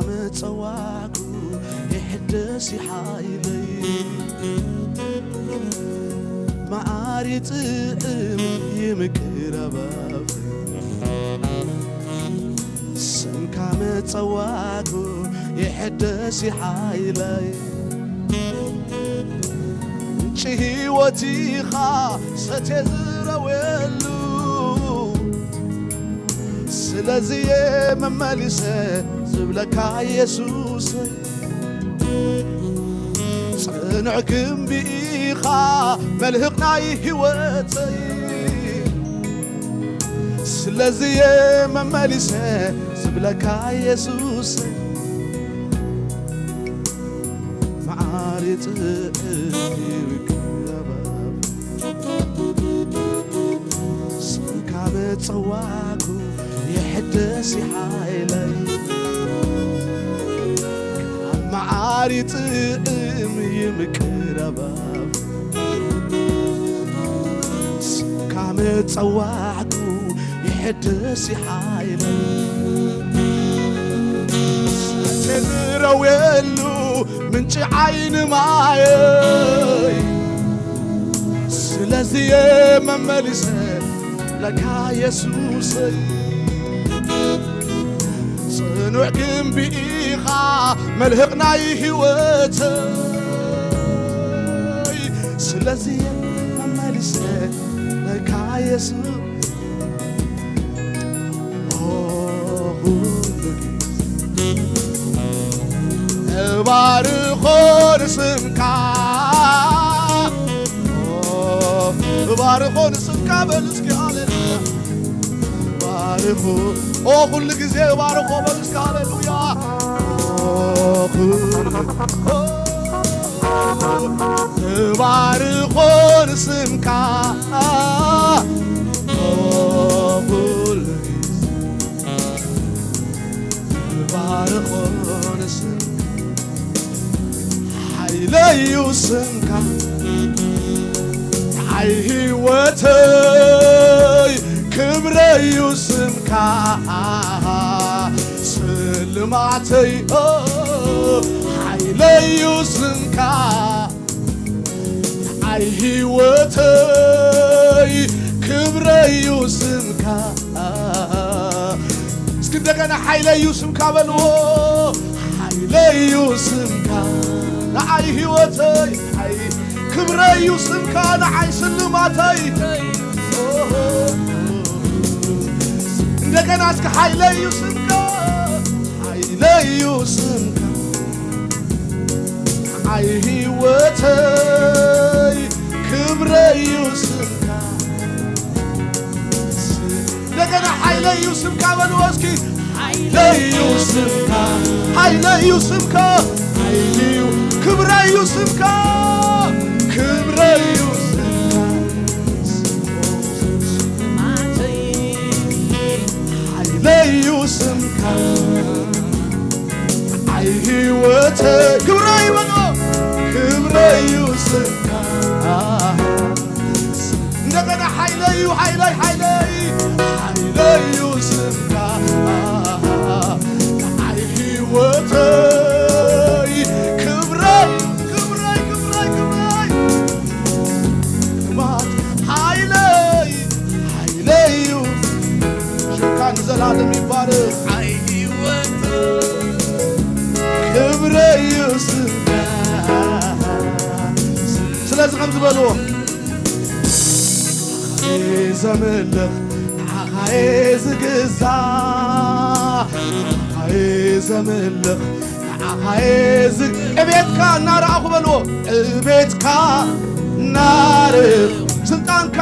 መጸዋዕኩ ይሕደስ ሓይለይ፣ መዓር ይጥዕም ይምቅር ኣባብ። ስምካ መጸዋዕኩ ይሕደስ ሓይለይ፣ ምንጪ ህይወት ኢኻ ሰትየ ዝረውየሉ። ስለዚ እየ መመሊሰ ዝብለካ የሱሰይ፣ ጽኑዕ ግምቢ ኢኻ መልህቕ ናይ ህይወተይ። ስለዚ እየ መመሊሰ ዝብለካ የሱሰይ፣ መዓር ይጥዕም ይምቅር ኣባብ። ስምካ መጸዋዕኩ ይሕደስ ሓይለይ፣ ካብ መዓር ይጥዕም ይምቅር ኣባብ። ስምካ መጸዋዕኩ ይሕደስ ሓይለይ፣ ሰትየ ዝረውየሉ ምንጪ ዓይኒ ማየይ። ስለዚ እየ መመሊሰ ለካ የሱሰይ፣ ጽኑዕ ግምቢ ኢኻ መልህቕ ናይ ህይወተይ። ስለዚ እየ መመሊሰ ለካ የሱስ እባርኾ ንስምካ፣ እባርኾ ንስምካ በሉ እስኪ ሃሌሉያ። እባርኾ፣ ኦ፣ ኩሉ ግዜ እባርኾ በሉ እስኪ ሃሌሉያ። ኦ፣ ኩሉ፣ ኦ፣ እባርኾ ንስምካ፣ ኦ፣ ኩሉ ግዜ እባርኾ ንስምካ። ሓይለዩ ስምካ፣ ንዓይ ህይወተይ ክብረዩ ስምካ፣ ስልማተይ፣ ኦ፣ ሓይለዩ ስምካ፣ ንዓይ ህይወተይ ክብረዩ ስምካ። እስኪ እንደገና ሓይለዩ ስምካ በልዎ። ሓይለዩ ስምካ፣ ንዓይ ህይወተይ፣ ኣይ፣ ክብረዩ ስምካ፣ ንዓይ ስልማተይ። እንደገና እስኪ ሓይለዩ ስምካ፣ ሓይለዩ ስምካ፣ ንዓይ ህይወተይ ክብረዩ ስምካ። እንደገና ሓይለዩ ስምካ በልዎ እስኪ። ሓይለዩ ስምካ፣ ሓይለዩ ስምካ፣ ሓይልዩ ክብረዩ ስምካ፣ ክብረዩ ስምካ። ሓይለዩ ስምካ፣ ንዓይ ህይወተይ ክብረዩ በልዎ፣ ክብረዩ ስምካ። እንደገና ሓይለዩ፣ ሓይለይ፣ ሓይለይ፣ ሓይለዩ ስምካ፣ ንዓይ ህይወተይ ክብረይ፣ ክብረይ፣ ክብረይ፣ ክብረይ። ክብረት ሓይለይ፣ ሓይለዩ። ሽምካ ንዘላለም ይባረክ። ክብረዩ ስምካ። ስለዚ ከም ዝበልዎ፣ ንዓኻ እየ ዘምልኽ፣ ንዓኻ እየ ዝግዛእ፣ ንዓኻ እየ ዘምልኽ፣ ንዓኻ እየ ዝግ-፣ ዕቤትካ እናረኣኹ በልዎ፣ ዕቤትካ እናረኣኹ፣ ስልጣንካ፣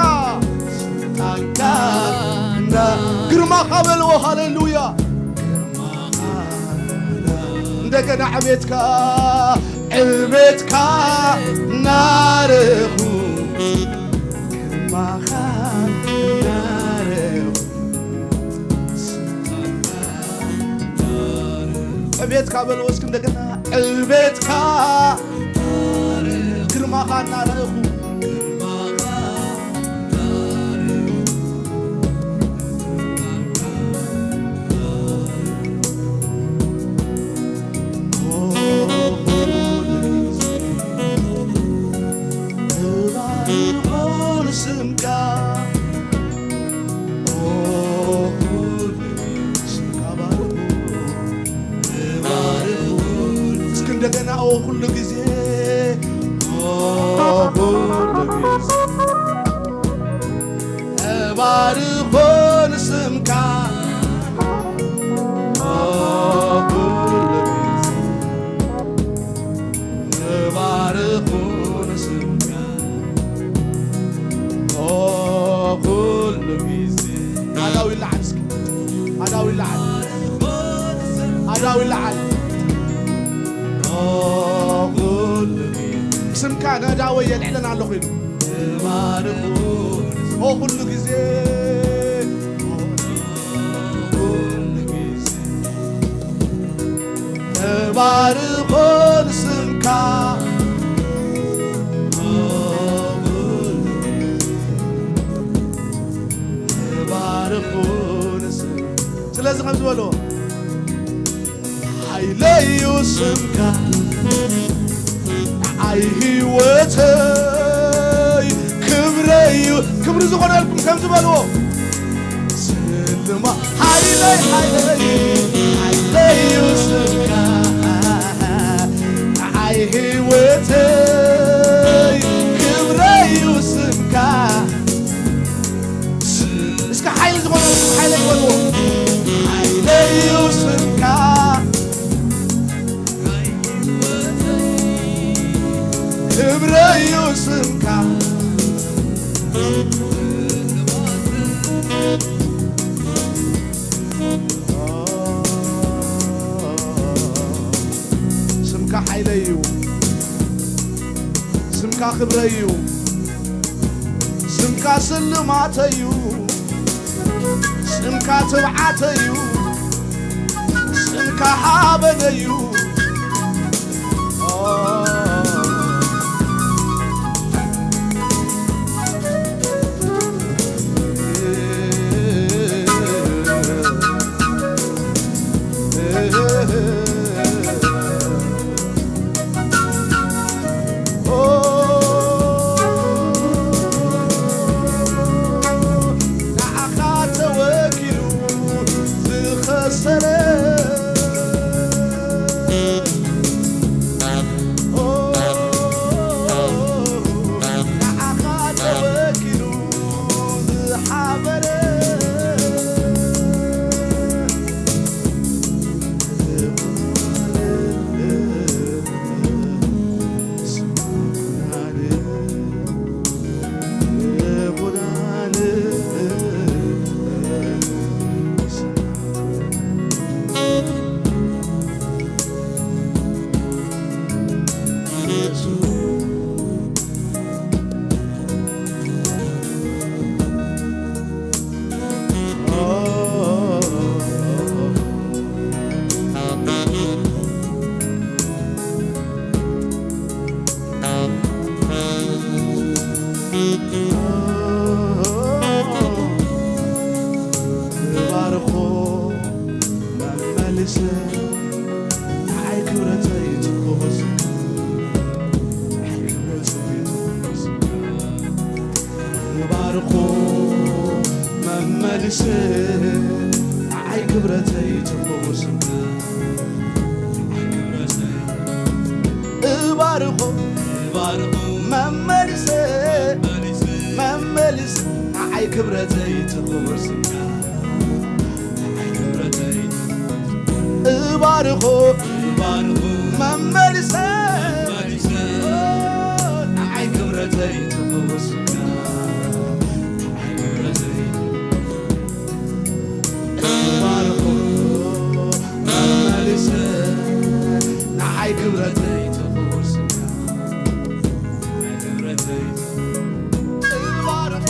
ስልጣንካ እና-፣ ግርማኻ በልዎ፣ ሃሌሉያ። እንደገና ዕቤትካ፣ ዕቤትካ እናረኹ፣ ግርማኻ እናረኹ። ዕቤትካ በልዎ እስኪ እንደገና፣ ዕቤትካ፣ ግርማኻ እናረኹ። እንደገና ኦ ኩሉ ግዜ፣ ኦ ኩሉ ግዜ እባርኾ ንስምካ፣ ኦ ኩሉ ግዜ እባርኾ ንስምካ፣ ኦ ኩሉ ግዜ። ኣዳው ይለዓል እስኪ፣ ኣዳው ይለዓል፣ ኣዳው ይለዓል። ኦ ኩሉ ግዜ ስምካ ነዳወይ የልዕለን ኣለኹ ኢሉ። እባርኹ ኦ ኩሉ ግዜ፣ ኩሉ ግዜ እባርኾ ንስምካ፣ ኦ ኩሉ ግዜ እባርኾ ንስምካ። ስለዚ ከም ዝበሎ ሓይለዩ ስምካ፣ ንዓይ ህይወተይ ክብረዩ። ክብሪ ዝኾነልኩም ከም ዝበልዎ ስልማ ሓይለይ፣ ሓይለይ፣ ሓይለዩ ስምካ፣ ንዓይ ህይወተይ ክብረዩ ስምካ። እስከ ሓይሊ ዝኾነ ሓይለ ይበልዎ። ሓይለዩ ስምካ፣ ክብረዩ ስምካ። ስምካ ሓይለዩ፣ ስምካ ክብረዩ። ስምካ ስልማተዩ፣ ስምካ ትብዓተዩ፣ ስምካ ሓበነዩ። ንዓኻ ተወኪሉ ዝኸሰረ፣ ንዓኻ ተወኪሉ ዝሓበረ። ባርኾ መመልሰ ንዓይ ክብረተይ ትኩስ፣ ንዓይ ክብረተይ ትኩስ። ባርኾ መመልሰ ንዓይ ክብረተይ ትኩስ። እባርኾ፣ እባርኾ መመልሰ፣ መመልሰ፣ መመልሰ ንዓይ ክብረተይ ትኹር ስምካ፣ ንዓይ ክብረተይ። እባርኾ፣ እባርኾ መመልሰ፣ መመልሰ ንዓይ ክብረተይ ትኹር ስምካ፣ ንዓይ ክብረተይ። እባርኹ መመልሰ፣ ንዓይ ክብረተይ ትኹር ስምካ፣ ንዓይ ክብረተይ። እባርኹ፣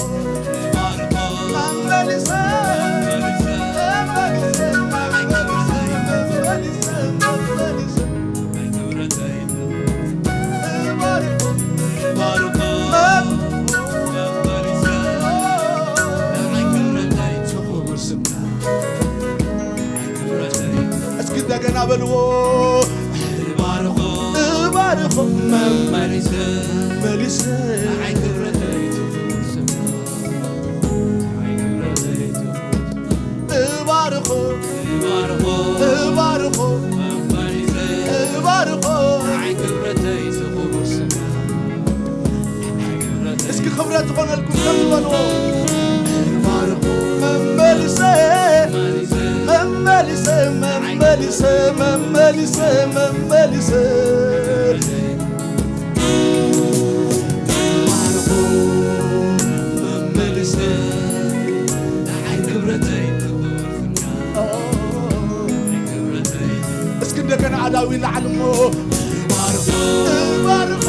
እባርኹ መመልሰ፣ መመልሰ፣ መመልሰ፣ ንዓይ ክብረተይ፣ መመልሰ፣ መመልሰ፣ ንዓይ ክብረተይ። እስኪ እንደገና በልዎ። እባርኾ፣ እባርኾ መመሊሰ፣ መሊሰ። እባርኾ፣ እባርኾ፣ እባርኾ፣ እባርኾ፣ እባርኾ፣ ክብረተይ ትኹር ስምካ። እስኪ ክብረት ዝኾነልኩም ከም ዝበልዎ፣ መመሊሰ፣ መመሊሰ፣ መመሊሰ፣ መመሊሰ፣ መመሊሰ። እስኪ እንደገና ኣዳዊ ላዕሊ እሞ፣ እባርኾ፣ እባርኾ።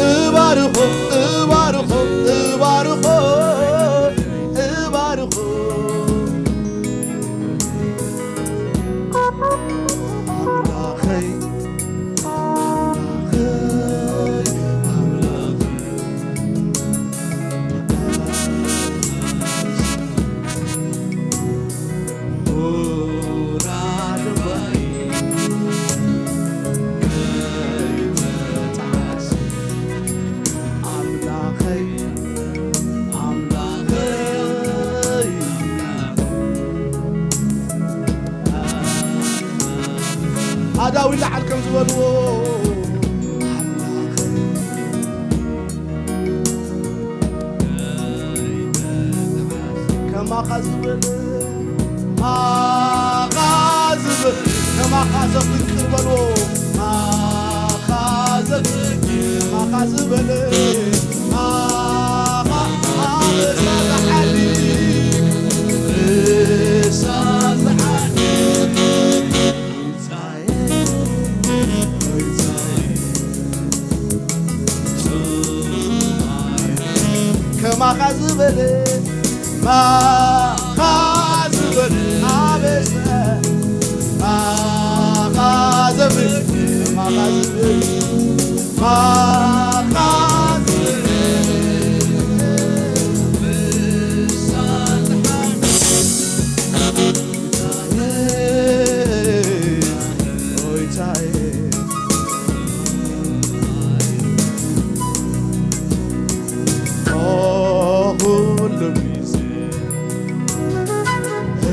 እባርኾ፣ እባርኾ፣ እባርኾ፣ እባርኾ። ኣምላኸይ፣ ኣምላኸይ፣ ኣምላኸይ። ኣዳዊ ላዓል ከም ዝበልዎ፣ ከማኻ ዝበለ፣ ከማኻ ዝበለ፣ ከማኻ ዘፍቅር በልዎ፣ ከማኻ ዘፍቅር፣ ከማኻ ዝበለ፣ ከማኻ ኣበሳ ዝሓልፍ፣ ኣበሳ ዝሓልፍ። ከማኻ ዝበለ፣ ከማኻ ዝበለ፣ ኣበሰ፣ ከማኻ ዘብል፣ ከማኻ ዝበለ፣ ከማኻ ዝበለ።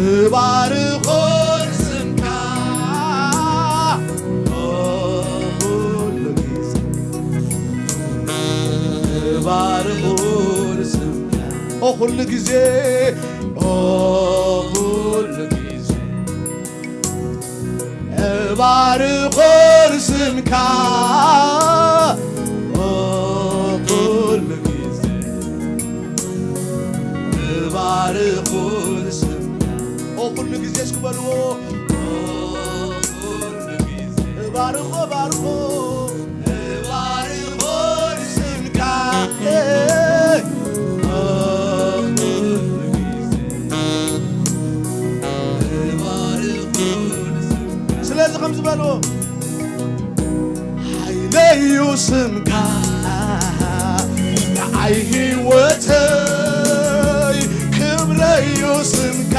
እባርኾ ስምካ ኩሉ ግዜ፣ እባርኾ ስምካ ኩሉ ግዜ፣ ኩሉ ግዜ። እባርኾ ስምካ ኩሉ ግዜ፣ እባርኾ ስምካ ኩሉ ግዜ። እስኪ በልዎ። እባርኾ፣ እባርኾ፣ እባርኾ ስምካ። ስለዚ ከም ዝበልዎ፣ ሓይለዩ ስምካ፣ ንዓይ ህይወተይ ክብረዩ ስምካ።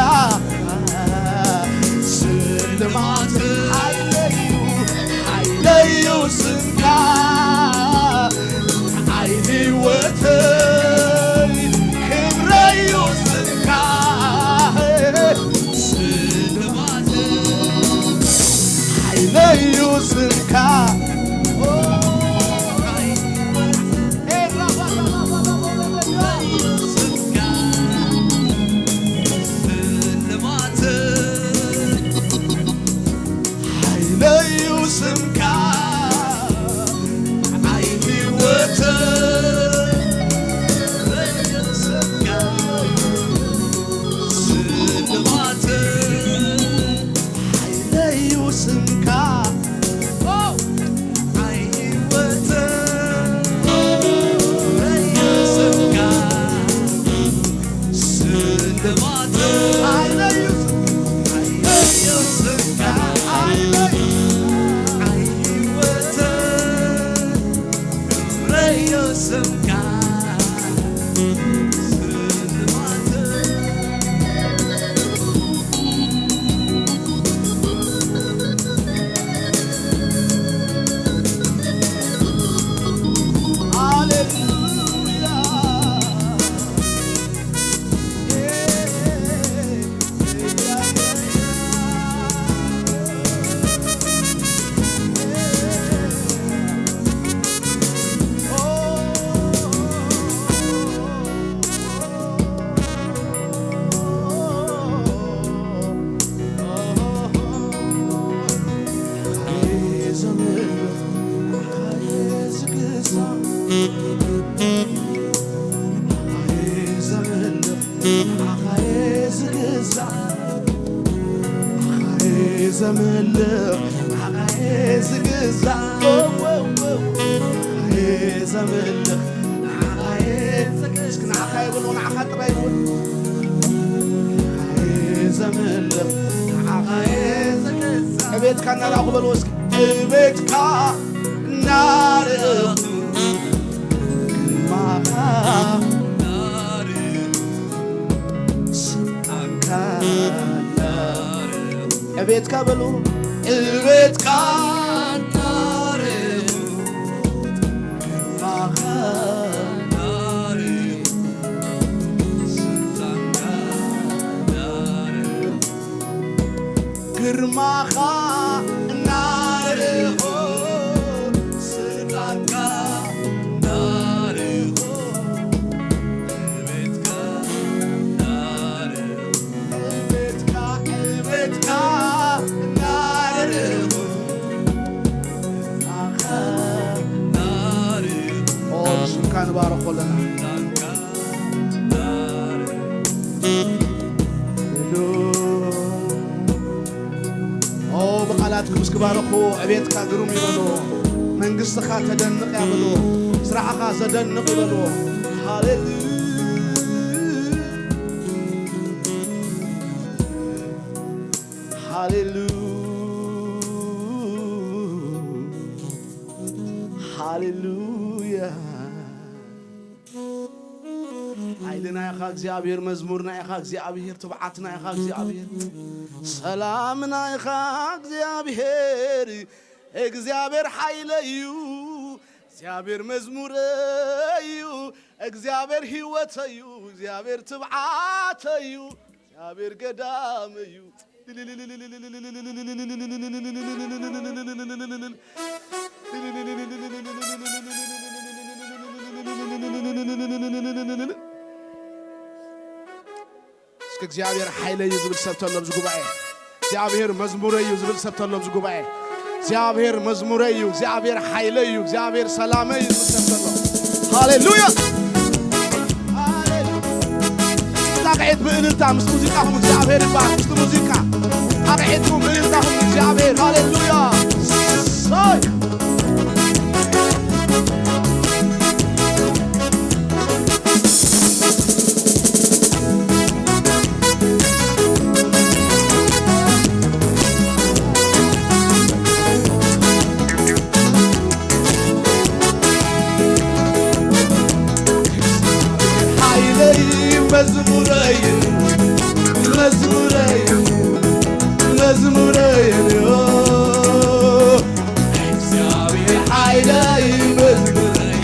ስልማት ሓይለዩ፣ ሓይለዩ ስምካ፣ ንዓይ ህይወተይ ክብረዩ ስምካ። ስልማት ሓይለዩ ስምካ። ንዓኻ'የ ዝግዛእ፣ ንዓኻ'የ ዘምልኽ፣ ንዓኻ'የ ዝግዛእ፣ ንዓኻ'የ ዘምልኽ፣ ንዓኻ'የ ዝግዛእ። እስኪ ንዓኻ'የ በሉ፣ ንዓኻ ጥራይ በሉ። ንዓኻ'የ ዘምልኽ፣ ንዓኻ'የ ዝግዛእ። ዕቤትካ እናረኣኹ በልዎ እስኪ። ዕቤትካ እናረኣኹ ግርማኻ ስልጣንካ እናረኣኹ። ዕቤትካ በሉ። ዕቤትካ እናረኣኹ ግርማኻ እናረኣኹ ስልጣንካ እናረኣኹ ግርማኻ እናረኣኹ ስልጣንካ እናረኣኹ ዕቤትካ እናረኣኹ ዕቤትካ ዕቤትካ እናረኣኹ ግርማኻ እናረኣኹ ኦ ስምካ ንባረኾ ኣለና። ኦ ብቓላትኩም እስኪ ባርኹ። ዕቤትካ ግሩም ይበልዎ። መንግስትኻ ተደንቕ እያ በልዎ። ስራሕኻ ዘደንቕ ይበልዎ። ሃሌሉያ ሃሌሉያ ሃሌሉያ። ሓይልና ኢኻ እግዚኣብሔር፣ መዝሙርና ኢኻ እግዚኣብሔር፣ ትብዓትና ኢኻ እግዚኣብሔር፣ ሰላምና ኢኻ እግዚኣብሔር። እግዚኣብሔር ሓይለይ እዩ፣ እግዚኣብሔር መዝሙረይ እዩ፣ እግዚኣብሔር ህይወተይ እዩ፣ እግዚኣብሔር ትብዓተይ እዩ፣ እግዚኣብሔር ገዳመይ እዩ። እስኪ እግዚኣብሔር ሓይለይ እዩ ዝብል ሰብ ተሎ ኣብዚ ጉባኤ። እግዚኣብሔር መዝሙረይ እዩ ዝብል ሰብ ተሎ ኣብዚ ጉባኤ። እግዚኣብሔር መዝሙረይ እዩ፣ እግዚኣብሔር ሓይለይ እዩ፣ እግዚኣብሔር ሰላመይ እዩ ዝብል ሰብ ተሎ። ሃሌሉያ። ጣቕዒት ብእልልታ ምስ ሙዚቃኹም እግዚኣብሔር ይባርክ። ምስቲ ሙዚቃ ጣቕዒትኩም ብእልልታኹም እግዚኣብሔር። ሃሌሉያ። ሰይ። ሓይለይ መዝሙረይ መዝሙረይ መዝሙረይ እግዚኣብሔር ሓይለይ መዝሙረይ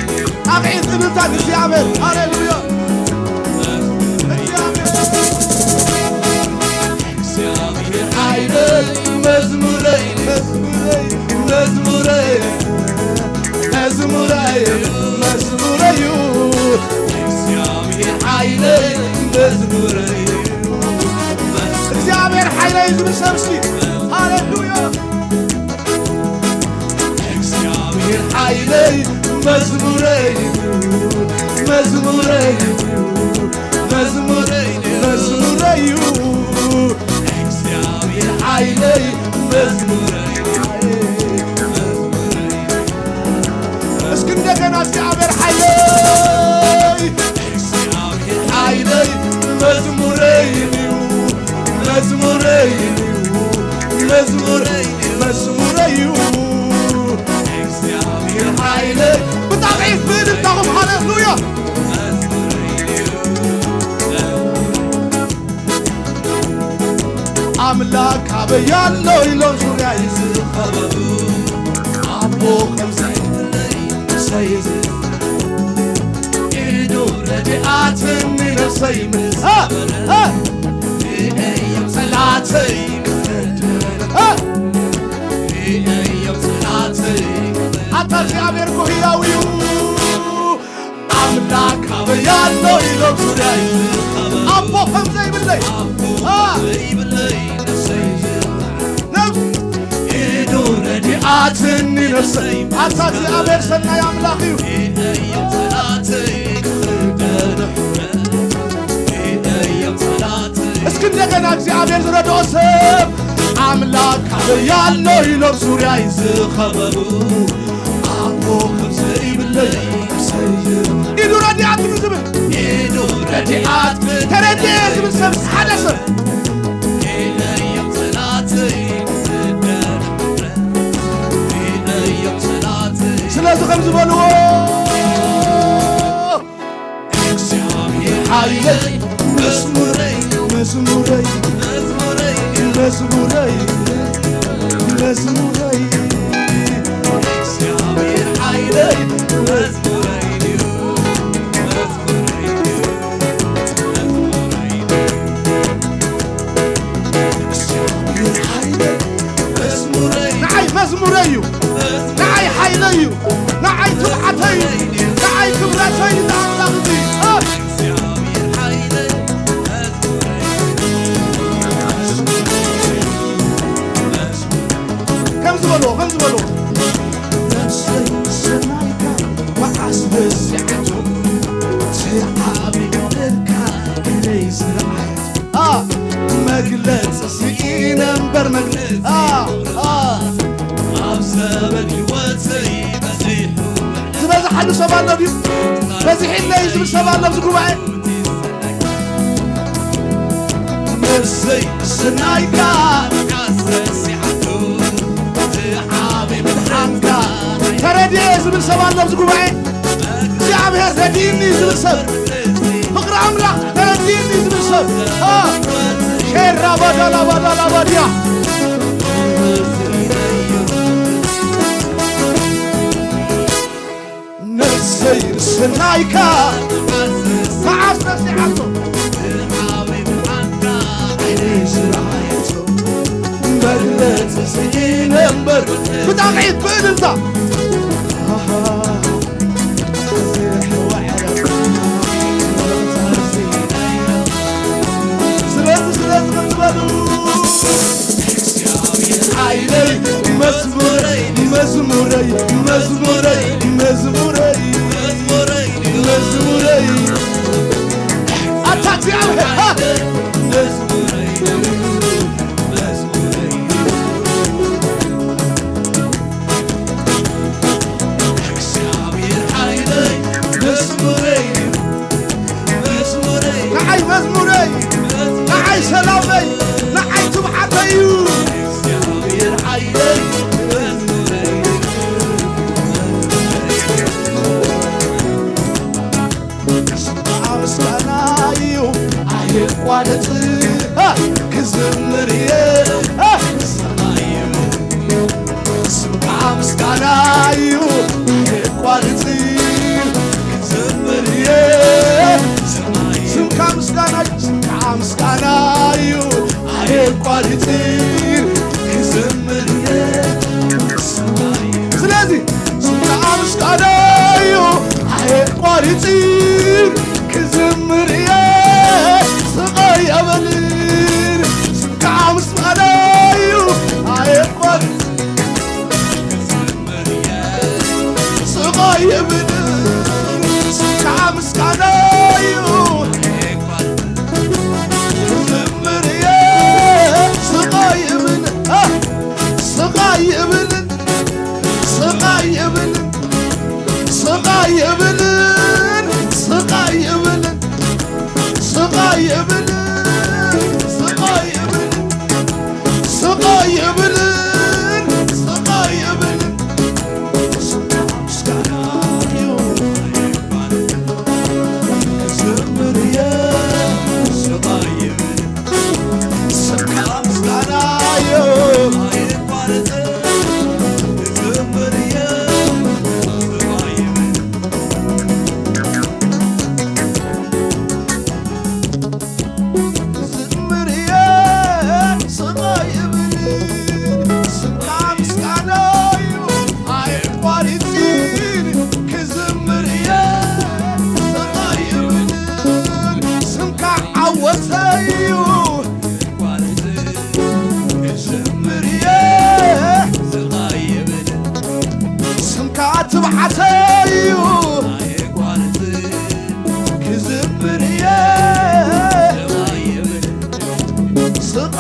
ኣቕዒት እልልታ እግዚኣብሔር ሃሌሉያ እግዚኣብሔር ሓይለይ መዝሙረይ መዝሙረይ መዝሙረይ መዝሙረይ መዝሙረይ እዩ እግዚኣብሔር ሓይለይ መዝሙረይ እግዚኣብሔር ሓይለይ ዝብል ሰብ እስኪ ሃሌሉያ እግዚኣብሔር ሓይለይ መዝሙረይ መዝሙረይ መዝሙረይ መዝሙረይ እዩ እግዚኣብሔር ሓይለይ መዝሙረይ እስኪ እንደገና እግዚኣብሔር ሓይለይ እግዚኣብሔር ሓይለይ መዝሙረይ እዩ መዝሙረይ እዩ መዝሙረይ መዝሙረይ እዩ እግዚኣብሔር ሓይለይ ብጣዕሚ ብእልልታኹም ሃሌሉያ ኣምላክ ኣበይ ኣሎ ኢሎም ዙርያይ ዝኸበቡ ኣቦ ከምዘይብለይ ሰይዝ ኢዱ ረድኣትኒ ነፍሰይ ምስ እ፣ እ። ርእየዮም ጸላተይ ክሕደን እ። ርእየዮም ጸላተይ ኣታ እግዚኣብሔር እኮ ህያው እዩ ኣምላክ ኣበይ ኣሎ ኢሎም ዙርያይ ኣቦ ከም ዘይብለይ አ፣ ነፍስ ኢዱ ረዲኣትኒ ነፍሰይ ኣታ እግዚኣብሔር ሰናይ ኣምላኽ እዩ። ኢደዮም ጸላተይ ክኽደኑ፣ ኢደዮም እግዚኣብሔር ዝረድኦ ሰብ ኣምላክ ኣበይ ኣሎ ኢሎም ዙርያይ ዝኸበቡ ኣቦ ከም ዘይብለይ ይሰይም ኢዱ ረዲኣት ዝብል ኢዱ ረዲኣት ተረድኤ ዝብል ሰብ ሓደ ሰብ ስለዚ ከም ዝበልዎ እግዚኣብሔር ሓይለይ መዝሙረይ መዝሙረይ መዝሙረይ መዝሙረይ እግዚኣብሔር ሓይለይ መዝሙረይ ንዓይ መዝሙረይ እዩ፣ ንዓይ ሓይለይ እዩ፣ ንዓይ ትብዓተይ እዩ፣ ንዓይ ክብረተይ እዩ ንኣምላኽ እዚ። ከም ዝበልዎ፣ ከም ዝበልዎ። ነፍሰይ ሰናይካ መዓስ በዚሓቶ፣ እቲ ዓቢ ክብርካ ኢለይ ዝረኣየቶ። አ፣ መግለጺ ስኢነ እምበር መግለጺ አ፣ አ። ኣብ ዘመን ህይወተይ በዚሑ ዝበዝሓሉ ሰብ ኣሎ ድዩ? በዚሕለይ ዝብል ሰብ ኣሎ ኣብዚ ጉባኤ? ነፍሰይ ስናይካ መዓስ በዚሓቶ፣ እቲ ዓቢ ምድሓንካ ተረድኤ ዝብል ሰብ ኣሎ ኣብዚ ጉባኤ? እግዚኣብሔር ረዲእኒ ዝብል ሰብ፣ ፍቕሪ ኣምላኽ ተረዲእኒ ዝብል ሰብ፣ አ፣ ሼራ ባዳላ ባዳላ ባድያ። ነፍሰይ ስናይካ መዓስ ነሲሓቶ፣ ዓይነይ ዝረኣየቶ፣ መግለጺ ስኢነ እምበር ብጣቕዒት ብእልልታ። ስለዚ፣ ስለዚ ከም ዝበሉ እግዚኣብሔር ዓይነይ መዝሙረይ፣ መዝሙረይ፣ መዝሙረይ፣ መዝሙረይ፣ መዝሙረይ፣ መዝሙረይ። ኣታ እግዚኣብሔር፣ ሃ! እግዚኣብሔር ሓይለይ መዝሙረይ፣ መዝሙረይ፣ ንዓይ መዝሙረይ፣ ንዓይ ሰላመይ፣ ንዓይ ትብዓተይ እዩ። እግዚኣብሔር ሓይለይ መዝሙረይ። ስምዓ ምስጋና እዩ ኣየቋርጽ፣ እ፣ ክዝምር እየ፣ እ፣ ስምዓ ምስጋና እዩ ኣየቋርጽ፣ ክዝምር እየ። ስምካ ምስጋና እዩ፣ ስምካ ምስጋና እዩ ኣየቋርጽ፣ ክዝምር እየ። ስለዚ ስምካ ምስጋና እዩ ኣየቋርጽን ክዝምር እየ ስቐይ እብልን ስምካ ምስጋና እዩ ኣየቋርጽን ስቐይ እብልን ስምካ ምስጋና እዩ ክዝምር እየ ስቐይ እብልን ስቓይ እብልን ስቓይ እብልን ስቓይ እብልን ስቓይ እብልን ስቓይ እብልን ስቓይ እብልን ስቓይ እብልን ስቓይ እብልን ምስጋና እዩ። ክዝምር እየ ስቓይ እብልን ስምካ ምስጋና እዩ ኣየቋሪጽን ክዝምር እየ ስቓይ እብልን ስምካ ዓወተይ እዩ ክዝምር እየ ስምካ ትብዓተይ እዩ ክዝምር እየ ስቓ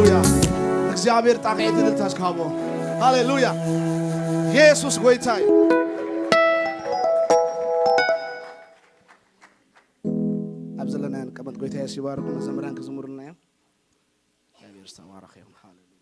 ሃሌሉያ። እግዚኣብሔር ጣቕዒት እልልታ እስካቦ። ሃሌሉያ። ኢየሱስ ጎይታ እዩ። ኣብ ዘለናዮ ንቀመጥ። ጎይታ የሱስ ይባርኩም። መዘምራን ክዝምሩልና እዮም። እግዚኣብሔር ዝተባረኸ ይኹን። ሃሌሉያ።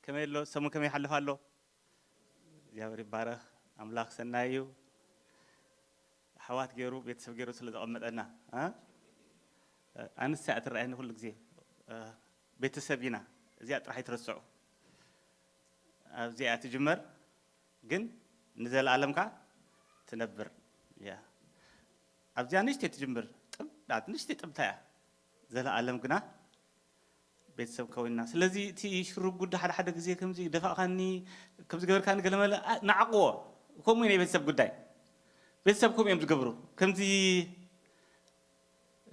ከመይ ኣሎ? ሰሙን ከመይ ይሓልፍ ኣሎ? እግዚኣብሔር ይባረኽ። ኣምላኽ ሰናይ እዩ። ኣሕዋት ገይሩ፣ ቤተሰብ ገይሩ ስለ ዘቐመጠና፣ እ? ኣንስ እያ ትረኣየኒ ኩሉ ግዜ። እ፣ ቤተሰብ ኢና። እዚኣ ጥራሕ ኣይትረስዑ። ኣብዚኣ እያ ትጅመር፣ ግን ንዘለኣለም ከኣ ትነብር እያ። ኣብዚኣ ንእሽተይ ትጅምር፣ ጥብ ናት፣ ንእሽተይ ጥብታ እያ። ዘለኣለም ግና ቤተሰብ ከዊንና። ስለዚ እቲ ሽርጉድ ሓደ ሓደ ግዜ ከምዚ ደፋእካኒ፣ ከምዚ ገበርካኒ ገለ መለ፣ ኣ፣ ንዓቕዎ። ከምኡ እዩ ናይ ቤተሰብ ጉዳይ። ቤተሰብ ከምኡ እዮም ዝገብሩ። ከምዚ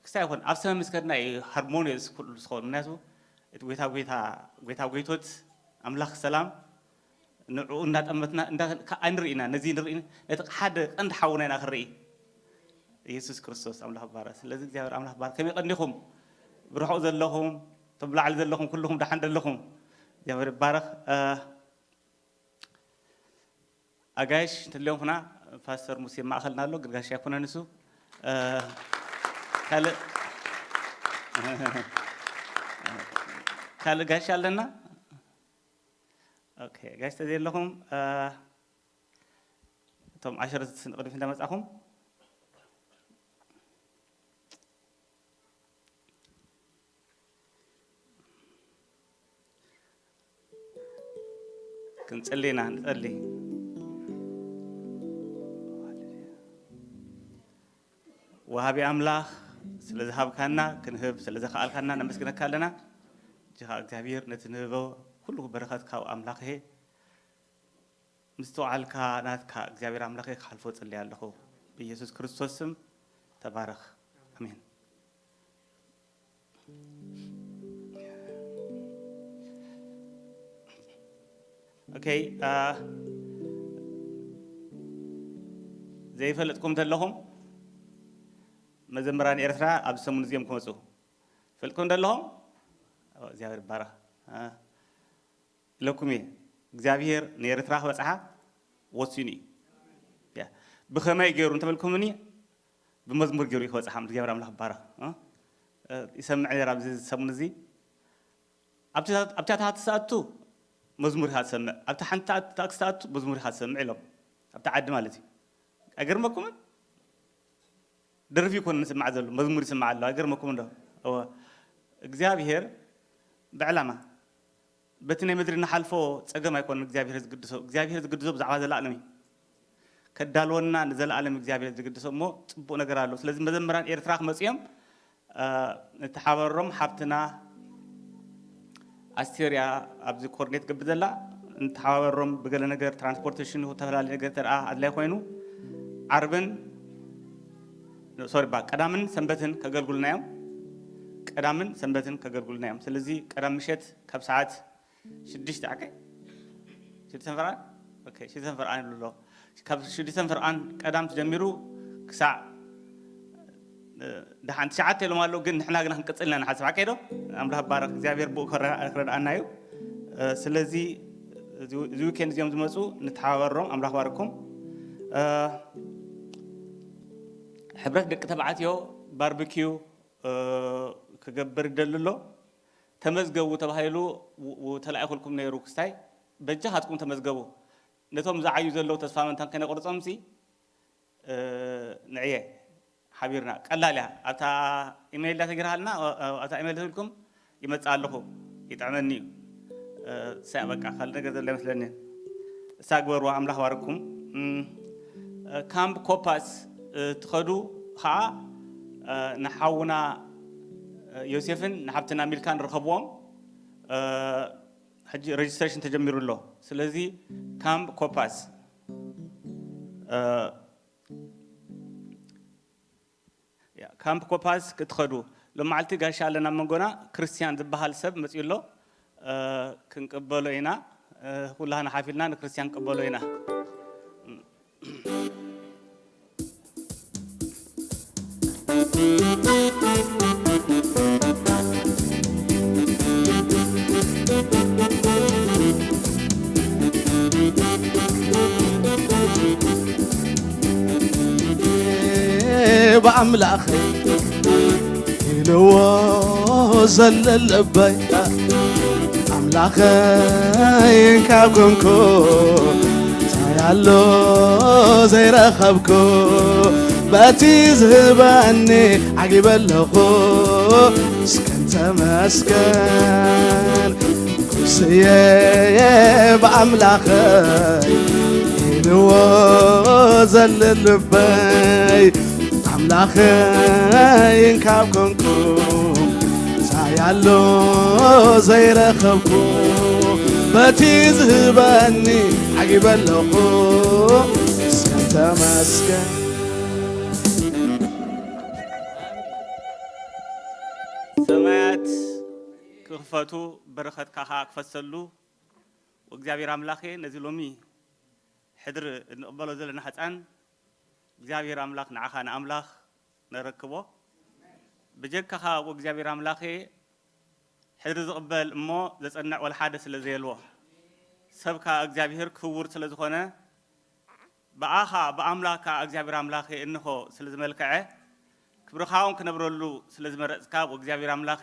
ክስታይ ይኹን፣ ኣብ ሰማይ ምስ ከድና እዩ ሃርሞኒየስ ኩሉ ዝኸውን። ምክንያቱ እቲ ጎይታ፣ ጎይታ፣ ጎይታ ጎይቶት ኣምላኽ ሰላም ንዕኡ እንዳጠመትና፣ እንዳ-፣ ከ-፣ ኣይንርኢ ኢና። ነዚ ንርኢ፣ ነቲ ሓደ ቀንዲ ሓውና ኢና ክንርኢ። ኢየሱስ ክርስቶስ ኣምላኽ ይባረኽ። ስለዚ እግዚኣብሔር ኣምላኽ ይባረኽ። ከመይ ቀኒኹም? ብርሑቕ ዘለኹም፣ እቶም ብላዕሊ ዘለኹም፣ ኩልኹም ደሓን ዘለኹም? እግዚኣብሔር ይባረኽ። እ፣ ኣጋይሽ እንተልዮም ኩና፣ ፓስተር ሙሴ ማእኸልና ኣሎ፣ ግን ጋሻ ኣይኮነን እሱ። እ፣ ካልእ፣ ካልእ ጋሻ ኣለና? ኦኬ፣ ጋሽ ተዘየለኹም፣ እ፣ እቶም ዓሸረት ንቕድሚት እንዳመጻኹም። ክንጽሊ ኢና፣ ንጸሊ። ወሃቢ ኣምላኽ፣ ስለ ዝሃብካና ክንህብ፣ ስለ ዘኸኣልካና ነመስግነካ ኣለና። እጅኻ እግዚኣብሔር ነቲ ንህቦ ኩሉ በረኸት ካብ ኣምላኽ እሄ። ምስትውዓልካ ናትካ እግዚኣብሔር ኣምላኸይ ክሓልፎ ጽልይ ኣለኹ። ብኢየሱስ ክርስቶስ ስም ተባረኽ። ኣሜን። ኦኬ፣ አ፣ ዘይፈለጥኩም ተለኹም መዘምራን ኤርትራ ኣብ ሰሙን እዚኦም ክመጹ ፈልጥኩም ተለኹም? ኦ፣ እግዚኣብሔር ይባረኽ። አ፣ ኢለኩም እየ። እግዚኣብሔር ንኤርትራ ክበጽሓ ወሲኑ እዩ። ያ፣ ብኸመይ ገይሩ እንተበልኩምኒ፣ ብመዝሙር ገይሩ እዩ ክበጽሓ። እግዚኣብሔር ኣምላኽ ይባረኽ። እ? እ፣ ይሰምዕ ነይሩ ኣብዚ ሰሙን እዚ። ኣብቲ፣ ኣብቲ ታክሲ ትኣቱ መዝሙር ኢኻ ትሰምዕ፣ ኣብቲ ሓንቲ ታክሲ ትኣቱ መዝሙር ኢኻ ትሰምዕ ኢሎም። ኣብቲ ዓዲ ማለት እዩ። ኣይገርመኩምን? ደርፊ ይኮን ንስማዕ ዘሎ፣ መዝሙር ይስማዕ ኣሎ። ኣይገርመኩም እንዶ? እወ። እግዚኣብሔር ብዕላማ በቲ ናይ ምድሪ ንሓልፎ ጸገም ኣይኮነን እግዚኣብሔር ዝግድሶ። እግዚኣብሔር ዝግድሶ ብዛዕባ ዘላለም እዩ። ከዳልወና ንዘላለም እግዚኣብሔር ዝግድሶ እሞ ጽቡቕ ነገር ኣሎ። ስለዚ መዘምራን ኤርትራ ክመጹ እዮም። እ፣ ንተሓባበሮም። ሓብትና ኣስቴር እያ ኣብዚ ኮርኔት ገብር ዘላ። ንተሓባበሮም ብገለ ነገር ትራንስፖርቴሽን ይኹን ዝተፈላለዩ ነገር ተደኣ ኣድላይ ኮይኑ ዓርብን፣ ሶሪ፣ ባ፣ ቀዳምን ሰንበትን ከገልግሉና እዮም። ቀዳምን ሰንበትን ከገልግሉና እዮም። ስለዚ ቀዳም ምሸት ካብ ሰዓት ሽዱሽተ ዓቀ? ሽዱሽተ ፈርቓን? ኦኬ፣ ሽዱሽተ ፈርቓን ይብሉ ኣለዉ። ካብ ሽዱሽተ ፈርቓን ቀዳም ተጀሚሩ ክሳዕ፣ እ፣ ደሓን ትሽዓተ ኢሎም ኣለዉ፣ ግን ንሕና ግና ክንቅጽል ኢና ንሓስብ። ሓቀይ ዶ? ኣምላኽ ይባረኽ። እግዚኣብሔር ብኡ ክረ-፣ ክረድኣና እዩ። እ፣ ስለዚ እዚ፣ እዚ ዊኬንድ እዚኦም ዝመጹ ንተሓባበሮም። ኣምላኽ ባርኩም። እ፣ ሕብረት ደቂ ተባዕትዮ ባርቢኪዩ፣ እ፣ ክገብር ይደሊ ኣሎ። ተመዝገቡ ተባሂሉ ው-፣ ው-፣ ተላኢኹልኩም ነይሩ ክስታይ፣ በጃኻትኩም ተመዝገቡ። ነቶም ዝዓዩ ዘለዉ ተስፋ ምእንታን ከነቑርጾምሲ፣ እ፣ ንዕየ ሓቢርና። ቀላል እያ። ኣብታ ኢሜይል እያ ተገይራሃልና፣ እ፣ እ፣ ኣብታ ኢሜይል ተልኩም ይመጽእ ኣለኹ፣ ይጥዕመኒ እዩ። እ፣ እሳ በቃ ካልእ ነገር ዘሎ ኣይመስለኒ። እሳ ግበርዋ፣ ኣምላኽ ባርኩም። እም፣ እ፣ ካምፕ ኮፓስ፣ እ፣ ትኸዱ ኸኣ፣ እ፣ ንሓውና፣ እ፣ ዮሴፍን ንሓብትና ሚልካን ርከብዎም። እ፣ ሕጂ ሬጅስትሬሽን ተጀሚሩ ኣሎ። ስለዚ ካምፕ ኮፓስ፣ እ፣ ያ፣ ካምፕ ኮፓስ ክትኸዱ። ሎማዓልቲ ጋሻ ኣለና ኣብ መንጎና፣ ክርስቲያን ዝበሃል ሰብ መጺኡ ኣሎ። እ፣ ክንቅበሎ ኢና። እ፣ ኩላህና ሓፊልና ንክርስቲያን ክንቅበሎ ኢና። ብኣምላኽ ኢልዎ ዘለለበይ፣ ኣምላኽ ኣምላኸይ ካብ ኮንኩ፣ እንታይ ኣሎ ዘይረኸብኩ? በቲ ዝህበኒ ዓጊበ ኣለኹ። እስከን ተመስገን ኩስየ ብኣምላኸይ፣ ኢልዎ ዘለ ልበይ። ኣምላኸይ ካብ ኮንኩ፣ እንታይ ኣሎ ዘይረኸብኩ? በቲ ዝህበኒ ዓጊበ ኣለኹ። እስከን ተመስገን። ሰማያት ክኽፈቱ፣ በረኸትካ ኸዓ ክፈሰሉ። ወእግዚኣብሔር ኣምላኸ፣ ነዚ ሎሚ ሕድሪ እንቕበሎ ዘለና ሕፃን እግዚኣብሔር ኣምላኽ ንዓኻ ንኣምላኽ ነረክቦ። ብጀካኻ ወእግዚኣብሔር ኣምላኸ፣ ሕድሪ ዝቕበል እሞ ዘጸንዕ ወላ ሓደ ስለ ዘየልዎ፣ ሰብ ከኣ እግዚኣብሔር ክቡር ስለ ዝኾነ፣ ብኣኻ ብኣምላኽካ እግዚኣብሔር ኣምላኸ እንሆ ስለ ዝመልክዐ፣ ክብርኻ እውን ክነብረሉ ስለ ዝመረጽካ ወእግዚኣብሔር ኣምላኸ፣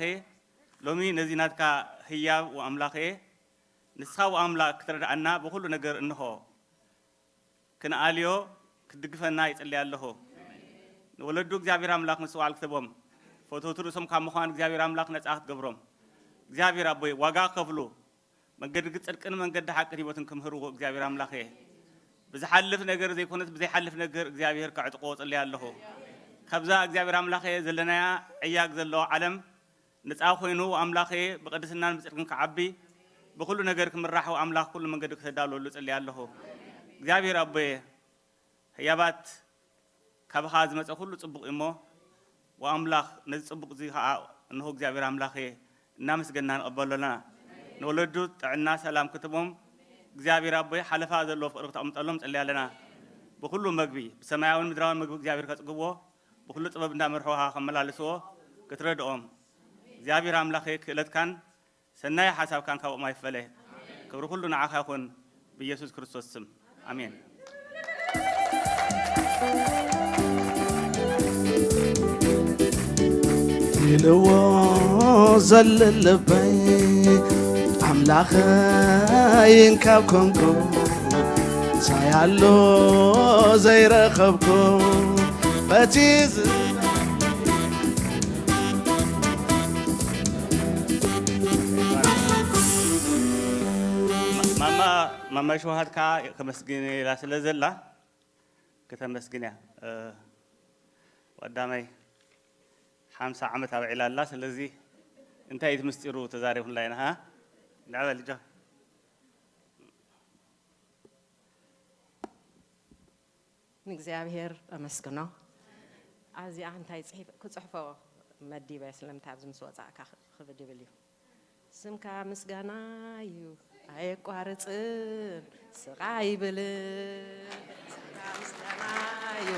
ሎሚ ነዚ ናትካ ህያብ ወኣምላኸ፣ ንስኻ ወኣምላኽ ክትረድኣና ብኹሉ ነገር እንሆ ክንኣልዮ ክትድግፈና ይጽሊ ኣለኹ። ንወለዱ እግዚኣብሔር ኣምላኽ ምስትውዓል ክትቦም፣ ፈተውቲ ርእሶም ካብ ምዃን እግዚኣብሔር ኣምላኽ ነጻ ክትገብሮም፣ እግዚኣብሔር ኣቦይ ዋጋ ክኸፍሉ፣ መንገዲ ጽድቅን መንገዲ ሓቅን ህይወትን ክምህርዎ እግዚኣብሔር ኣምላኽ እየ። ብዝሓልፍ ነገር ዘይኮነስ ብዘይሓልፍ ነገር እግዚኣብሔር ከዕጥቆ ጽሊ ኣለኹ። ካብዛ እግዚኣብሔር ኣምላኽ እየ ዘለናያ ዕያግ ዘለዎ ዓለም ነጻ ኮይኑ ኣምላኽ እየ ብቅድስናን ብጽድቅን ክዓቢ፣ ብኹሉ ነገር ክምራሕ ኣምላኽ ኩሉ መንገዲ ክተዳልወሉ ጽሊ ኣለኹ። እግዚኣብሔር ኣቦየ፣ ህያባት ካባኻ ዝመጸ ኩሉ ጽቡቕ እዩ እሞ፣ ወኣምላኽ ነዚ ጽቡቕ እዚ ኸኣ እንሆ እግዚኣብሔር ኣምላኽ እየ እናመስገንና ንቐበሎ ኣለና። ንወለዱ ጥዕና ሰላም ክትቦም እግዚኣብሔር ኣቦይ ሓለፋ ዘለዎ ፍቕሪ ክተቕምጠሎም ንጸሊ ኣለና። ብኹሉ መግቢ ብሰማያውን ምድራውን መግቢ እግዚኣብሔር ከጽግብዎ፣ ብኹሉ ጥበብ እንዳመርሕዎ ኸኣ ከመላልስዎ ክትረድኦም እግዚኣብሔር ኣምላኸ ክእለትካን ሰናይ ሓሳብካን ካብኦም ኣይፈለ። ክብሪ ኩሉ ንዓኻ ይኹን ብኢየሱስ ክርስቶስ ስም ኣሜን። ኢልዎ ዘለ ልበይ ኣምላኸይ እንካብ ኮንኩ ሳይ ኣሎ ዘይረኸብኩ በቲ ዝ- ማማ ማማ ሸውሃት ከዓ ከመስግን ኢላ ስለ ዘላ ከተመስግን እያ። ቀዳማይ ሓምሳ ዓመት ኣብዒላ ኣላ። ስለዚ እንታይ እቲ ምስጢሩ ተዛሪብና ኢና። ንዕበል ጆ። ንእግዚኣብሔር ኣመስግኖ። ኣብዚኣ እንታይ ጽሒፍ ክጽሕፎ መዲበ ስለምንታይ ኣብዚ ምስ ወጻእካ ክብድ ይብል እዩ። ስምካ ምስጋና እዩ ኣየቋርጽን ስቓይ ይብል። ስምካ ምስጋና እዩ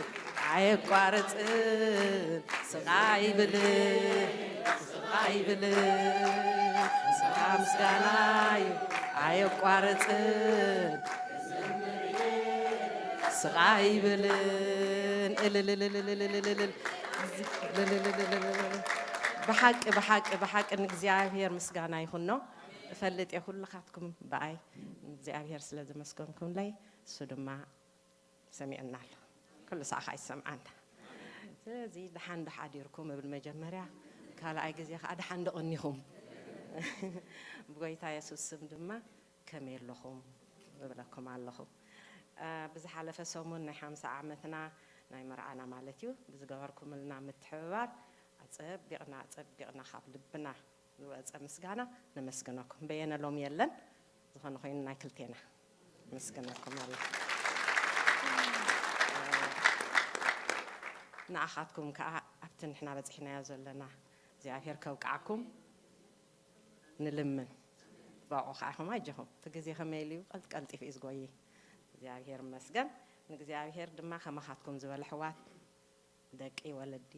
ኣየቋርጽን ስቓይ ይብል። ስቓይ ይብል። ስምካ ምስጋና እዩ ኣየቋርጽን ስቓይ ይብልን እልልልልልልልልልል። ብሓቂ ብሓቂ ብሓቂ ንእግዚኣብሔር ምስጋና ይኹኖ። እፈልጥ እየ ኩልኻትኩም ብኣይ እግዚኣብሔር ስለ ዘመስገንኩምለይ እሱ ድማ ሰሚዕና ኣሎ። ኩሉ ሰዓኻ ይሰምዓና። ስለዚ ደሓን ዶ ሓዲርኩም እብል መጀመርያ፣ ካልኣይ ግዜ ከዓ ደሓን ዶ ቀኒኹም። ብጎይታ የሱስ ስም ድማ ከመይ ኣለኹም እብለኩም ኣለኹ። እ፣ ብዝሓለፈ ሰሙን ናይ ሓምሳ ዓመትና ናይ መርዓና ማለት እዩ፣ ብዝገበርኩምልና ምትሕብባር ኣጸቢቕና፣ ኣጸቢቕና ካብ ልብና ዝወጸ ምስጋና ነመስግነኩም። በየነ ሎም የለን፣ ዝኾነ ኮይኑ ናይ ክልቴና መስግነኩም ኣለኹ። ንኣኻትኩም ከኣ ኣብቲ ንሕና በጺሕናዮ ዘለና እግዚኣብሔር ከብቅዓኩም። ንልምን። ብኣኡ ኸዓ ኢኹም ኣጆኹም። እቲ ግዜ ከመይ ኢሉ እዩ ቀልጢ-፣ ቀልጢፉ እዩ ዝጎይ። እግዚኣብሔር ይመስገን። ንእግዚኣብሔር ድማ ከማኻትኩም ዝበለ ኣሕዋት፣ ደቂ፣ ወለዲ፣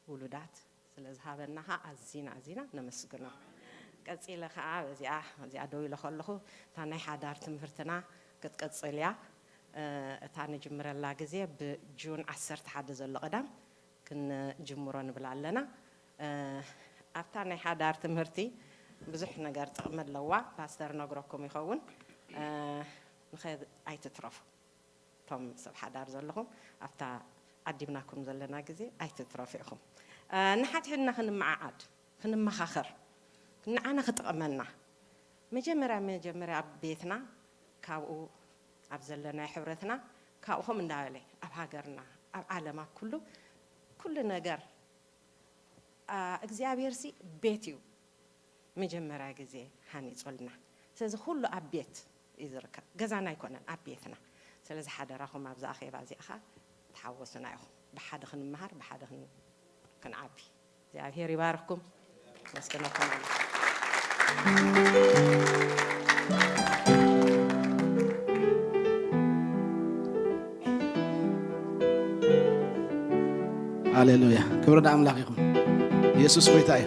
ውሉዳት ስለ ዝሃበና ኸዓ ኣዚና፣ ኣዚና ነመስግኖ። ቀጺለ ኸዓ በዚኣ፣ እዚኣ ደው ኢለ ከለኹ፣ እታ ናይ ሓዳር ትምህርትና ክትቅጽል እያ። እ፣ እታ ንጅምረላ ግዜ ብጁን ዓሰርተ ሓደ ዘሎ ቀዳም ክንጅምሮ ንብል ኣለና። እ፣ ኣብታ ናይ ሓዳር ትምህርቲ ብዙሕ ነገር ጥቕሚ ኣለዋ። ፓስተር ነግረኩም ይኸውን። ንኸ ኣይትትረፉ። እቶም ሰብ ሓዳር ዘለኹም ኣብታ ዓዲብናኩም ዘለና ግዜ ኣይትትረፉ ኢኹም። ንሓድሕድና ክንመዓዓድ፣ ክንመኻኸር፣ ንዓና ክጥቕመና፣ መጀመርያ መጀመርያ ኣብ ቤትና፣ ካብኡ ኣብ ዘለናዮ ሕብረትና፣ ካብኡ ከም እንዳበለ ኣብ ሃገርና፣ ኣብ ዓለም፣ ኣብ ኩሉ፣ ኩሉ ነገር እግዚኣብሔር ሲ ቤት እዩ። መጀመርያ ግዜ ሃኒጾልና። ስለዚ ኩሉ ኣብ ቤት እዩ ዝርከብ። ገዛና ኣይኮነን፣ ኣብ ቤትና። ስለዚ ሓደራኹም ኣብዚ ኣኼባ እዚኣ ኸኣ ተሓወሱና ኢኹም። ብሓደ ክንመሃር፣ ብሓደ ክን-፣ ክንዓቢ። እግዚኣብሔር ይባርኽኩም። መስገነኩም ኣለ። ሃሌሉያ። ክብሪ ንኣምላኽ ይኹን። ኢየሱስ ጎይታ እዩ።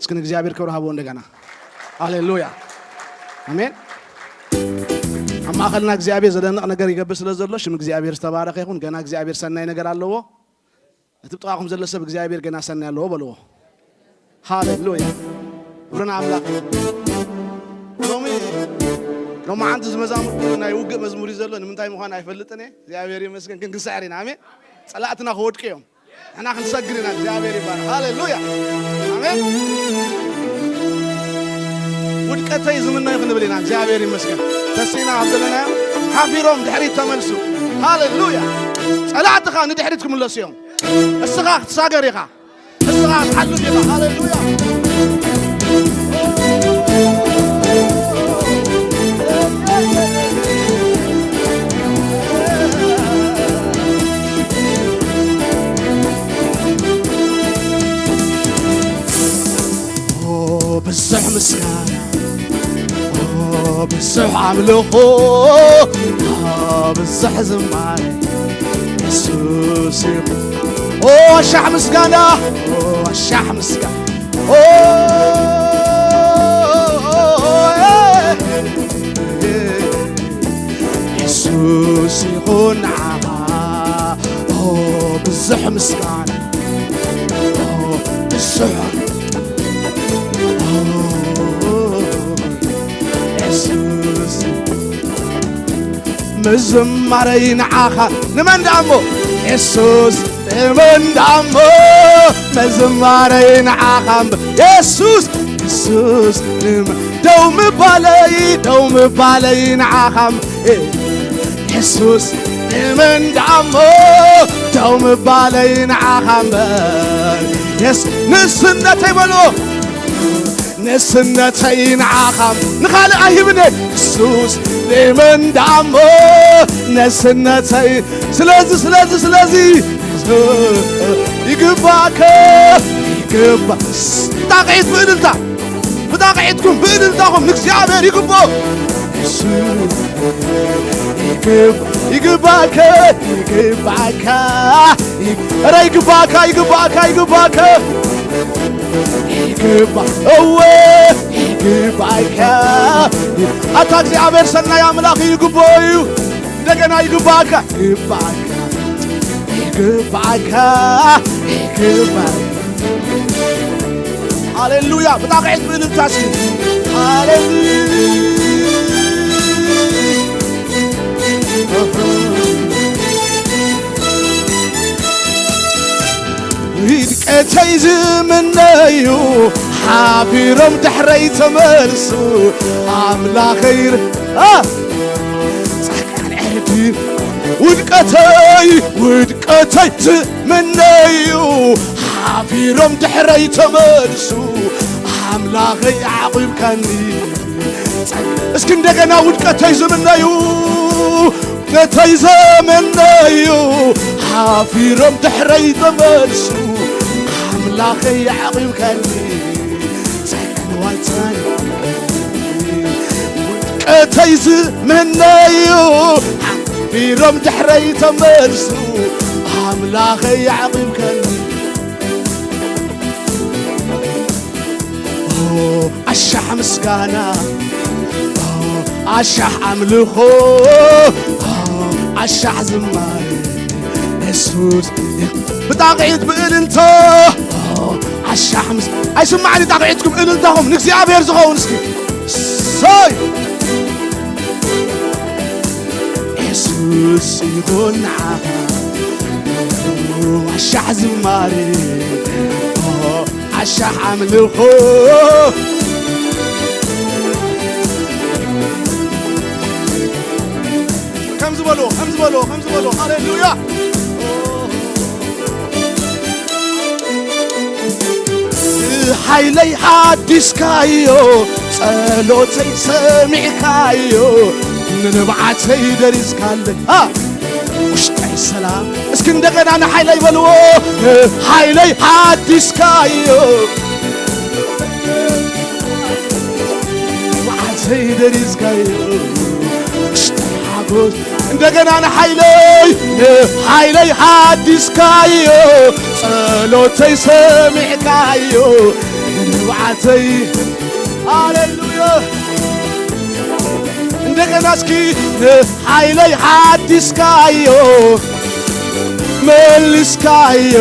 እስኪ ንእግዚኣብሔር ክብሪ ሃብዎ እንደገና። ሃሌሉያ። ኣሜን። ኣብ ማእኸልና እግዚኣብሔር ዘደንቕ ነገር ይገብር ስለ ዘሎ ሽም እግዚኣብሔር ዝተባረኸ ይኹን። ገና እግዚኣብሔር ሰናይ ነገር ኣለዎ። እቲ ብጥቓኹም ዘሎ ሰብ እግዚኣብሔር ገና ሰናይ ኣለዎ በልዎ። ሃሌሉያ። ክብሪ ንኣምላኽ። ሎሚ ሎማዓንቲ እዚ መዛሙር ናይ ውግእ መዝሙር እዩ ዘሎ። ንምንታይ ምዃን ኣይፈልጥን እየ። እግዚኣብሔር ይመስገን። ግን ክንስዕር ኢና። ኣሜን። ጸላእትና ክወድቁ እዮም። ንሕና ክንሰግር ኢና። እግዚኣብሔር ይባረክ። ሃሌሉያ። ኣሜን። ውድቀተይ ዝምነዩ ክንብል ኢና። እግዚኣብሔር ይመስገን። ተሲና ኣብ ዘለናዮ ሓፊሮም ድሕሪት ተመልሱ። ሃሌሉያ። ጸላእትኻ ንድሕሪት ክምለሱ እዮም። እስኻ ክትሳገር ኢኻ። እስኻ ክትሓልፍ ኢኻ። ሃሌሉያ። ብዙሕ ምስጋና፣ ብዙሕ ኣምልኾ፣ ብዙሕ ዝማሬ የሱስ ይኹን። ኦ ኣሻሕ ምስጋና፣ ኦ ኣሻሕ ምስጋና፣ ኦ የሱስ ይኹን ንዓኻ። ኦ ብዙሕ ምስጋና፣ ኦ ብዙሕ፣ ኦ የሱስ ምዝማረይ ንዓኻ። ንመን ደኣ እሞ? የሱስ። ንመን ደኣ እሞ? ምዝማረይ ንዓኻ እምበር። የሱስ፣ የሱስ። ንመ-፣ ደው ምባለይ፣ ደው ምባለይ ንዓኻ እምበር። የሱስ። ንመን ደኣ እሞ? ደው ምባለይ ንዓኻ እምበር። የስ-፣ ንእስነተይ በልዎ። ንእስነተይ ንዓኻ ንኻልእ ኣይህብን እየ። የሱስ። ንመን ደኣ እሞ ንእስነተይ። ስለዚ፣ ስለዚ፣ ስለዚ ይግባእከ፣ ይግባ-፣ ብጣቕዒት ብእልልታ፣ ብጣቕዒትኩም ብእልልታኹም ንእግዚኣብሔር ይግብኦ። የሱስ። ይግብ-፣ ይግባእከ፣ ይግባእካ፣ ይግ-፣ ኧረ ይግባእካ፣ ይግባእካ፣ ይግባእከ። ይግባ-፣ እወ፣ ይግባእካ። ኣታ እግዚኣብሔር ሰናይ ኣምላኽ እዩ፣ ይግብኦ እዩ። እንደገና ይግባእካ፣ ይግባእካ፣ ይግባእካ፣ ይግባእካ። ሃሌሉያ። ብጣቕዒት ብእልልታ እስኪ። ሃሌሉያ። ውድቀተይ ዝምነዩ ሓፊሮም ድሕረይ ተመልሱ ኣምላኸይ ር-፣ ኣ፣ ጻድቃን ዕርዲ ውድቀተይ፣ ውድቀተይ ዝምነዩ ሓፊሮም ድሕረይ ተመልሱ ኣምላኸይ ኣዕቒብካኒ። እስኪ እንደገና ውድቀተይ ዝምነዩ፣ ውድቀተይ ዝምነዩ፣ ሓፊሮም ድሕረይ ተመልሱ፣ ኣምላኸይ ኣዕቒብካኒ። ጸልዋ ጸል-፣ ውድቀተይ ዝምነዩ፣ ሓፊሮም ድሕረይ ተመልሱ፣ ኣምላኸይ ኣዕቒብካኒ። ኦ፣ ኣሻሕ ምስጋና፣ ኦ፣ ኣሻሕ ኣምልኾ፣ ኦ፣ ኣሻሕ ዝማሬ፣ የሱስ ብጣቕዒት ብእልልታ፣ ኦ፣ ኣሻሕ ምስ ኣይስማዕን እዩ ጣቕዒትኩም እልልታኹም ንእግዚኣብሔር ዝኸውን እስኪ ሰይ የሱስ ይኹን ንዓኻ ኣሻሕ ዝማሬ ኣሻሕ ኣምልኾ ከም ዝበሎ ከም ዝበሎ ከም ዝበሎ ሃሌሉያ ሓይለይ ሓዲስካዮ ጸሎተይ ሰሚዕካዮ ንንብዓተይ ደሪስካለይ ውሽጠይ ሰላም እስኪ እንደገና ንሓይለይ በልዎ ሓይለይ ሓዲስካዮ ንብዓተይ ደሪስካዮ ውሽጠይ ሓጎስ እንደገና ንሓይለይ ንሓይለይ ሓዲስካዮ ጸሎተይ ሰሚዕካዮ ንብዓተይ ሃሌሉያ እንደገና እስኪ ንሓይለይ ሓዲስካዮ መልስካዮ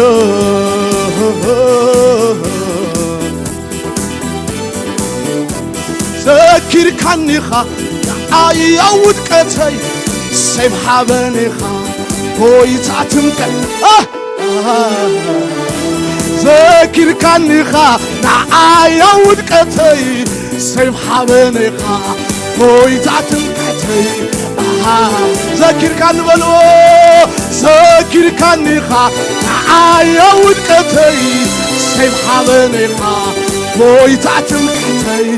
ዘኪርካኒኻ ንዓይ ኣብ ውድቀተይ ሰይፍ ሓበኔኻ ጎይታ ትምቀል ዘኪርካኒኻ ንዓይ ኣብ ውድቀተይ ሰይፍ ሓበኔኻ ጎይታ ትምቀተይ ዘኪርካኒ በልዎ ዘኪርካኒኻ ንዓይ ኣብ ውድቀተይ ሰይፍ ሓበኔኻ ጎይታ ትምቀተይ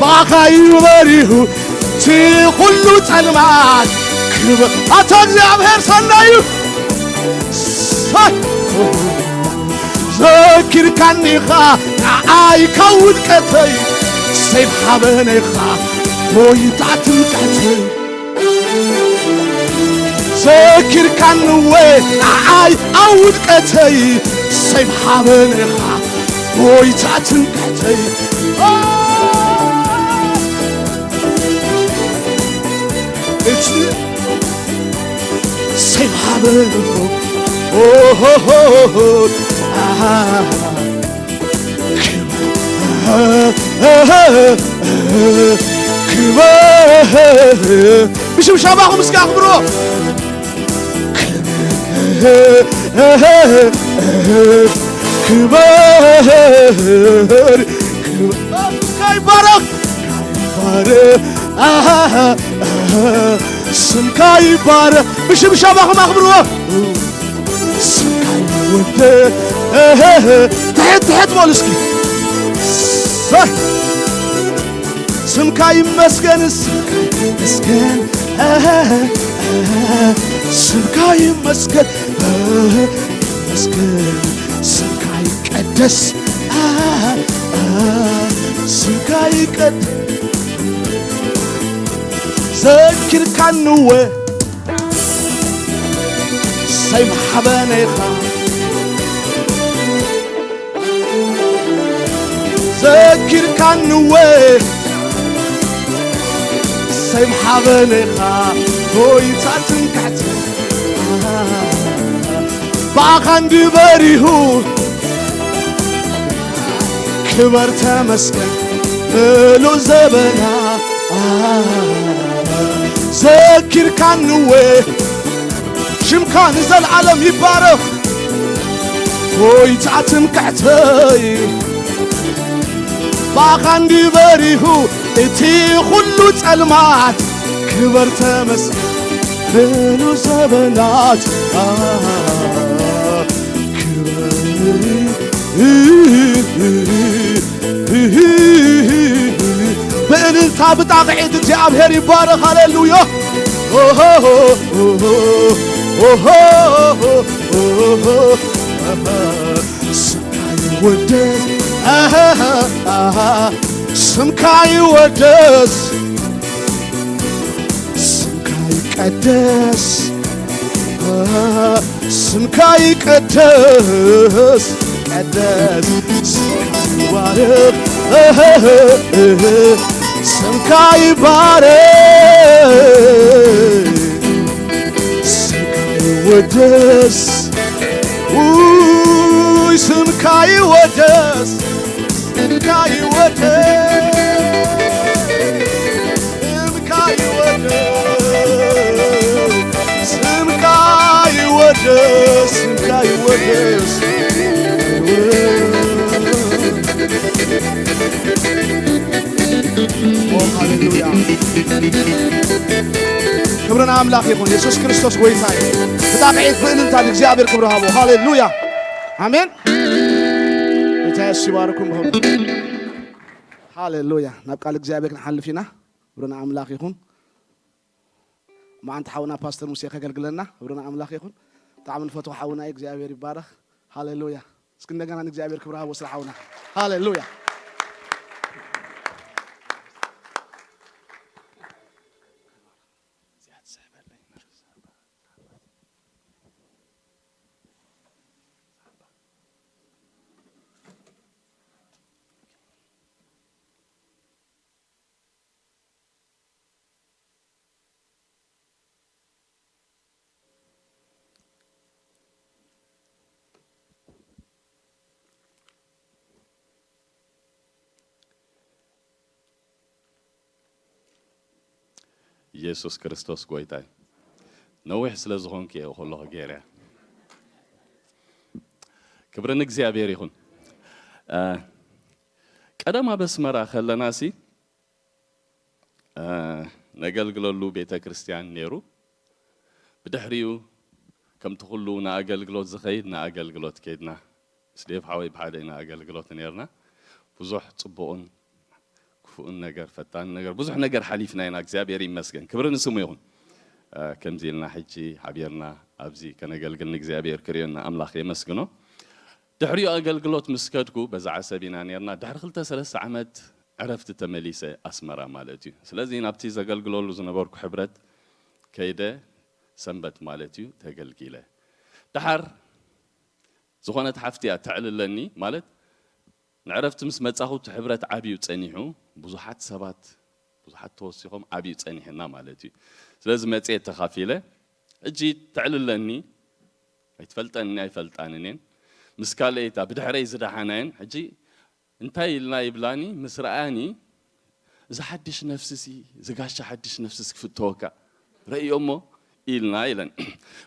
ባኻዩ በሪሁ እቲ ኩሉ ጸልማት ክብር ኣታ እግዚኣብሔር ሰናዩ ዘኪርካኒኻ ንዓይ ካብ ውድቀተይ ሰይፍ ሓበነኻ ጎይታ ትምክሕተይ ዘኪርካኒ እወ ንዓይ ኣብ ውድቀተይ ሰይፍ ሓበነኻ ጎይታ ትምክሕተይ እቲ ሰይፍ ሓበነኻ ኦሆሆሆ ኣሃ ብሽብሻባኹም እስኪ ኣኽብሮ ክበር ይባረኽ ስምካ ይባረኽ ብሽብሻባኹም ኣኽብርዎ ስምካ ይወደ ትሕት ትሕት በሉ እስኪ ስምካ ይመስገን ስምካ ይመስገን ስምካ ይመስገን ይመስገን ስምካ ይቀደስ ስምካ ይቀደስ ዘኪርካንወ ሰይም ሓበኔኻ ዘኪርካንወ ሰይም ሓበኔኻ ጎይታ ትምክሕቲ ብኣኻ እንዲ በሪሁ ክበር ተመስገን ምሉእ ዘበና ዘኪርካንወ ሽምካ ንዘለዓለም ይባረኽ ጎይታ ትምክሕተይ ብኣኻ እንዲ በሪሁ እቲ ኩሉ ጸልማት ክበር ተመስገን ምሉእ ዘበናት ክበር ብእልልታ ብጣቕዒት እግዚኣብሔር ይባረኽ ሃሌሉያ ስምካ ይወደስ ስምካ ይወደስ ስምካ ይቀደስ ስምካ ይቀደስ ቀደስ ስምካ ይባረክ ስምካ ይባረክ ስምካ ይወደስ ስምካ ይወደስ፣ ስምካ ይወደስ፣ ስምካ ይወደስ፣ ስምካ ይወደስ፣ ስምካ ይወደስ። ኦ፣ ሃሌሉያ። ክብሪ ንኣምላኽ ይኹን። የሱስ ክርስቶስ ጎይታ እዩ። ሳብዒት ብእልልታ ንእግዚኣብሔር ክብሪ ሃቦ። ሃሌሉያ። ኣሜን። ጌታ የሱስ ይባርኩም። ሃሌሉያ። ናብ ቃል እግዚኣብሔር ክንሓልፍ ኢና። ክብሪ ንኣምላኽ ይኹን። መዓንቲ ሓውና ፓስተር ሙሴ ከገልግለና። ክብሪ ንኣምላኽ ይኹን። ብጣዕሚ ንፈትዎ ሓውና እዩ። እግዚኣብሔር ይባረኽ። ሃሌሉያ። እስኪ እንደገና ንእግዚኣብሔር ክብሪ ሃቦ ስለ ሓውና። ሃሌሉያ። ኢየሱስ ክርስቶስ ጎይታይ። ነዊሕ ስለ ዝኾንኩ እየ ከለኹ ገይረ። ክብሪ ንእግዚኣብሔር ይኹን። እ፣ ቀደም ኣብ ኣስመራ ከለናሲ፣ እ፣ ነገልግለሉ ቤተ ክርስቲያን ነይሩ። ብድሕሪኡ ከምቲ ኩሉ ንኣገልግሎት ዝኸይድ ንኣገልግሎት ከይድና። ምስ ዴቭ ሓወይ ብሓደ ኢና ኣገልግሎት ነይርና። ብዙሕ ጽቡቕን ክፉእን ነገር፣ ፈታን ነገር፣ ብዙሕ ነገር ሓሊፍና ኢና። እግዚኣብሔር ይመስገን። ክብሪ ንስሙ ይኹን። እ፣ ከምዚ ኢልና ሕጂ ሓቢርና ኣብዚ ከነገልግል ንእግዚኣብሔር ክርእዮና ኣምላኽ የመስግኖ። ድሕሪኡ ኣገልግሎት ምስ ከድኩ፣ በዛ ዓሰብ ኢና ነይርና። ድሕሪ ክልተ ሰለስተ ዓመት ዕረፍቲ ተመሊሰ ኣስመራ ማለት እዩ። ስለዚ ናብቲ ዘገልግለሉ ዝነበርኩ ሕብረት ከይደ ሰንበት ማለት እዩ ተገልጊለ። ደሓር ዝኾነት ሓፍቲ እያ ተዕልለኒ፣ ማለት ንዕረፍቲ ምስ መጻኹ እቲ ሕብረት ዓብዩ ጸኒሑ፣ ብዙሓት ሰባት፣ ብዙሓት ተወሲኾም ዓብዩ ጸኒሕና ማለት እዩ። ስለዚ መጽየ ተኻፊለ፣ ሕጂ ተዕልለኒ፣ ኣይትፈልጠኒ ኣይፈልጣንን እየን። ምስ ካልኣይታ ብድሕረይ ዝደሓና እየን። ሕጂ እንታይ ኢልና ይብላኒ፣ ምስ ረኣያኒ፣ "እዚ ሓድሽ ነፍስሲ፣ እዚ ጋሻ ሓድሽ ነፍስስ ክፍተወካ ረእዮ እሞ" ኢልና ኢለን።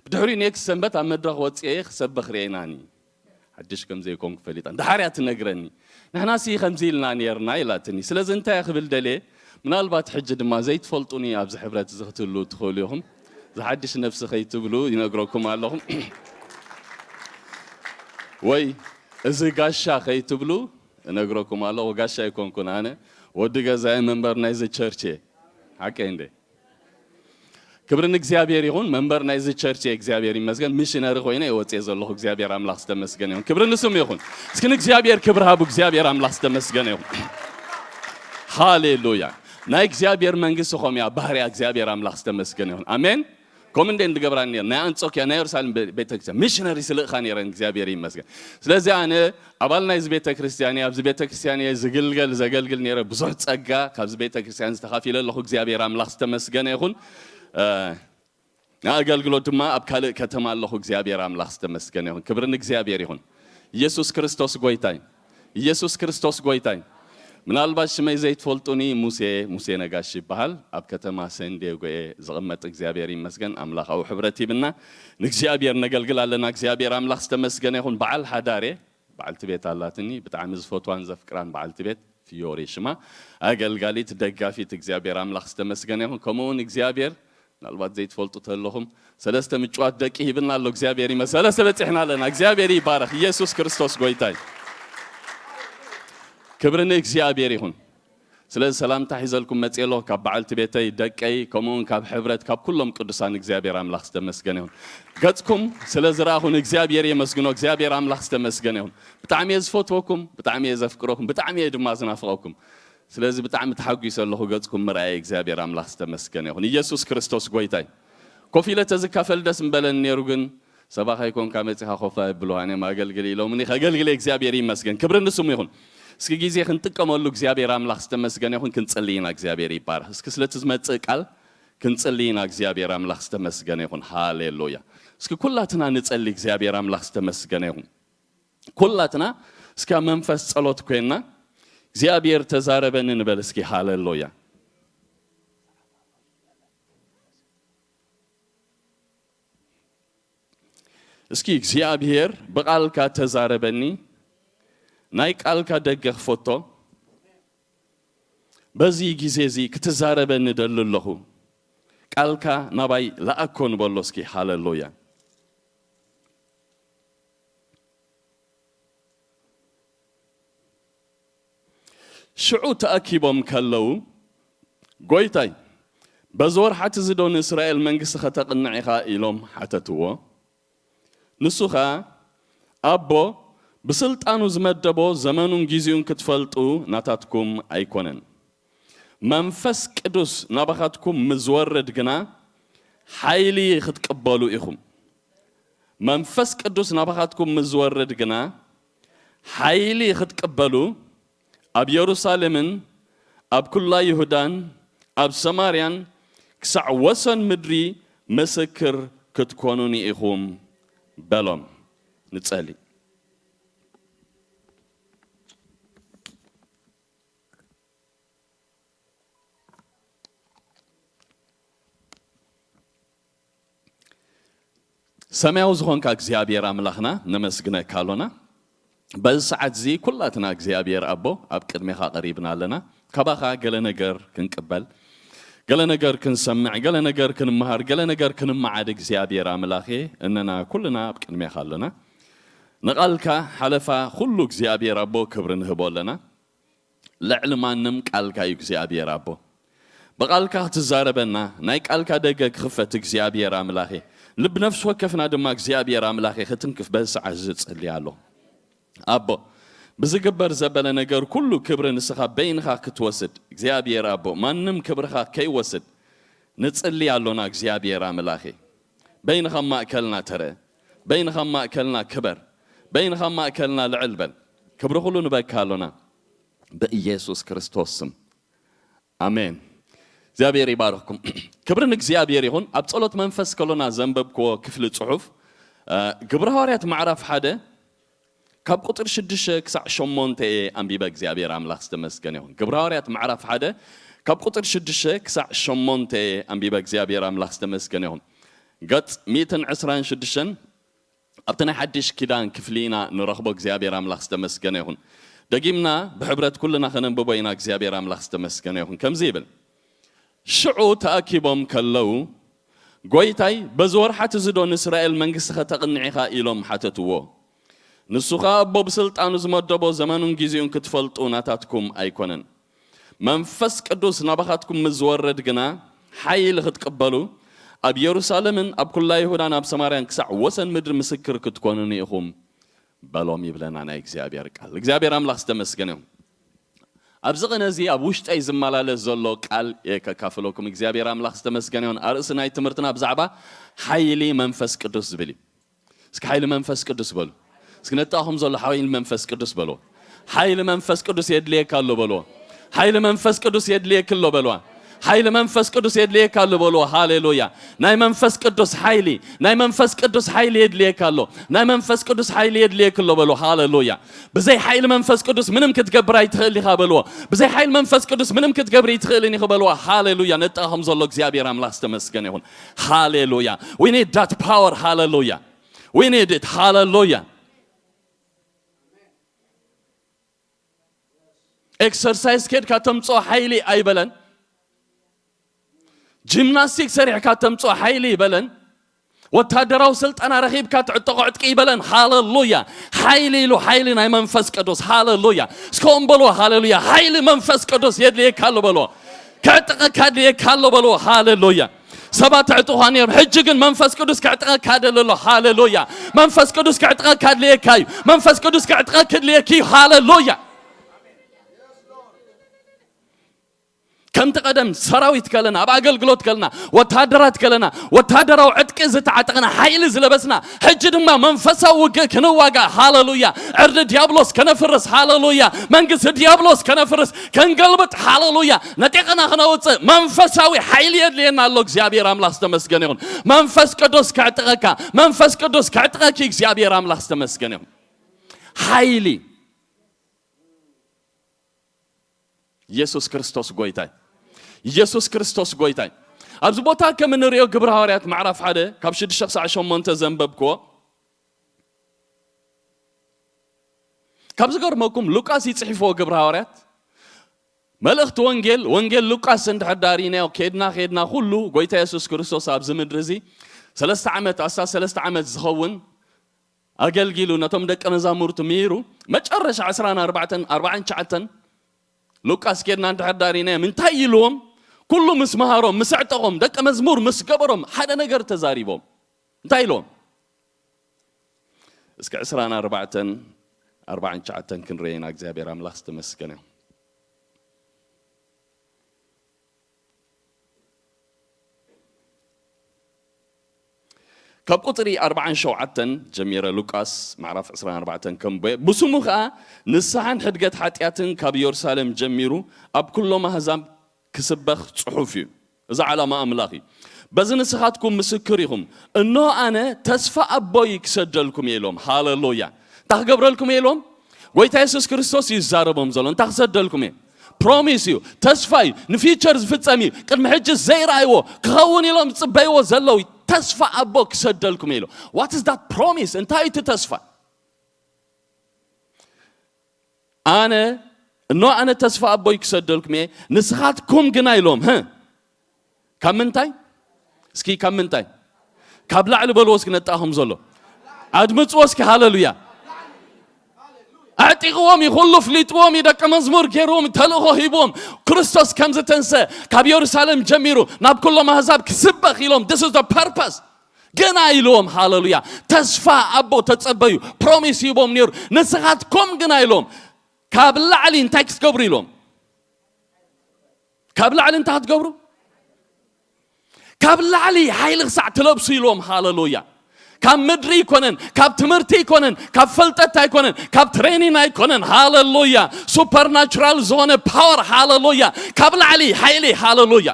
ብድሕሪኡ ኔክስት ሰንበት ኣብ መድረኽ ወፅኤ ክሰብኽ ርኤናኒ። ሓድሽ ከም ዘይኮንኩ ፈሊጣ። ደሓር እያ ትነግረኒ። "ንሕናሲ ከምዚ ኢልና ኔርና" ኢላትኒ። ስለዚ እንታይ እየ ክብል ደልየ፣ ምናልባት ሕጂ ድማ ዘይትፈልጡኒ ኣብዚ ሕብረት እዚ ክትህልዉ ትኽእሉ ኢኹም። "እዚ ሓድሽ ነፍሲ" ከይትብሉ ይነግረኩም ኣለኹ። ወይ "እዚ ጋሻ" ከይትብሉ እነግረኩም ኣለኹ። ጋሻ ኣይኮንኩን ኣነ፣ ወዲ ገዛየ መንበር ናይዚ ቸርች እየ። ሓቀይ እንደ? ክብሪ ንእግዚኣብሔር ይኹን። መንበር ናይዚ ቸርች እየ፣ እግዚኣብሔር ይመስገን። ሚሽነሪ ኮይነ እየ ወፅየ ዘለኹ። እግዚኣብሔር ኣምላኽ ዝተመስገነ ይኹን። ክብሪ ንስሙ ይኹን። እስኪ ንእግዚኣብሔር ክብሪ ሃቡ። እግዚኣብሔር ኣምላኽ ዝተመስገነ ይኹን። ሃሌሉያ። ናይ እግዚኣብሔር መንግስቲ ከምኡ እያ፣ ባህርያ። እግዚኣብሔር ኣምላኽ ዝተመስገነ ይኹን። ኣሜን። ከምኡ እንደ እንድገብራ ነይር፣ ናይ ኣንጾኪያ፣ ናይ የሩሳሌም ቤ-፣ ቤተክርስትያን ሚሽነሪ ስልእኻ ነይረን። እግዚኣብሔር ይመስገን። ስለዚ ኣነ ኣባል ናይዚ ቤተክርስትያን እየ፣ ኣብዚ ቤተክርስትያን እየ ዝግልገል፣ ዘገልግል ነይረ። ብዙሕ ጸጋ ካብዚ ቤተክርስትያን ዝተኻፊለ ኣለኹ። እግዚኣብሔር ኣምላኽ ዝተመስገነ ይኹን። እ፣ ንኣገልግሎት ድማ ኣብ ካልእ ከተማ ኣለኹ። እግዚኣብሔር ኣምላኽ ዝተመስገነ ይኹን። ክብሪ ንእግዚኣብሔር ይኹን። ኢየሱስ ክርስቶስ ጎይታይ። ኢየሱስ ክርስቶስ ጎይታይ። ምናልባት ሽመይ ዘይትፈልጡኒ፣ ሙሴ፣ ሙሴ ነጋሽ ይበሃል። ኣብ ከተማ ሰንዲየጎ እየ ዝቕመጥ። እግዚኣብሔር ይመስገን። ኣምላኻዊ ሕብረት ሂብና ንእግዚኣብሔር ነገልግል ኣለና። እግዚኣብሔር ኣምላኽ ዝተመስገነ ይኹን። በዓል ሓዳር እየ። በዓልቲ ቤት ኣላትኒ፣ ብጣዕሚ ዝፈትዋን ዘፍቅራን በዓልቲ ቤት፣ ፊዮሪ ሽማ። ኣገልጋሊት፣ ደጋፊት። እግዚኣብሔር ኣምላኽ ዝተመስገነ ይኹን። ከምኡ እውን እግዚኣብሔር፣ ምናልባት ዘይትፈልጡ ተለኹም፣ ሰለስተ ምጭዋት ደቂ ሂብና ኣሎ። እግዚኣብሔር ይመስገን። ሰለስተ በፂሕና ኣለና። እግዚኣብሔር ይባረኽ። ኢየሱስ ክርስቶስ ጎይታ እዩ። ክብሪ ንእግዚኣብሔር ይኹን። ስለዚ ሰላምታ ሒዘልኩም መፅየ ኣለኹ፣ ካብ በዓልቲ ቤተይ፣ ደቀይ፣ ከምኡውን ካብ ሕብረት፣ ካብ ኩሎም ቅዱሳን። እግዚኣብሔር ኣምላኽ ዝተመስገነ ይኹን። ገፅኩም ስለ ዝረኣኹ ንእግዚኣብሔር የመስግኖ። እግዚኣብሔር ኣምላኽ ዝተመስገነ ይኹን። ብጣዕሚ እየ ዝፈትወኩም፣ ብጣዕሚ እየ ዘፍቅረኩም፣ ብጣዕሚ እየ ድማ ዝናፍቐኩም። ስለዚ ብጣዕሚ ተሓጒሰ ኣለኹ ገፅኩም ምርኣየ። እግዚኣብሔር ኣምላኽ ዝተመስገነ ይኹን። ኢየሱስ ክርስቶስ ጎይታይ። ኮፍ ኢለ ተዝካፈል ደስ ምበለኒ ነይሩ፣ ግን "ሰባኻይ ኮንካ መፂኻ ኮፍ ኣይብሉ፣ ኣነ ማገልግል" ኢሎምኒ። ከገልግል እግዚኣብሔር ይመስገን። ክብሪ ንስሙ ይኹን። እስኪ ግዜ ክንጥቀመሉ። እግዚኣብሔር ኣምላኽ ዝተመስገነ ይኹን። ክንጽሊ ኢና። እግዚኣብሔር ይባረኽ። እስኪ ስለቲ ዝመጽእ ቃል ክንጽሊ ኢና። እግዚኣብሔር ኣምላኽ ዝተመስገነ ይኹን። ሃሌሉያ። እስኪ ኩላትና ንጸሊ። እግዚኣብሔር ኣምላኽ ዝተመስገነ ይኹን። ኩላትና እስከ መንፈስ ጸሎት ኮይና እግዚኣብሔር ተዛረበኒ ንበል እስኪ። ሃሌሉያ። እስኪ እግዚኣብሔር ብቓልካ ተዛረበኒ። ናይ ቃልካ ደገ ክፈቶ። በዚ ግዜ እዚ ክትዛረበኒ ደሊ ኣለኹ። ቃልካ ናባይ ለኣኮ ንበሎ እስኪ። ሃሌሉያ። ሽዑ ተኣኪቦም ከለዉ፣ ጎይታይ፣ በዚ ወርሓት እዚ ዶ ንእስራኤል መንግስቲ ከተቕንዕ ኢኻ? ኢሎም ሓተትዎ። ንሱ ኸኣ፣ ኣቦ ብስልጣኑ ዝመደቦ ዘመኑን ግዜኡን ክትፈልጡ ናታትኩም ኣይኮነን። መንፈስ ቅዱስ ናባኻትኩም ምስ ዝወርድ ግና ሓይሊ ክትቅበሉ ኢኹም። መንፈስ ቅዱስ ናባኻትኩም ምስ ዝወርድ ግና ሓይሊ ክትቅበሉ ኣብ የሩሳሌምን ኣብ ኩላ ይሁዳን ኣብ ሰማርያን ክሳዕ ወሰን ምድሪ ምስክር ክትኮኑኒ ኢኹም በሎም። ንጸሊ። ሰማያዊ ዝኾንካ እግዚኣብሔር ኣምላኽና ነመስግነካ ኣሎና። በዚ ሰዓት እዚ ኩላትና እግዚኣብሔር ኣቦ ኣብ ቅድሜኻ ቀሪብና ኣለና። ካባኻ ገለ ነገር ክንቅበል፣ ገለ ነገር ክንሰምዕ፣ ገለ ነገር ክንመሃር፣ ገለ ነገር ክንመዓድ እግዚኣብሔር ኣምላኽ እነና ኩልና ኣብ ቅድሜኻ ኣሎና። ንቓልካ ሓለፋ ኩሉ እግዚኣብሔር ኣቦ ክብሪ ንህቦ ኣለና። ልዕሊ ማንም ቃልካ እዩ እግዚኣብሔር ኣቦ። ብቓልካ ክትዛረበና፣ ናይ ቃልካ ደገ ክኽፈት እግዚኣብሔር ኣምላኸ፣ ልብ ነፍሲ ወከፍና ድማ እግዚኣብሔር ኣምላኸ ክትንክፍ በዚ ሰዓት እዚ እጽሊ ኣሎ። ኣቦ፣ ብዝግበር ዘበለ ነገር ኩሉ ክብሪ ንስኻ በይንኻ ክትወስድ እግዚኣብሔር ኣቦ፣ ማንም ክብርኻ ከይወስድ ንጽሊ ኣሎና እግዚኣብሔር ኣምላኸ። በይንኻ ማእከልና ተረእ፣ በይንኻ ማእከልና ክበር፣ በይንኻ ማእከልና ልዕል በል። ክብሪ ኩሉ ንበካ ኣሎና ብኢየሱስ ክርስቶስ ስም። ኣሜን። እግዚኣብሔር ይባርኽኩም። ክብሪ ንእግዚኣብሔር ይኹን። ኣብ ጸሎት መንፈስ ከሎና ዘንበብክዎ ክፍሊ ጽሑፍ፣ እ፣ ግብረ ሃዋርያት ምዕራፍ ሓደ ካብ ቁጥር ሽዱሽተ ክሳዕ ሸሞንተ እየ ኣንቢበ፣ እግዚኣብሔር ኣምላኽ ዝተመስገነ ይኹን። ግብረ ሃዋርያት ምዕራፍ ሓደ ካብ ቁጥር ሽዱሽተ ክሳዕ ሸሞንተ እየ ኣንቢበ፣ እግዚኣብሔር ኣምላኽ ዝተመስገነ ይኹን። ገጽ ሚእትን ዕስራን ሽዱሽተን ኣብቲ ናይ ሓድሽ ኪዳን ክፍሊ ኢና ንረኽቦ፣ እግዚኣብሔር ኣምላኽ ዝተመስገነ ይኹን። ደጊምና ብሕብረት ኩልና ከነንብቦ ኢና፣ እግዚኣብሔር ኣምላኽ ዝተመስገነ ይኹን። ከምዚ ይብል፣ ሽዑ ተኣኪቦም ከለዉ፣ ጎይታይ፣ በዚ ወርሓት እዚ ዶ ንእስራኤል መንግስቲ ከተቕንዕ ኢኻ? ኢሎም ሓተትዎ። ንሱ ኸኣ፣ ኣቦ ብስልጣኑ ዝመደቦ ዘመኑን ግዜኡን ክትፈልጡ ናታትኩም ኣይኮነን። መንፈስ ቅዱስ ናባኻትኩም ምስ ዝወርድ ግና፣ ሓይሊ ክትቅበሉ፣ ኣብ የሩሳሌምን ኣብ ኩላ ይሁዳን ኣብ ሰማርያን ክሳዕ ወሰን ምድሪ ምስክር ክትኮኑኒ ኢኹም በሎም ይብለና ናይ እግዚኣብሔር ቃል። እግዚኣብሔር ኣምላኽ ዝተመስገነ ይኹን። ኣብዚ ቅነ እዚ ኣብ ውሽጠይ ዝመላለስ ዘሎ ቃል እየ ከካፍለኩም። እግዚኣብሔር ኣምላኽ ዝተመስገነ ይኹን። ኣርእሲ ናይ ትምህርትና ብዛዕባ ሓይሊ መንፈስ ቅዱስ ዝብል እዩ። እስኪ ሓይሊ መንፈስ ቅዱስ በሉ። እስኪ ነጣኹም ዘሎ ሓይሊ መንፈስ ቅዱስ በልዎ። ሓይሊ መንፈስ ቅዱስ የድልየካ ኣሎ በልዎ። ሓይሊ መንፈስ ቅዱስ የድልየክ ኣሎ በልዋ። ሓይሊ መንፈስ ቅዱስ የድልየካ ኣሎ በልዎ። ሃሌሉያ። ናይ መንፈስ ቅዱስ ሓይሊ፣ ናይ መንፈስ ቅዱስ ሓይሊ የድልየካ ኣሎ። ናይ መንፈስ ቅዱስ ሓይሊ የድልየክ ኣሎ በልዎ። ሃሌሉያ። ብዘይ ሓይሊ መንፈስ ቅዱስ ምንም ክትገብር ኣይትኽእል ኢኻ በልዎ። ብዘይ ሓይሊ መንፈስ ቅዱስ ምንም ክትገብር ኣይትኽእልን ኢኺ በልዋ። ሃሌሉያ። ነጣኹም ዘሎ እግዚኣብሔር ኣምላኽ ዝተመስገነ ይኹን። ሃሌሉያ። We need that power. ሃሌሉያ። We need it. ሃሌሉያ። ኤክሰርሳይዝ ኬድካ ተምጽኦ ሓይሊ ኣይበለን። ጂምናስቲክ ሰሪሕካ ተምጽኦ ሓይሊ ይበለን። ወታደራዊ ስልጠና ረኺብካ ትዕጠቖ ዕጥቂ ይበለን። ሃሌሉያ። ሓይሊ ኢሉ ሓይሊ ናይ መንፈስ ቅዱስ። ሃሌሉያ። እስከ እምበልዎ ሃሌሉያ። ሓይሊ መንፈስ ቅዱስ የድልየካ ኣሎ በልዎ። ከዕጥቐካ የድልየካ ኣሎ በልዎ። ሃሌሉያ። ሰባት ኣዕጥቑኻ ነይሮም። ሕጂ ግን መንፈስ ቅዱስ ከዕጥቐካ ደሊ ኣሎ። ሃሌሉያ። መንፈስ ቅዱስ ከዕጥቐካ ድልየካ እዩ። መንፈስ ቅዱስ ከዕጥቐኪ ድልየኪ እዩ። ሃሌሉያ። ከምቲ ቀደም ሰራዊት ከለና፣ ኣብ ኣገልግሎት ከለና፣ ወታደራት ከለና፣ ወታደራዊ ዕጥቂ ዝተዓጠቕና፣ ሓይሊ ዝለበስና፣ ሕጂ ድማ መንፈሳዊ ውግእ ክንዋጋእ፣ ሃሌሉያ፣ ዕርዲ ዲያብሎስ ከነፍርስ፣ ሃሌሉያ፣ መንግስቲ ዲያብሎስ ከነፍርስ፣ ከንገልብጥ፣ ሃሌሉያ፣ ነጢቕና ክነውፅእ መንፈሳዊ ሓይሊ የድልየና ኣሎ። እግዚኣብሔር ኣምላኽ ዝተመስገነ ይኹን። መንፈስ ቅዱስ ከዕጥቐካ፣ መንፈስ ቅዱስ ከዕጥቐኪ እግዚኣብሔር ኣምላኽ ዝተመስገነ ይኹን። ሓይሊ። ኢየሱስ ክርስቶስ ጎይታይ። ኢየሱስ ክርስቶስ ጎይታይ። ኣብዚ ቦታ ከም እንሪኦ ግብረ ሃዋርያት ምዕራፍ ሓደ ካብ ሽዱሽተ ክሳዕ ሸሞንተ ዘንበብክዎ፣ ካብ ዝገርመኩም ሉቃስ ይጽሕፍዎ ግብረ ሃዋርያት፣ መልእኽቲ ወንጌል፣ ወንጌል ሉቃስ እንድሕር ዳሪናዮ፣ ኬድና ኬድና ኩሉ ጎይታ የሱስ ክርስቶስ ኣብዚ ምድሪ እዚ ሰለስተ ዓመት፣ ኣስታት ሰለስተ ዓመት ዝኸውን ኣገልጊሉ፣ ነቶም ደቀ መዛሙርቱ ምሂሩ፣ መጨረሻ ዕስራን ኣርባዕተን፣ ኣርባዓን ትሽዓተን ሉቃስ ኬድና እንድሕር ዳሪናዮም እንታይ ኢልዎም? ኩሉ ምስ መሃሮም፣ ምስ ኣዕጠቖም፣ ደቀ መዝሙር ምስ ገበሮም ሓደ ነገር ተዛሪቦም። እንታይ ኢልዎም? እስከ ዕስራን ኣርባዕተን ኣርባዓን ትሽዓተን ክንርኤና እግዚኣብሔር ኣምላኽ ዝተመስገነ። ካብ ቁጽሪ ኣርባዓን ሸውዓተን ጀሚረ ሉቃስ ምዕራፍ ዕስራን ኣርባዕተን ከንብቦ። ብስሙ ኸኣ ንስሓን ሕድገት ሓጢኣትን ካብ የሩሳሌም ጀሚሩ ኣብ ኩሎም ኣህዛብ ክስበኽ ጽሑፍ እዩ። እዚ ዓላማ ኣምላኽ እዩ። በዚ ንስኻትኩም ምስክር ኢኹም። እንሆ ኣነ ተስፋ ኣቦይ ክሰደልኩም እየ ኢሎም። ሃሌሉያ። እንታይ ክገብረልኩም እየ ኢሎም? ጎይታ የሱስ ክርስቶስ እዩ ዝዛረቦም ዘሎ። እንታይ ክሰደልኩም እየ? ፕሮሚስ እዩ። ተስፋ እዩ። ንፊቸር ዝፍጸም እዩ። ቅድሚ ሕጂ ዘይረኣይዎ ክኸውን ኢሎም ዝጽበይዎ ዘለዉ ተስፋ ኣቦ ክሰደልኩም እየ ኢሎም። What is that promise? እንታይ እዩ እቲ ተስፋ? ኣነ እኖ ኣነ ተስፋ ኣቦይ ክሰደልኩም እየ፣ ንስኻትኩም ግና ኢሎም። ህ ካብ ምንታይ? እስኪ ካብ ምንታይ? ካብ ላዕሊ በልዎ እስኪ ነጣኹም ዘሎ። ኣድምፅዎ እስኪ። ሃለሉያ። ኣዕጢቕዎም እዩ፣ ኩሉ ፍሊጥዎም እዩ፣ ደቀ መዝሙር ገይርዎም፣ ተልእኾ ሂብዎም። ክርስቶስ ከም ዝተንሰ ካብ የሩሳሌም ጀሚሩ ናብ ኩሎም ኣህዛብ ክስበኽ ኢሎም። This is the purpose። ግና ኢልዎም። ሃለሉያ። ተስፋ ኣቦ ተጸበዩ፣ ፕሮሚስ ሂቦም ነይሩ። ንስኻትኩም ግና ኢልዎም ካብ ላዕሊ እንታይ ክትገብሩ ኢልዎም? ካብ ላዕሊ እንታይ ክትገብሩ? ካብ ላዕሊ ሓይሊ ክሳዕ ትለብሱ ኢልዎም። ሃለሉያ። ካብ ምድሪ ኣይኮነን፣ ካብ ትምህርቲ ኣይኮነን፣ ካብ ፈልጠት ኣይኮነን፣ ካብ ትሬኒን ኣይኮነን። ሃለሉያ። ሱፐርናቹራል ዝኾነ ፓወር። ሃለሉያ። ካብ ላዕሊ ሓይሊ። ሃለሉያ።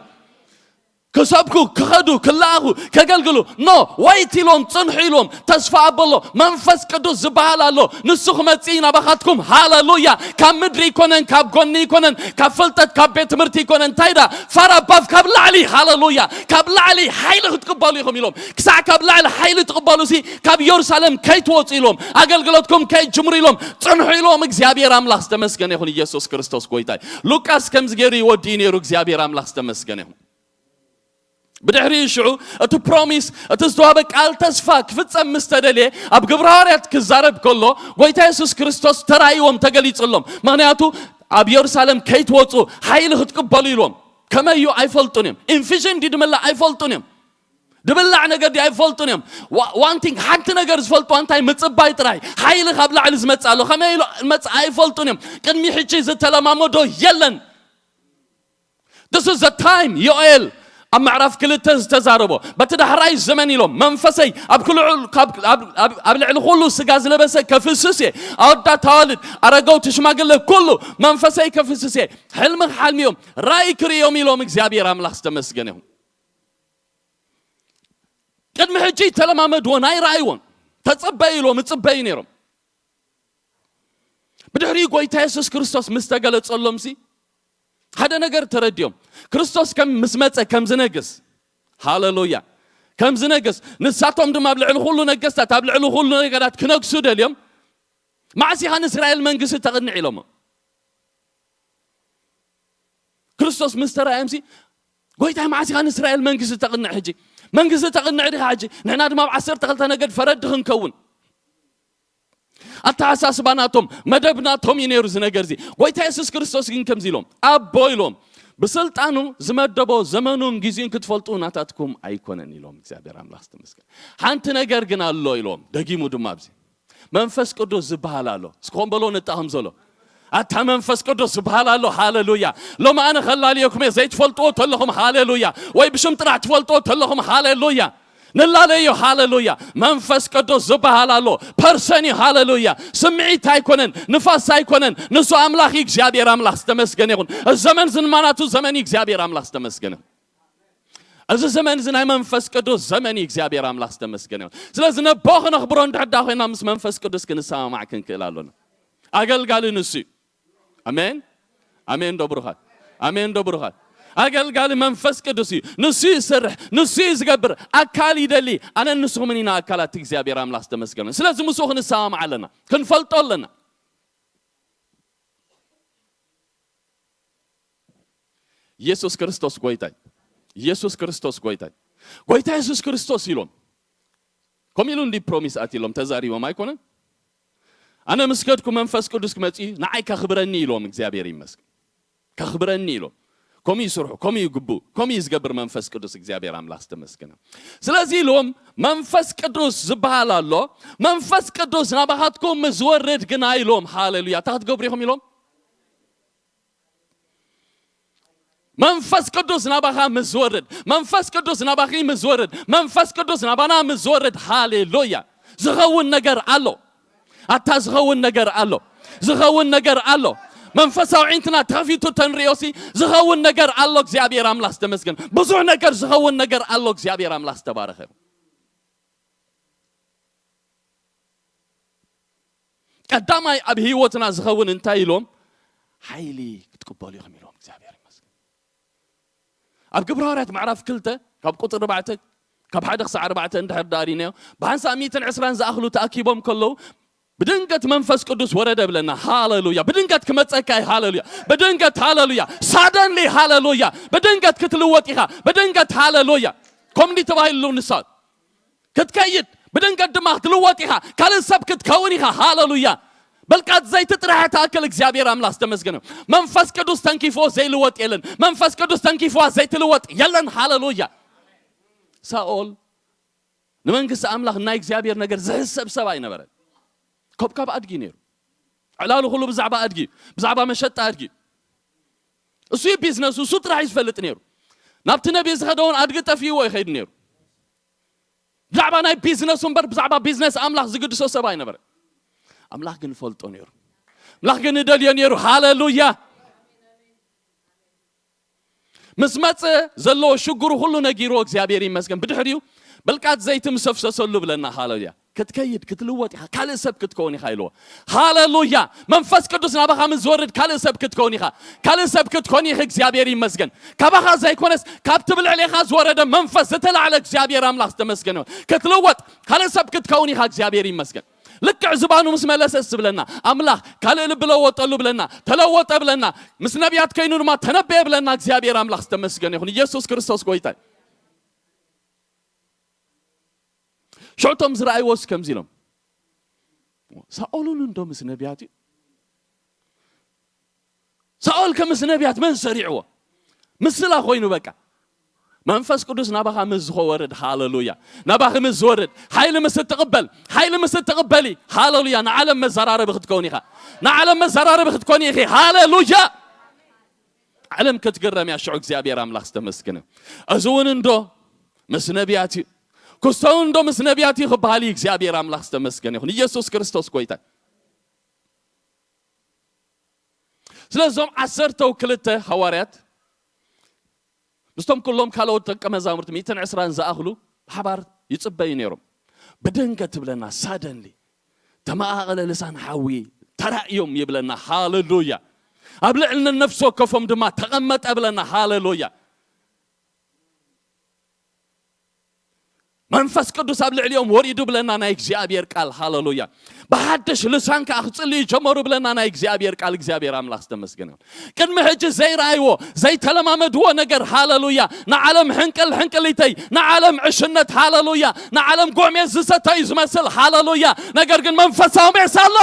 ክሰብኩ፣ ክኸዱ፣ ክለኣኹ፣ ከገልግሉ። ኖ፣ ወይት ኢሎም፣ ጽንሑ ኢሎም። ተስፋ ኣቦ ኣሎ። መንፈስ ቅዱስ ዝበሃል ኣሎ። ንሱ ክመጽእ እዩ ናባኻትኩም። ሃለሉያ። ካብ ምድሪ ይኮነን፣ ካብ ጎኒ ይኮነን፣ ካብ ፍልጠት፣ ካብ ቤት ትምህርቲ ይኮነን። እንታይ ዳ? ፋር ኣባቭ፣ ካብ ላዕሊ። ሃለሉያ። ካብ ላዕሊ ሓይሊ ክትቅበሉ ኢኹም ኢሎም። ክሳዕ ካብ ላዕሊ ሓይሊ ትቅበሉ ሲ፣ ካብ የሩሳሌም ከይትወጹ ኢሎም። ኣገልግሎትኩም ከይትጅምሩ ኢሎም። ጽንሑ ኢሎም። እግዚኣብሔር ኣምላኽ ዝተመስገነ ይኹን። ኢየሱስ ክርስቶስ ጎይታ እዩ። ሉቃስ ከምዚ ገይሩ ይወዲ ነይሩ። እግዚኣብሔር ኣምላኽ ዝተመስገነ ይኹን። ብድሕሪኡ ሽዑ እቲ ፕሮሚስ፣ እቲ ዝተዋህበ ቃል ተስፋ ክፍጸም ምስ ተደልየ፣ ኣብ ግብረ ሃዋርያት ክዛረብ ከሎ፣ ጎይታ የሱስ ክርስቶስ ተራእይዎም፣ ተገሊጹሎም። ምኽንያቱ ኣብ የሩሳሌም ከይትወጹ ሓይሊ ክትቅበሉ ኢልዎም። ከመይ እዩ ኣይፈልጡን እዮም። ኢንፊሽን ድዩ ድምላእ ኣይፈልጡን እዮም። ድብላዕ ነገር ድዩ ኣይፈልጡን እዮም። ዋ-፣ ዋን ቲንግ፣ ሓንቲ ነገር ዝፈልጥዋ እንታይ? ምጽባይ ጥራይ። ሓይሊ ካብ ላዕሊ ዝመጽእ ኣሎ። ከመይ ኢሉ መጽእ ኣይፈልጡን እዮም። ቅድሚ ሕጂ ዝተለማመዶ የለን። This is the time፣ ዮኤል ኣብ ምዕራፍ ክልተ ዝተዛረቦ፣ በቲ ዳሕራይ ዘመን ኢሎም፣ መንፈሰይ ኣብ ኩሉ፣ ካብ፣ ኣብ፣ ኣብ፣ ኣብ ልዕሊ ኩሉ ስጋ ዝለበሰ ከፍስስ እየ። ኣወዳት ኣዋልድ፣ ኣረገውቲ ሽማግለ፣ ኩሉ መንፈሰይ ከፍስስ እየ። ሕልሚ ክሓልም እዮም፣ ራእይ ክርእዮም ኢሎም። እግዚኣብሔር ኣምላኽ ዝተመስገነ ይኹን። ቅድሚ ሕጂ ተለማመድዎን ኣይረኣይዎን። ተጸበዩ ኢሎም፣ እጽበዩ ነይሮም። ብድሕሪኡ ጎይታ የሱስ ክርስቶስ ምስ ተገለጸሎምሲ፣ ሓደ ነገር ተረድዮም። ክርስቶስ ከም ምስ መጸ ከም ዝነግስ፣ ሃሌሉያ፣ ከም ዝነግስ፣ ንሳቶም ድማ ኣብ ልዕሊ ኩሉ ነገስታት፣ ኣብ ልዕሊ ኩሉ ነገራት ክነግሱ ደልዮም። መዓስ ኢኻ ንእስራኤል መንግስቲ ተቕንዕ ኢሎሞ። ክርስቶስ ምስ ተራእዮምሲ፣ ጎይታይ፣ መዓስ ኢኻ ንእስራኤል መንግስቲ ተቕንዕ? ሕጂ መንግስቲ ተቕንዕ ዲኻ? ሕጂ ንሕና ድማ ኣብ ዓሰርተ ክልተ ነገድ ፈረዲ ክንከውን። ኣተሓሳስባ ናቶም፣ መደብ ናቶም እዩ ነይሩ እዚ ነገር እዚ። ጎይታ የሱስ ክርስቶስ ግን ከምዚ ኢሎም፣ ኣቦ ኢሎም፣ ብስልጣኑ ዝመደቦ ዘመኑን ግዜኡን ክትፈልጡ ናታትኩም ኣይኮነን ኢሎም። እግዚኣብሔር ኣምላኽ ዝተመስገን። ሓንቲ ነገር ግን ኣሎ ኢሎም፣ ደጊሙ ድማ ኣብዚ መንፈስ ቅዱስ ዝበሃል ኣሎ። እስኪ ኮን በሎ ነጣኹም ዘሎ። ኣታ መንፈስ ቅዱስ ዝበሃል ኣሎ። ሃሌሉያ። ሎም ኣነ ከላልየኩም እየ ዘይትፈልጥዎ ተለኹም። ሃሌሉያ። ወይ ብሽም ጥራሕ ትፈልጥዎ ተለኹም። ሃሌሉያ። ንላለዮ። ሃሌሉያ። መንፈስ ቅዱስ ዝበሃል ኣሎ። ፐርሰን እዩ። ሃሌሉያ። ስምዒት ኣይኮነን፣ ንፋስ ኣይኮነን። ንሱ ኣምላኽ እዩ። እግዚኣብሔር ኣምላኽ ዝተመስገነ ይኹን። እዚ ዘመን ዝንማናቱ ዘመን እዩ። እግዚኣብሔር ኣምላኽ ዝተመስገነ። እዚ ዘመን እዚ ናይ መንፈስ ቅዱስ ዘመን እዩ። እግዚኣብሔር ኣምላኽ ዝተመስገነ ይሁን። ስለዚ ነቦ ክነኽብሮ እንድሕር ዳ ኮይና ምስ መንፈስ ቅዱስ ክንሰማማዕ ክንክእል ኣሎና። ኣገልጋሊ ንሱ እዩ። ኣሜን። ኣሜን ዶ ብሩኻት? ኣሜን ዶ ብሩኻት? ኣገልጋሊ መንፈስ ቅዱስ እዩ። ንሱ ይሰርሕ፣ ንሱ እዩ ዝገብር። ኣካል ይደሊ። ኣነ ንስኹምን ኢና ኣካላት እግዚኣብሔር ኣምላኽ ዝተመስገነ። ስለዚ ምስኡ ክንሰማማዕ ኣለና፣ ክንፈልጦ ኣለና። ኢየሱስ ክርስቶስ ጎይታይ፣ ኢየሱስ ክርስቶስ ጎይታይ፣ ጎይታ ኢየሱስ ክርስቶስ ኢሎም። ከምኡ ኢሉ እንዲ ፕሮሚስ ኣትሎም ተዛሪቦም ኣይኮነን? ኣነ ምስ ከድኩ መንፈስ ቅዱስ ክመጽእ እዩ፣ ንዓይ ከኽብረኒ ኢሎም። እግዚኣብሔር ይመስገን። ከኽብረኒ ኢሎም። ከምኡ ይስርሑ፣ ከምኡ ይግቡ፣ ከምኡ እዩ ዝገብር መንፈስ ቅዱስ። እግዚኣብሔር ኣምላኽ ዝተመስገነ። ስለዚ ኢሎም መንፈስ ቅዱስ ዝበሃል ኣሎ። መንፈስ ቅዱስ ናባኻትኩም ምስ ዝወርድ ግና ኢሎም። ሃሌሉያ። እንታይ ክትገብሩ ኢኹም ኢሎም? መንፈስ ቅዱስ ናባኻ ምስ ዝወርድ፣ መንፈስ ቅዱስ ናባኺ ምስ ዝወርድ፣ መንፈስ ቅዱስ ናባና ምስ ዝወርድ፣ ሃሌሉያ፣ ዝኸውን ነገር ኣሎ። ኣታ ዝኸውን ነገር ኣሎ። ዝኸውን ነገር ኣሎ። መንፈሳዊ ዒንትና ተኸፊቱ ተንሪኦሲ ዝኸውን ነገር ኣሎ። እግዚኣብሔር ኣምላኽ ዝተመስገን። ብዙሕ ነገር ዝኸውን ነገር ኣሎ። እግዚኣብሔር ኣምላኽ ዝተባረኸ። ቀዳማይ ኣብ ህይወትና ዝኸውን እንታይ ኢሎም? ሓይሊ ክትቅበሉ ኢኹም ኢሎም። እግዚኣብሔር ይመስገን። ኣብ ግብረ ሃዋርያት ምዕራፍ ክልተ ካብ ቁፅሪ ኣርባዕተ፣ ካብ ሓደ ክሳዕ ኣርባዕተ እንድሕር ዳሪናዮ፣ ብሓንሳብ ሚእትን ዕስራን ዝኣኽሉ ተኣኪቦም ከለዉ ብድንገት መንፈስ ቅዱስ ወረደ ብለና። ሃሌሉያ። ብድንገት ክመፀካ እዩ። ሃሌሉያ። ብድንገት። ሃሌሉያ። ሳደንሊ። ሃሌሉያ። ብድንገት ክትልወጥ ኢኻ። ብድንገት። ሃሌሉያ። ከምኒ ተባሂሉ ንሳ ክትከይድ ብድንገት ድማ ክትልወጥ ኢኻ። ካልእ ሰብ ክትከውን ኢኻ። ሃሌሉያ። በልቃት ዘይቲ ጥራሕ ትኣክል። እግዚኣብሔር ኣምላኽ ዝተመስገነ። መንፈስ ቅዱስ ተንኪፍዎ ዘይልወጥ የለን። መንፈስ ቅዱስ ተንኪፍዋ ዘይትልወጥ የለን። ሃሌሉያ። ሳኦል ንመንግስቲ ኣምላኽ ናይ እግዚኣብሔር ነገር ዝሕሰብ ሰብ ኣይነበረን። ከብካብ ኣድጊ ነይሩ። ዕላሉ ኩሉ ብዛዕባ ኣድጊ፣ ብዛዕባ መሸጣ ኣድጊ። እሱ እዩ ቢዝነሱ፣ እሱ ጥራሕ እዩ ዝፈልጥ ነይሩ። ናብቲ ነቢ ዝኸደውን ኣድጊ ጠፊእዎ ይኸይድ ነይሩ። ብዛዕባ ናይ ቢዝነሱ እምበር ብዛዕባ ቢዝነስ ኣምላኽ ዝግድሶ ሰብ ኣይነበረ። ኣምላኽ ግን ፈልጦ ነይሩ። ኣምላኽ ግን ይደልዮ ነይሩ። ሃሌሉያ። ምስ መጸ ዘለዎ ሽግሩ ሁሉ ነጊርዎ እግዚኣብሔር ይመስገን። ብድሕሪኡ ብልቃት ዘይቲ ምስ ኣፍሰሰሉ ብለና። ሃሌሉያ። ክትከይድ ክትልወጥ ኢኻ፣ ካልእ ሰብ ክትከውን ኢኻ ኢልዎ። ሃሌሉያ። መንፈስ ቅዱስ ናባኻ ምስ ዝወርድ ካልእ ሰብ ክትከውን ኢኻ። ካልእ ሰብ ክትኮን ኢኺ። እግዚኣብሔር ይመስገን። ካባኻ ዘይኮነስ ካብቲ ብልዕሌኻ ዝወረደ መንፈስ ዝተላዕለ እግዚኣብሔር ኣምላኽ ዝተመስገነ ይሁን። ክትልወጥ ካልእ ሰብ ክትከውን ኢኻ። እግዚኣብሔር ይመስገን። ልክዕ ዝባኑ ምስ መለሰስ ዝብለና ኣምላኽ ካልእ ልቢ ለወጠሉ ብለና፣ ተለወጠ ብለና፣ ምስ ነቢያት ከይኑ ድማ ተነበየ ብለና። እግዚኣብሔር ኣምላኽ ዝተመስገነ ይኹን። ኢየሱስ ክርስቶስ ጎይታ እዩ። ሽዑ እቶም ዝረኣይዎስ ከምዚ ኢሎም፣ ሳኦል እውን እንዶ ምስ ነቢያት እዩ? ሳኦል ከ ምስ ነቢያት መን ሰሪዕዎ? ምስላ ኮይኑ በቃ። መንፈስ ቅዱስ ናባኻ ምስ ዝወርድ፣ ሃሌሉያ፣ ናባኺ ምስ ዝወርድ፣ ሓይሊ ምስ እትቕበል፣ ሓይሊ ምስ እትቕበሊ፣ ሃሌሉያ፣ ንዓለም መዘራረቢ ክትከውን ኢኻ። ንዓለም መዘራረቢ ክትኮኒ ኢኺ። ሃሌሉያ። ዓለም ክትግረም እያ ሽዑ። እግዚኣብሔር ኣምላኽ ዝተመስገነ። እዚ እውን እንዶ ምስ ነቢያት እዩ፣ ክስቶ እውን እንዶ ምስ ነቢያት እዩ ክበሃል እዩ። እግዚኣብሔር ኣምላኽ ዝተመስገነ ይኹን። ኢየሱስ ክርስቶስ ጎይታ። ስለዞም ዓሰርተው ክልተ ሃዋርያት ምስቶም ኩሎም ካልኦት ደቀ መዛሙርቲ ሚእትን ዕስራን ዝኣኽሉ ብሓባር ይጽበዩ ነይሮም። ብድንገት ትብለና፣ ሳደንሊ ተመቓቐለ ልሳን ሓዊ ተራእዮም ይብለና። ሃሌሉያ። ኣብ ልዕሊ ነፍሲ ወከፎም ድማ ተቐመጠ ብለና። ሃሌሉያ። መንፈስ ቅዱስ ኣብ ልዕሊኦም ወሪዱ ብለና ናይ እግዚኣብሔር ቃል። ሃሌሉያ። ብሓድሽ ልሳን ከኣ ክጽልዩ ጀመሩ ብለና ናይ እግዚኣብሔር ቃል። እግዚኣብሔር ኣምላኽ ዝተመስገነ ይሁን። ቅድሚ ሕጂ ዘይረኣይዎ፣ ዘይተለማመድዎ ነገር። ሃሌሉያ። ንዓለም ሕንቅል ሕንቅሊተይ፣ ንዓለም ዕሽነት። ሃሌሉያ። ንዓለም ጎሜ ዝሰተዩ ዝመስል። ሃሌሉያ። ነገር ግን መንፈሳዊ ሜስ ኣሎ።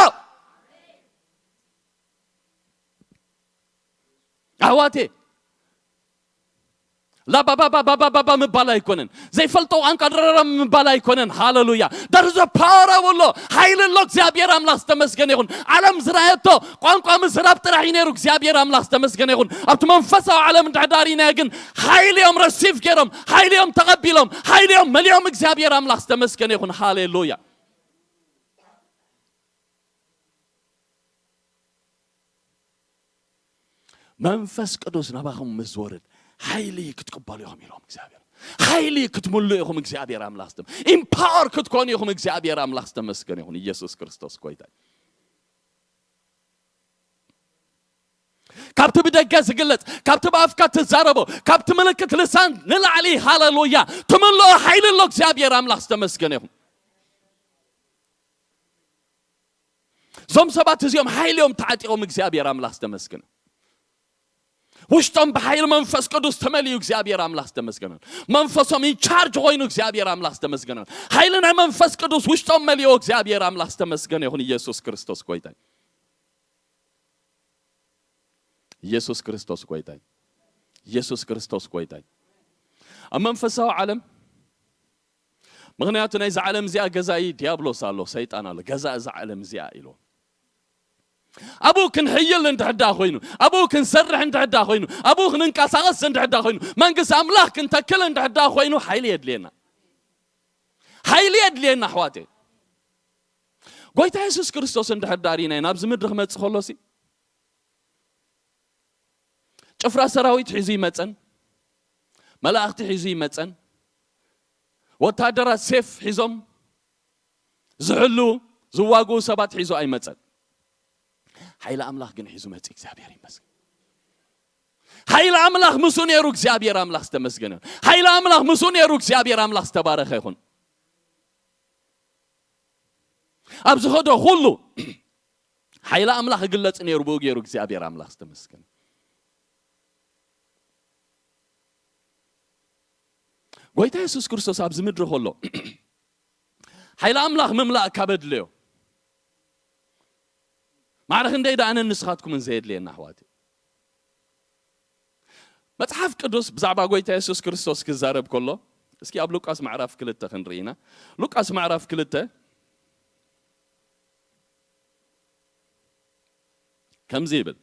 ኣሕዋቴ፣ ላባባባባባባ ምባል ኣይኮነን። ዘይፈልጦ ቋንቋ ድረረም ምባል ኣይኮነን። ሃሌሉያ። There is a power ኣሎ። ሓይሊ ኣሎ። እግዚኣብሔር ኣምላኽ ዝተመስገነ ይኹን። ዓለም ዝረኣየቶ ቋንቋ ምዝራብ ጥራሕ እዩ ነይሩ። እግዚኣብሔር ኣምላኽ ዝተመስገነ ይኹን። ኣብቲ መንፈሳዊ ዓለም እንድሕዳር ኢና ግን ሓይሊ እዮም ረሲቭ ገይሮም፣ ሓይሊ እዮም ተቐቢሎም፣ ሓይሊ እዮም መሊኦም። እግዚኣብሔር ኣምላኽ ዝተመስገነ ይኹን። ሃሌሉያ። መንፈስ ቅዱስ ናባኹም ምስ ዝወርድ ሓይሊ ክትቅበሉ ኢኹም ኢሎም እግዚኣብሔር። ሓይሊ ክትምሉ ኢኹም እግዚኣብሔር ኣምላኽ ስተም ኢምፓወር ክትኮኑ ኢኹም እግዚኣብሔር ኣምላኽ ዝተመስገነ ይኹን። ኢየሱስ ክርስቶስ ጎይታ እዩ። ካብቲ ብደገ ዝግለጽ፣ ካብቲ ብኣፍካ ትዛረቦ፣ ካብቲ ምልክት ልሳን ንላዕሊ፣ ሃሌሉያ፣ ትምልኦ ሓይሊ ኣሎ። እግዚኣብሔር ኣምላኽ ዝተመስገነ ይኹን። እዞም ሰባት እዚኦም ሓይሊ እዮም ተዓጢቖም። እግዚኣብሔር ኣምላኽ ዝተመስገነ። ውሽጦም ብሓይሊ መንፈስ ቅዱስ ተመልዩ። እግዚኣብሔር ኣምላኽ ዝተመስገነ። መንፈሶም ኢንቻርጅ ኮይኑ። እግዚኣብሔር ኣምላኽ ዝተመስገነ። ሓይሊ ናይ መንፈስ ቅዱስ ውሽጦም መሊኦ። እግዚኣብሔር ኣምላኽ ዝተመስገነ ይኹን። ኢየሱስ ክርስቶስ ጎይታ እዩ። ኢየሱስ ክርስቶስ ጎይታ እዩ። ኢየሱስ ክርስቶስ ጎይታ እዩ። ኣብ መንፈሳዊ ዓለም፣ ምኽንያቱ ናይዛ ዓለም እዚኣ ገዛኢ ዲያብሎስ ኣሎ፣ ሰይጣን ኣሎ፣ ገዛኢ እዛ ዓለም እዚኣ ኢሉ። ኣብኡ ክንሕይል እንድሕዳ ኮይኑ፣ ኣብኡ ክንሰርሕ እንድሕዳ ኮይኑ፣ ኣብኡ ክንንቀሳቐስ እንድሕዳ ኮይኑ፣ መንግስቲ ኣምላኽ ክንተክል እንድሕዳ ኮይኑ፣ ሓይሊ የድልየና። ሓይሊ የድልየና ኣሕዋተይ። ጎይታ የሱስ ክርስቶስ እንድሕር ዳሪናይ ናብዚ ምድሪ ክመጽእ ከሎሲ፣ ጭፍራ ሰራዊት ሒዙ ይመጸን፣ መላእኽቲ ሒዙ ይመጸን፣ ወታደራት ሴፍ ሒዞም ዝሕሉ ዝዋግኡ ሰባት ሒዙ ኣይመጸን። ሓይሊ ኣምላኽ ግን ሒዙ መጺ። እግዚኣብሔር ይመስገን። ሓይሊ ኣምላኽ ምስኡ ነይሩ። እግዚኣብሔር ኣምላኽ ዝተመስገነ ይሁን። ሓይሊ ኣምላኽ ምስኡ ነይሩ። እግዚኣብሔር ኣምላኽ ዝተባረኸ ይኹን። ኣብ ዝኸዶ ኩሉ ሓይሊ ኣምላኽ ይግለጽ ነይሩ። ብኡ ገይሩ እግዚኣብሔር ኣምላኽ ዝተመስገነ። ጎይታ የሱስ ክርስቶስ ኣብዚ ምድሪ ከሎ ሓይሊ ኣምላኽ ምምላእ ካብ ኣድለዮ፣ ማዕረ ክንደይ ደኣ ኣነን ንስኻትኩምን ዘየድልየና ኣሕዋት። መጽሓፍ ቅዱስ ብዛዕባ ጎይታ የሱስ ክርስቶስ ክዛረብ ከሎ፣ እስኪ ኣብ ሉቃስ ምዕራፍ ክልተ ክንርኢ ኢና። ሉቃስ ምዕራፍ ክልተ ከምዚ ይብል።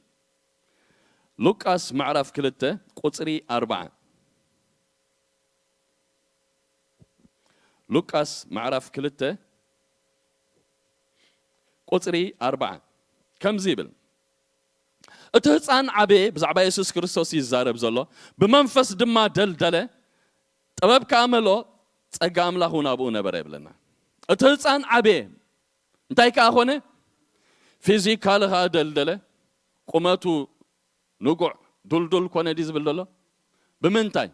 ሉቃስ ምዕራፍ ክልተ ቁጽሪ ኣርብዓ። ሉቃስ ምዕራፍ ክልተ ቁጽሪ ኣርብዓ ከምዚ ይብል። እቲ ህፃን ዓበየ፣ ብዛዕባ የሱስ ክርስቶስ እዩ ዝዛረብ ዘሎ፣ ብመንፈስ ድማ ደልደለ፣ ጥበብ ከኣ መሎ፣ ጸጋ ኣምላኽ እውን ኣብኡ ነበረ ይብለና። እቲ ህፃን ዓበየ፣ እንታይ ከኣ ኮነ? ፊዚካሊ ከኣ ደልደለ፣ ቁመቱ ንጉዕ ዱልዱል ኮነ ድዩ ዝብል ዘሎ? ብምንታይ?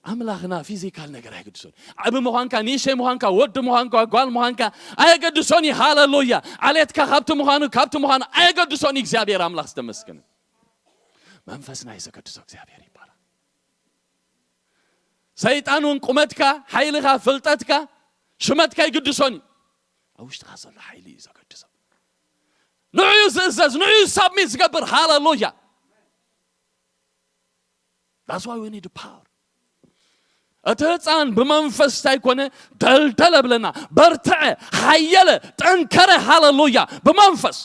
ኣምላኽና ፊዚካል ነገር ኣይገድሶን። ዓቢ ምዃንካ፣ ንእሸይ ምዃንካ፣ ወዲ ምዃንካ፣ ጓል ምዃንካ ኣየገድሶን እዩ። ሃሌሉያ። ዓሌትካ ካብቲ ምዃኑ፣ ካብቲ ምዃኑ ኣየገድሶን እዩ። እግዚኣብሔር ኣምላኽ ዝተመስገነ። መንፈስና እዩ ዘገድሶ፣ እግዚኣብሔር ይባረክ። ሰይጣን እውን ቁመትካ፣ ሓይልኻ፣ ፍልጠትካ፣ ሽመትካ ኣይግድሶን እዩ። ኣብ ውሽጥኻ ዘሎ ሓይሊ እዩ ዘገድሶ። ንዕኡ ዝእዘዝ፣ ንዕኡ ሳብሚት ዝገብር። ሃሌሉያ። That's why we need power። እቲ ህፃን ብመንፈስ እንታይ ኮነ? ደልደለ ብለና፣ በርትዐ፣ ሓየለ፣ ጠንከረ። ሃሌሉያ። ብመንፈስ፣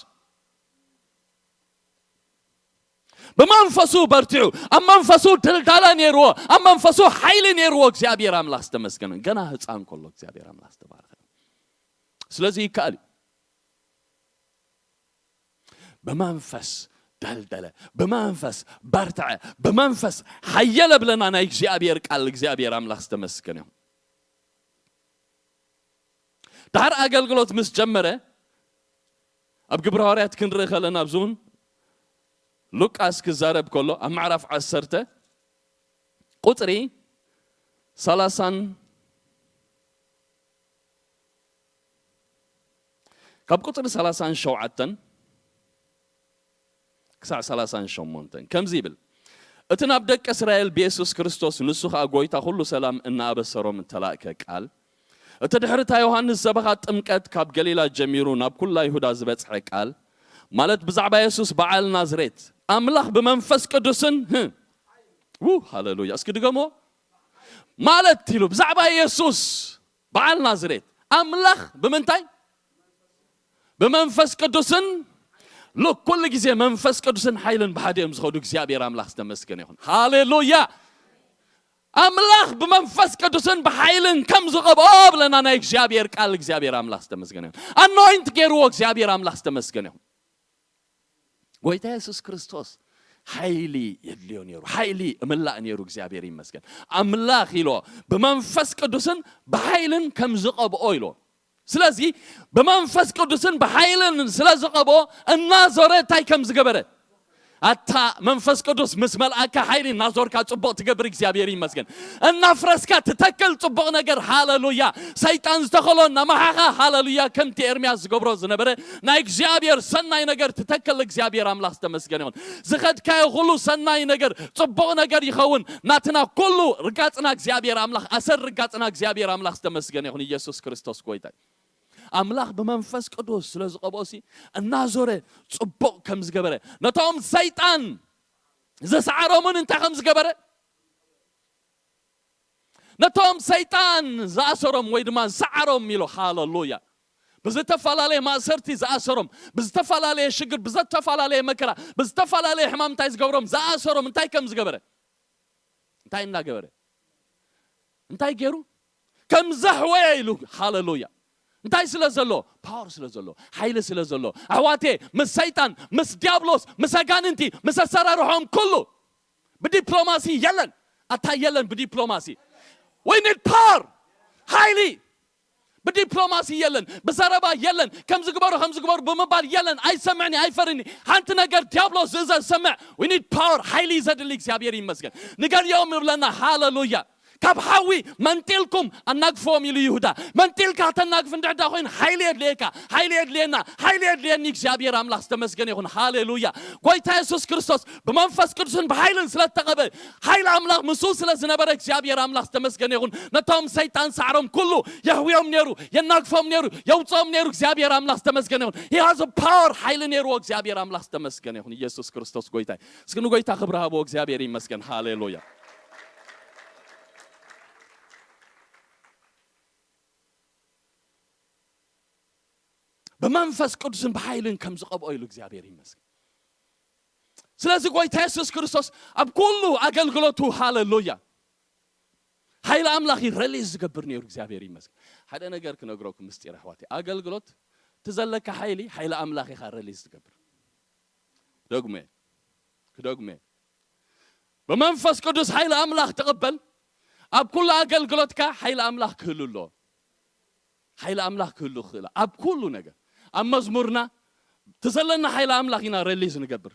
ብመንፈሱ በርቲዑ፣ ኣብ መንፈሱ ድልዳላ ነይርዎ፣ ኣብ መንፈሱ ሓይሊ ነይርዎ። እግዚኣብሔር ኣምላኽ ዝተመስገነ። ገና ህፃን ከሎ እግዚኣብሔር ኣምላኽ ዝተባረኸ። ስለዚ ይከኣል እዩ። ብመንፈስ ደልደለ፣ ብመንፈስ በርትዐ፣ ብመንፈስ ሓየለ ብለና ናይ እግዚኣብሔር ቃል። እግዚኣብሔር ኣምላኽ ዝተመስገነ ይኹን። ድሓር ኣገልግሎት ምስ ጀመረ፣ ኣብ ግብረ ሃዋርያት ክንርኢ ከለና፣ ኣብዚ እውን ሉቃስ ክዛረብ ከሎ ኣብ ምዕራፍ ዓሰርተ ቁጽሪ ሰላሳን፣ ካብ ቁጽሪ ሰላሳን ሸውዓተን ክሳዕ ሰላሳን ሸሞንተን ከምዚ ይብል። እቲ ናብ ደቂ እስራኤል ብየሱስ ክርስቶስ፣ ንሱ ኸኣ ጐይታ ኹሉ ሰላም እናኣበሰሮም እተላእከ ቃል፣ እቲ ድሕሪ እታ ዮሃንስ ሰበኻ ጥምቀት ካብ ገሊላ ጀሚሩ ናብ ኵላ ይሁዳ ዝበጽሐ ቃል፣ ማለት ብዛዕባ የሱስ በዓል ናዝሬት፣ ኣምላኽ ብመንፈስ ቅዱስን፣ ህ፣ ው፣ ሃሌሉያ። እስኪ ድገሞ። ማለት ኢሉ ብዛዕባ የሱስ በዓል ናዝሬት፣ ኣምላኽ ብምንታይ? ብመንፈስ ቅዱስን። ሉክ፣ ኩሉ ግዜ መንፈስ ቅዱስን ሓይልን ብሓደ እዮም ዝኸዱ። እግዚኣብሔር ኣምላኽ ዝተመስገነ ይኹን። ሃሌሉያ። ኣምላኽ ብመንፈስ ቅዱስን ብሓይልን ከም ዝቐብኦ ብለና ናይ እግዚኣብሔር ቃል። እግዚኣብሔር ኣምላኽ ዝተመስገነ ይኹን። ኣኖይንት ገይርዎ። እግዚኣብሔር ኣምላኽ ዝተመስገነ ይኹን። ጎይታ የሱስ ክርስቶስ ሓይሊ የድልዮ ነይሩ። ሓይሊ እምላእ ነይሩ። እግዚኣብሔር ይመስገን። ኣምላኽ ኢሎ ብመንፈስ ቅዱስን ብሓይልን ከም ዝቐብኦ ኢሎ። ስለዚ ብመንፈስ ቅዱስን ብሓይልን ስለ ዝቐብኦ እናዞረ እንታይ ከም ዝገበረ፣ ኣታ መንፈስ ቅዱስ ምስ መልኣካ ሓይሊ እናዞርካ ጽቡቕ ትገብር። እግዚኣብሔር ይመስገን። እናፍረስካ ትተክል ጽቡቕ ነገር። ሃለሉያ። ሰይጣን ዝተኸሎ እናመሓኻ፣ ሃለሉያ፣ ከምቲ ኤርምያስ ዝገብሮ ዝነበረ ናይ እግዚኣብሔር ሰናይ ነገር ትተክል። እግዚኣብሔር ኣምላኽ ዝተመስገነ ይኹን። ዝኸድካዮ ኩሉ ሰናይ ነገር ጽቡቕ ነገር ይኸውን። ናትና ኩሉ ርጋጽና እግዚኣብሔር ኣምላኽ፣ ኣሰር ርጋጽና እግዚኣብሔር ኣምላኽ ዝተመስገነ ይኹን። ኢየሱስ ክርስቶስ ጎይታ እዩ። ኣምላኽ ብመንፈስ ቅዱስ ስለ ዝቐብኦሲ እናዞረ ጽቡቕ ከም ዝገበረ፣ ነቶም ሰይጣን ዝሰዓሮምን እንታይ ከም ዝገበረ፣ ነቶም ሰይጣን ዝኣሰሮም ወይ ድማ ዝሰዓሮም ኢሎ። ሃለሉያ። ብዝተፈላለየ ማእሰርቲ ዝኣሰሮም፣ ብዝተፈላለየ ሽግር፣ ብዝተፈላለየ መከራ፣ ብዝተፈላለየ ሕማም እንታይ ዝገብሮም፣ ዝኣሰሮም እንታይ ከም ዝገበረ፣ እንታይ እናገበረ፣ እንታይ ገይሩ፣ ከም ዘሕወየ ኢሉ። ሃለሉያ። እንታይ ስለ ዘሎ? ፓወር ስለ ዘሎ፣ ሓይሊ ስለ ዘሎ። ኣሕዋቴ፣ ምስ ሰይጣን፣ ምስ ዲያብሎስ፣ ምስ ኣጋንንቲ፣ ምስ ኣሰራርሖም ኩሉ ብዲፕሎማሲ የለን። ኣታ የለን ብዲፕሎማሲ። We need power፣ ሓይሊ። ብዲፕሎማሲ የለን፣ ብዘረባ የለን፣ ከም ዝግበሩ ከም ዝግበሩ ብምባል የለን። ኣይሰምዕኒ፣ ኣይፈርኒ። ሓንቲ ነገር ዲያብሎስ ዝእዘዝ ሰምዕ። We need power፣ ሓይሊ እዩ ዘድሊ። እግዚኣብሔር ይመስገን። ንገርዮም ይብለና። ሃለሉያ። ካብ ሓዊ መንጢልኩም ኣናግፍዎም ኢሉ ይሁዳ። መንጢልካ ተናግፍ እንድሕዳ ኮይኑ ሓይሊ የድልየካ፣ ሓይሊ የድልየና፣ ሓይሊ የድልየኒ። እግዚኣብሔር ኣምላኽ ዝተመስገነ ይኹን። ሃሌሉያ። ጎይታ የሱስ ክርስቶስ ብመንፈስ ቅዱስን ብሓይልን ስለ እተቐበ፣ ሓይሊ ኣምላኽ ምስኡ ስለ ዝነበረ እግዚኣብሔር ኣምላኽ ዝተመስገነ ይኹን። ነቶም ሰይጣን ሳዕሮም ኩሉ የህውዮም ነይሩ፣ የናግፎም ነይሩ፣ የውፅኦም ነይሩ። እግዚኣብሔር ኣምላኽ ዝተመስገነ ይኹን። He has a power፣ ሓይሊ ነይርዎ። እግዚኣብሔር ኣምላኽ ዝተመስገነ ይኹን። ኢየሱስ ክርስቶስ ጎይታ እዩ። እስኪ ንጎይታ ክብሪ ሃብዎ። እግዚኣብሔር ይመስገን። ሃሌሉያ። ብመንፈስ ቅዱስን ብሓይልን ከም ዝቐብኦ ኢሉ እግዚኣብሔር ይመስገን። ስለዚ ጎይታ የሱስ ክርስቶስ ኣብ ኩሉ ኣገልግሎቱ፣ ሃሌሉያ፣ ሓይሊ ኣምላኽ እዩ ረሊዝ ዝገብር ነይሩ። እግዚኣብሔር ይመስገን። ሓደ ነገር ክነግረኩም ምስጢር ኣሕዋተይ፣ ኣገልግሎት እቲ ዘለካ ሓይሊ፣ ሓይሊ ኣምላኽ ኢኻ ረሊዝ ዝገብር። ክደግሞ እየ፣ ክደግሞ እየ። ብመንፈስ ቅዱስ ሓይሊ ኣምላኽ ትቕበል። ኣብ ኩሉ ኣገልግሎትካ ሓይሊ ኣምላኽ ክህሉ ኣለዎ። ሓይሊ ኣምላኽ ክህሉ ክኽእል ኣብ ኩሉ ነገር። ኣብ መዝሙርና እቲ ዘለና ሓይሊ ኣምላኽ ኢና ረሊዝ ንገብር።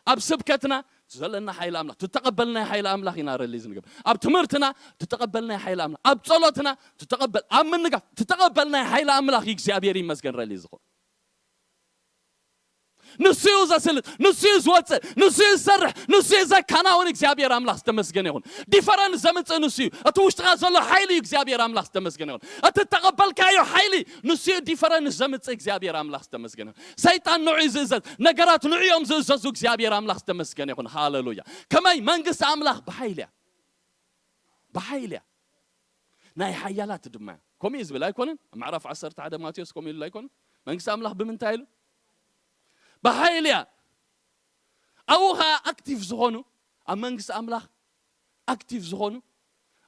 ኣብ ስብከትና እቲ ዘለና ሓይሊ ኣምላኽ፣ ትተቐበልናይ ሓይሊ ኣምላኽ ኢና ረሊዝ ንገብር። ኣብ ትምህርትና ትተቐበልናይ ሓይሊ ኣምላኽ፣ ኣብ ጸሎትና ትተቐበል፣ ኣብ ምንጋፍ ትተቐበልናይ ሓይሊ ኣምላኽ እዩ። እግዚኣብሔር ይመስገን ረሊዝ ዝኾን። ንሱ እዩ ዘስልጥ፣ ንሱ እዩ ዝወፅእ፣ ንሱ እዩ ዝሰርሕ፣ ንሱ እዩ ዘከናውን። እግዚኣብሔር ኣምላኽ ዝተመስገነ ይኹን። ዲፈረንስ ዘምፅእ ንሱ እዩ። እቲ ውሽጥኻ ዘሎ ሓይሊ እዩ። እግዚኣብሔር ኣምላኽ ዝተመስገነ ይኹን። እቲ እተቐበልካዮ ሓይሊ ንሱ እዩ ዲፈረንስ ዘምፅእ። እግዚኣብሔር ኣምላኽ ዝተመስገነ ይኹን። ሰይጣን ንዑ እዩ ዝእዘዝ፣ ነገራት ንዑ እዮም ዝእዘዙ። እግዚኣብሔር ኣምላኽ ዝተመስገነ ይኹን። ሃሌሉያ። ከመይ? መንግስቲ ኣምላኽ ብሓይሊ እያ፣ ብሓይሊ እያ። ናይ ሓያላት ድማ እያ። ከምኡ እዩ ዝብል ኣይኮነን? ኣብ ምዕራፍ ዓሰርተ ሓደ ማቴዎስ ከምኡ ኢሉ ኣይኮነን? መንግስቲ ኣምላኽ ብምንታይ ኢሉ? ብሓይሊ እያ። ኣብኡ ኸዓ ኣክቲቭ ዝኾኑ፣ ኣብ መንግስቲ ኣምላኽ ኣክቲቭ ዝኾኑ፣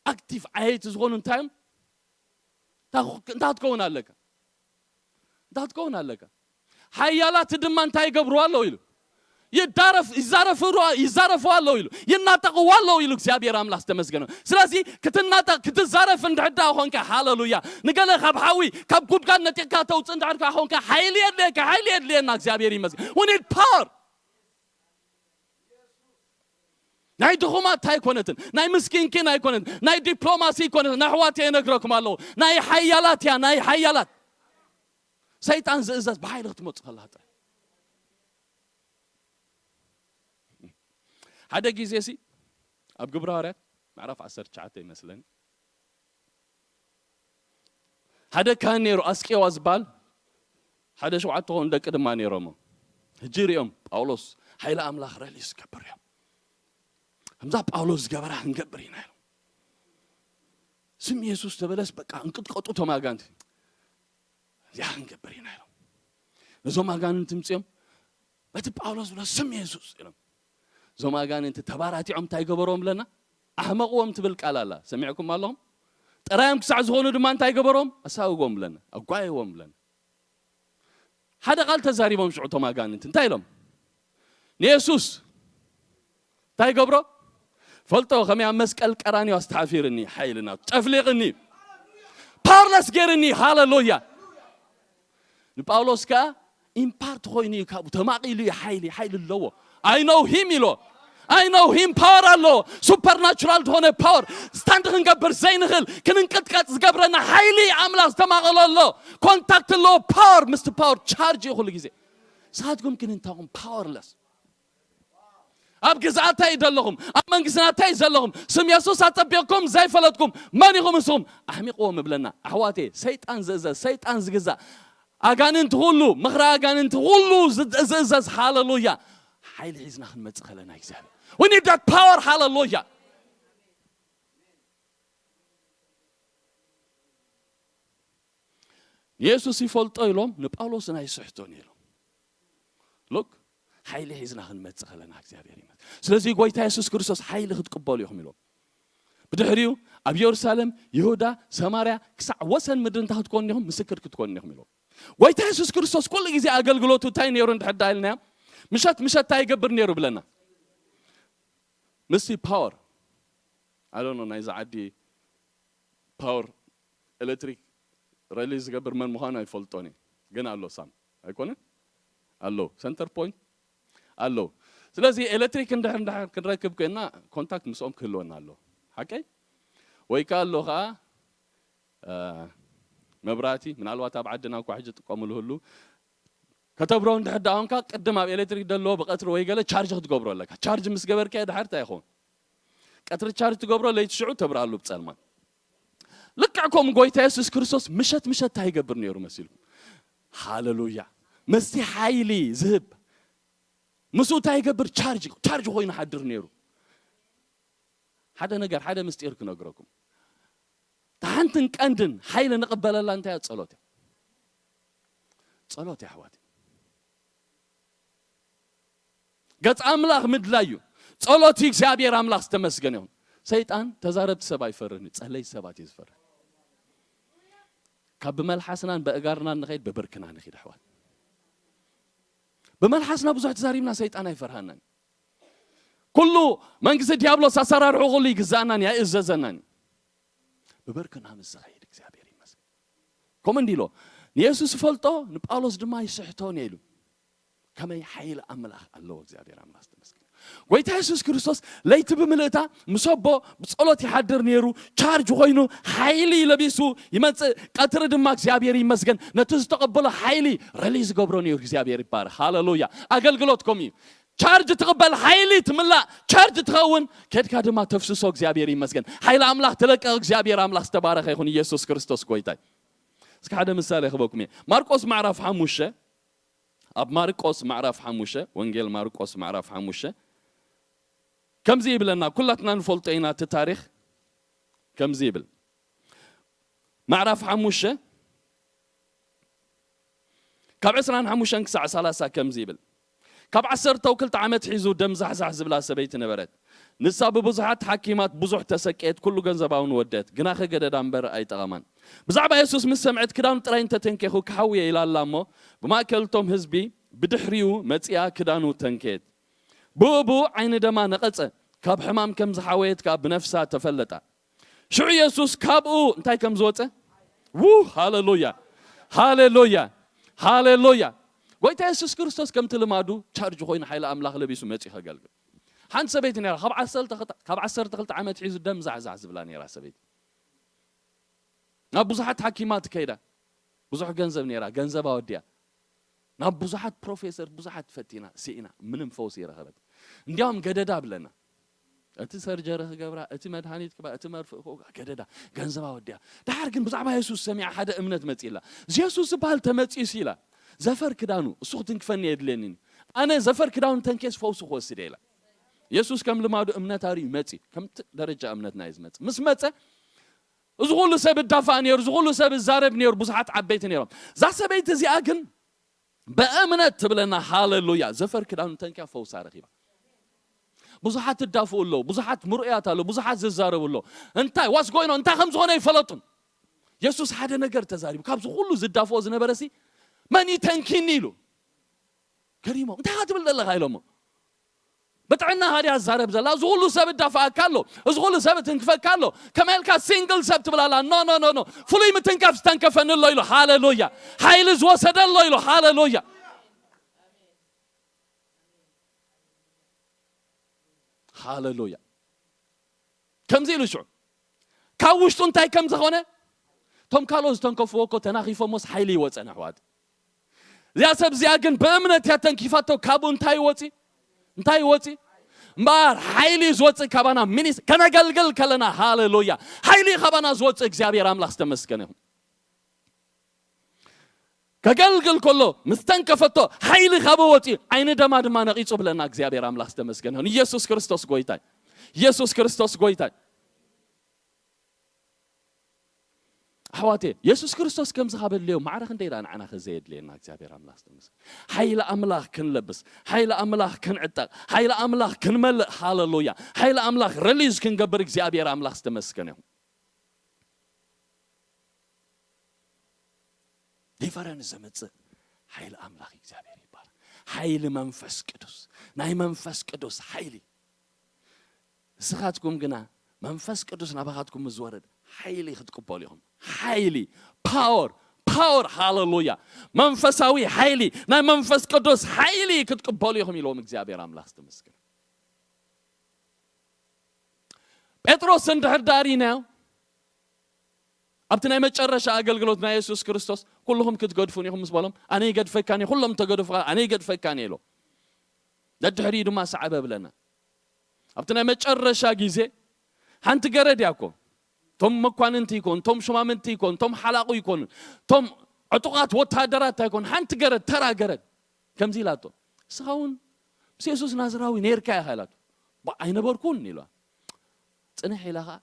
ኣክቲቭ ዓየይቲ ዝኾኑ እንታይ እዮም? እንታይ ክኸውን ኣለካ? እንታይ ክትከውን ኣለካ? ሓያላት ድማ እንታይ ይገብሩ ኣለዉ ኢሉ? ይዳረፍ-፣ ይዛረፍሩ-፣ ይዛረፉ ኣለዉ ኢሉ። ይናጠቕዎ ኣለዉ ኢሉ። እግዚኣብሔር ኣምላኽ ዝተመስገነ። ስለዚ ክትናጠቕ፣ ክትዛረፍ እንድሕር ደኣ ኾንካ፣ ሃሌሉያ፣ ንገለ ካብ ሓዊ፣ ካብ ጉድጓድ ነጢቕካ ተውፅእ እንድሕር ከኣ ኾንካ፣ ሓይሊ የድልየካ፣ ሓይሊ የድልየና። እግዚኣብሔር ይመስገን። We need power። ናይ ድኹማት ኣይኮነትን፣ ናይ ምስኪንኪን ኣይኮነትን፣ ናይ ዲፕሎማሲ ኣይኮነትን። ኣሕዋት እየ እነግረኩም ኣለኹ፣ ናይ ሓያላት እያ፣ ናይ ሓያላት። ሰይጣን ዝእዘዝ ብሓይሊ ክትመፁ ከላ ጥራይ። ሓደ ግዜ ሲ ኣብ ግብረ ሃዋርያት ምዕራፍ ዓሰርተ ትሽዓተ ይመስለኒ፣ ሓደ ካህን ነይሩ፣ ኣስቄዋ ዝበሃል። ሓደ ሸውዓተ ኾኑ ደቂ ድማ ነይሮሞ። ሕጂ ሪኦም፣ ጳውሎስ ሓይሊ ኣምላኽ ረሊስ ዝገብር እዮም። ከምዛ ጳውሎስ ዝገበራ ክንገብር ኢና ኢሎም። ስም የሱስ ተበለስ በቃ እንቅጥቀጡ እቶም ኣጋንንቲ። እዚኣ ክንገብር ኢና ኢሎም። ነዞም ኣጋንንቲ ምፅኦም፣ በቲ ጳውሎስ ብሎ ስም የሱስ ኢሎም። እዞም ኣጋንንቲ ተባራቲዖም እንታይ ገበሮም ብለና? ኣሕመቕዎም ትብል ቃል ኣላ። ሰሚዕኩም ኣለኹም? ጥራዮም ክሳዕ ዝኾኑ ድማ እንታይ ገበሮም? ኣሳውጎም ብለና። ኣጓይዎም ብለና። ሓደ ቃል ተዛሪቦም ሽዑ እቶም ኣጋንንቲ። እንታይ ኢሎም? ንየሱስ እንታይ ይገብሮ? ፈልጦ ከመይ ኣብ መስቀል ቀራንዮ ኣስተሓፊርኒ፣ ሓይልና ጨፍሊቕኒ፣ ፓወርለስ ገይርኒ። ሃለሉያ። ንጳውሎስ ከኣ ኢምፓርት ኮይኑ እዩ፣ ካብኡ ተማቒሉ እዩ። ሓይሊ ሓይሊ ኣለዎ። I know him ኢሎ። I know him፣ ፓወር ኣለዎ። ሱፐርናቹራል ዝኾነ ፓወር፣ ስታንድ ክንገብር ዘይንኽእል፣ ክንንቅጥቀጥ ዝገብረና ሓይሊ ኣምላኽ ዝተማቐሎ ኣሎ። ኮንታክት ኣለዎ። ፓወር ምስቲ ፓወር ቻርጅ እዩ ኩሉ ግዜ። ንስኻትኩም ግን እንታኹም ፓወርለስ። ኣብ ግዝኣተይ ዘለኹም፣ ኣብ መንግስቲ ናተይ ዘለኹም፣ ስም የሱስ ኣጸቢቕኩም ዘይፈለጥኩም መን ኢኹም ንስኹም? ኣሕሚቕዎም እብለና። ኣሕዋቴ፣ ሰይጣን ዝእዘዝ፣ ሰይጣን ዝግዛእ፣ ኣጋንንቲ ኩሉ፣ ምኽሪ ኣጋንንቲ ኩሉ ዝ-፣ ዝእዘዝ፣ ሃለሉያ። ሓይሊ ሒዝና ክንመጽእ ከለና እግዚኣብሔር። We need that power፣ ሃለሉያ። ንየሱስ ይፈልጦ ኢሎም ንጳውሎስ ናይ ስሕቶን ኢሎም። ሉክ፣ ሓይሊ ሒዝና ክንመጽእ ከለና እግዚኣብሔር ይመስገን። ስለዚ ጎይታ የሱስ ክርስቶስ ሓይሊ ክትቅበሉ ኢኹም ኢሎም። ብድሕሪኡ ኣብ የሩሳሌም፣ ይሁዳ፣ ሰማርያ ክሳዕ ወሰን ምድሪ እንታይ ክትኮኑ ኢኹም? ምስክር ክትኮኑ ኢኹም ኢሎም። ጎይታ የሱስ ክርስቶስ ኩሉ ግዜ ኣገልግሎቱ እንታይ ነይሩ እንድሕር ዳ ኢልናዮ? ምሸት ምሸት እንታይ ይገብር ነይሩ ብለና? ምስቲ ፓወር፣ I don't know፣ ናይዚ ዓዲ ፓወር ኤሌክትሪክ ሪሊዝ ዝገብር መን ምዃኑ ኣይፈልጦን እየ። ግን ኣሎ ሳም ኣይኮነን? ኣሎ። ሰንተር ፖይንት ኣሎ። ስለዚ ኤሌክትሪክ እንድሕር እንድሕር ክንረክብ ኮይና ኮንታክት ምስኦም ክህልወና ኣሎ። ሓቀይ? ወይ ከኣ ኣሎ ከኣ፣ እ፣ መብራህቲ፣ ምናልባት ኣብ ዓድና እኳ ሕጂ ጥቀሙሉ ህሉ፣ ከተብሮ እንድሕር ደኣ ኮንካ ቅድም ኣብ ኤሌክትሪክ ደለዎ ብቐትሪ ወይ ገለ ቻርጅ ክትገብሮ ኣለካ። ቻርጅ ምስ ገበርካዮ ድሓር እንታይ ይኸውን? ቀትሪ ቻርጅ ትገብሮ፣ ለይቲ ሽዑ ተብርሃሉ ብጸልማት። ልክዕ ከምኡ ጎይታ የሱስ ክርስቶስ ምሸት ምሸት እንታይ ይገብር ነይሩ መሲልኩም? ሃለሉያ። ምስቲ ሓይሊ ዝህብ፣ ምስኡ እንታይ ይገብር? ቻርጅ፣ ቻርጅ ኮይኑ ሓድር ነይሩ። ሓደ ነገር፣ ሓደ ምስጢር ክነግረኩም። እታ ሓንትን ቀንድን ሓይሊ ንቕበለላ እንታይ እያ? ጸሎት እያ። ጸሎት እያ ኣሕዋት። ገጽ ኣምላኽ ምድላይ እዩ። ጸሎት እዩ። እግዚኣብሔር ኣምላኽ ዝተመስገነ ይኹን። ሰይጣን ተዛረብቲ ሰብ ኣይፈርን እዩ፣ ጸለይቲ ሰባት እዩ ዝፈርህ። ካብ ብመልሓስናን በእጋርናን ንኸይድ፣ ብብርክና ንኺድ ኣሕዋት። ብመልሓስና ብዙሕ ተዛሪብና ሰይጣን ኣይፈርሃናን እዩ። ኩሉ መንግስቲ ዲያብሎስ ኣሰራርሑ ኩሉ ይግዛእናን እዩ፣ ኣይእዘዘናን እዩ። ብብርክና ምስ ዝኸይድ እግዚኣብሔር ይመስገን። ከምኡ እንዲ ኢሎ፣ ንየሱስ ይፈልጦ፣ ንጳውሎስ ድማ ይስሕቶን እየ ኢሉ። ከመይ ሓይሊ ኣምላኽ ኣለዎ እግዚኣብሔር ኣምላኽ ዝተመስገነ። ጎይታ የሱስ ክርስቶስ ለይቲ ብምልእታ ምስ ኣቦ ብጸሎት ይሓድር ነይሩ፣ ቻርጅ ኮይኑ ሓይሊ ለቢሱ ይመጽእ። ቀትሪ ድማ እግዚኣብሔር ይመስገን ነቲ ዝተቐበሎ ሓይሊ ረሊ ዝገብሮ ነይሩ። እግዚኣብሔር ይባረኽ። ሃለሉያ። ኣገልግሎት ከምኡ እዩ። ቻርጅ ትቕበል፣ ሓይሊ ትምላእ፣ ቻርጅ ትኸውን፣ ከድካ ድማ ተፍስሶ። እግዚኣብሔር ይመስገን። ሓይሊ ኣምላኽ ትለቀቕ። እግዚኣብሔር ኣምላኽ ዝተባረኸ ይኹን። ኢየሱስ ክርስቶስ ጎይታይ። እስኪ ሓደ ምሳሌ ክበኩም እየ። ማርቆስ ምዕራፍ ሓሙሽተ፣ ኣብ ማርቆስ ምዕራፍ ሓሙሽተ፣ ወንጌል ማርቆስ ምዕራፍ ሓሙሽተ ከምዚ ይብለና፣ ኩላትና ንፈልጦ ኢና እቲ ታሪኽ። ከምዚ ይብል፣ ምዕራፍ ሓሙሽተ ካብ ዕስራን ሓሙሽተን ክሳዕ ሰላሳ ከምዚ ይብል፣ ካብ ዓሰርተ ክልተ ዓመት ሒዙ ደም ዛሕዛሕ ዝብላ ሰበይቲ ነበረት። ንሳ ብብዙሓት ሓኪማት ብዙሕ ተሰቀየት፣ ኩሉ ገንዘባ እውን ወደት፣ ግናኸ ገደዳ እምበር ኣይጠቐማን። ብዛዕባ የሱስ ምስ ሰምዐት፣ ክዳኑ ጥራይ እንተተንኬኹ ክሓውየ ኢላ ኣላ እሞ፣ ብማእከል እቶም ህዝቢ ብድሕሪኡ መጺኣ ክዳኑ ተንከየት። ብኡ ብኡ ዓይኒ ደማ ነቐጸ፣ ካብ ሕማም ከም ዝሓወየት ከኣ ብነፍሳ ተፈለጣ። ሽዑ የሱስ ካብኡ እንታይ ከም ዝወጸ፣ ው፣ ሃሌሉያ፣ ሃሌሉያ፣ ሃሌሉያ። ጎይታ የሱስ ክርስቶስ ከምቲ ልማዱ ቻርጅ ኮይኑ ሓይሊ ኣምላኽ ለቢሱ መጺኡ ከገልግል። ሓንቲ ሰበይቲ ነይራ፣ ካብ ዓሰርተ ክልተ፣ ካብ ዓሰርተ ክልተ ዓመት ሒዙ ደም ዛሕዛሕ ዝብላ ነይራ ሰበይቲ። ናብ ብዙሓት ሓኪማት ከይዳ፣ ብዙሕ ገንዘብ ነይራ፣ ገንዘብ ኣወዲያ። ናብ ብዙሓት ፕሮፌሰር፣ ብዙሓት ፈቲና፣ ስኢና፣ ምንም ፈውሲ ይረኸበት። እንዲያውም ገደዳ ብለና። እቲ ሰርጀሪ ክገብራ፣ እቲ መድሃኒት ክባ፣ እቲ መርፍእ ክወግኣ፣ ገደዳ፣ ገንዘብ ኣወዲያ። ደሓር ግን ብዛዕባ የሱስ ሰሚዓ ሓደ እምነት መጺእላ። እዚ የሱስ ዝበሃል ተመጺኡስ ኢላ። ዘፈር ክዳኑ፣ እሱ ክትንክፈኒ የድልየኒ። ኣነ ዘፈር ክዳኑ ተንኬስ ፈውሲ ክወስድ እየ ኢላ። የሱስ ከም ልማዱ እምነት ኣርዩ መጺ። ከምቲ ደረጃ እምነትና እዩ ዝመጽእ። ምስ መጸ፣ እዚ ኩሉ ሰብ እዳፋእ ነይሩ፣ እዚ ኩሉ ሰብ እዛረብ ነይሩ፣ ብዙሓት ዓበይቲ ነይሮም። እዛ ሰበይቲ እዚኣ ግን ብእምነት ትብለና፣ ሃሌሉያ፣ ዘፈር ክዳኑ ተንኪያ ፈውሳ ረኺባ። ብዙሓት እዳፍኡ ኣለዉ፣ ብዙሓት ምርኡያት ኣለዉ፣ ብዙሓት ዝዛረቡ ኣለዉ። እንታይ ዋስ ጎይኖ፣ እንታይ ከም ዝኾነ ኣይፈለጡን። የሱስ ሓደ ነገር ተዛሪቡ፣ ካብዚ ኩሉ ዝዳፍኦ ዝነበረ ሲ፣ "መን እዩ ተንኪኒ?" ኢሉ። ገሪሞም፣ "እንታይ ኢኻ ትብል ዘለኻ?" ኢሎሞ። ብጥዕና ሃድያ ዝዛረብ ዘላ፣ እዚ ኩሉ ሰብ እዳፋኣካ ኣሎ፣ እዚ ኩሉ ሰብ እትንክፈካ ኣሎ። ከመይ ኢልካ ሲንግል ሰብ ትብል ኣላ? ኖ፣ ኖ፣ ኖ፣ ኖ። ፍሉይ ምትንካፍ ዝተንከፈኒ ኣሎ ኢሉ። ሃሌሉያ። ሓይሊ ዝወሰደ ኣሎ ኢሉ። ሃሌሉያ። ሃሌሉያ። ከምዚ ኢሉ ሽዑ ካብ ውሽጡ እንታይ ከም ዝኾነ፣ እቶም ካልኦት ዝተንከፍዎ እኮ ተናኺፎሞስ ሓይሊ ይወፀን ኣሕዋት። እዚኣ ሰብ እዚኣ ግን ብእምነት እያ ተንኪፋቶ። ካብኡ እንታይ ይወፂ? እንታይ ይወፂ? እምበኣር ሓይሊ እዩ ዝወፅእ ካባና። ሚኒስ ከነገልግል ከለና፣ ሃሌሉያ፣ ሓይሊ እዩ ካባና ዝወፅእ። እግዚኣብሔር ኣምላኽ ዝተመስገነ ይኹን። ከገልግል ከሎ ምስ ተንከፈቶ ሓይሊ ካብ ወፂ ዓይኒ ደማ ድማ ነቒፁ ብለና። እግዚኣብሔር ኣምላኽ ዝተመስገነ ይኹን። ኢየሱስ ክርስቶስ ጎይታይ፣ ኢየሱስ ክርስቶስ ጎይታይ። ኣሕዋቴ፣ የሱስ ክርስቶስ ከምዚ ካበለዮ ማዕረ ክንደይ ደኣ ንዓና ከዘየድልየና። እግዚኣብሔር ኣምላኽ ዝተመስገነ። ሓይሊ ኣምላኽ ክንለብስ፣ ሓይሊ ኣምላኽ ክንዕጠቕ፣ ሓይሊ ኣምላኽ ክንመልእ፣ ሃሌሉያ፣ ሓይሊ ኣምላኽ ሪሊዝ ክንገብር እግዚኣብሔር ኣምላኽ ዝተመስገነ ይኹን። ዲሊቨረንስ ዘምጽእ ሓይሊ ኣምላኽ እግዚኣብሔር ይባረክ። ሓይሊ መንፈስ ቅዱስ፣ ናይ መንፈስ ቅዱስ ሓይሊ። ንስኻትኩም ግና መንፈስ ቅዱስ ናባኻትኩም ምስ ዝወረድ ሓይሊ ክትቅበሉ ኢኹም። ሓይሊ፣ ፓወር፣ ፓወር፣ ሃሌሉያ። መንፈሳዊ ሓይሊ፣ ናይ መንፈስ ቅዱስ ሓይሊ ክትቅበሉ ኢኹም ኢልዎም እግዚኣብሔር ኣምላኽ ዝተመስገነ። ጴጥሮስ እንድሕር ዳሪናዮ ኣብቲ ናይ መጨረሻ ኣገልግሎት ናይ የሱስ ክርስቶስ፣ "ኩልኹም ክትገድፉን ኢኹም" ምስ በሎም፣ "ኣነ ይገድፈካን እየ፣ ኩሎም ተገደፉ፣ ኣነ ይገድፈካን እየ" ኢሎ። ደድሕሪኡ ድማ ሰዓበ ብለና። ኣብቲ ናይ መጨረሻ ግዜ ሓንቲ ገረድ እያ እኮ። እቶም መኳንንቲ ይኮኑ፣ እቶም ሹማምንቲ ይኮኑ፣ እቶም ሓላቑ ይኮኑ፣ እቶም ዕጡቓት ወታደራት ኣይኮኑ። ሓንቲ ገረድ፣ ተራ ገረድ ከምዚ ኢላቶ፣ "እስኻ እውን ምስ የሱስ ናዝራዊ ነይርካ ኢኻ" ኢላቶ። "ባ ኣይነበርኩን" ኢልዋ። ጽንሕ ኢላ ኸዓ፣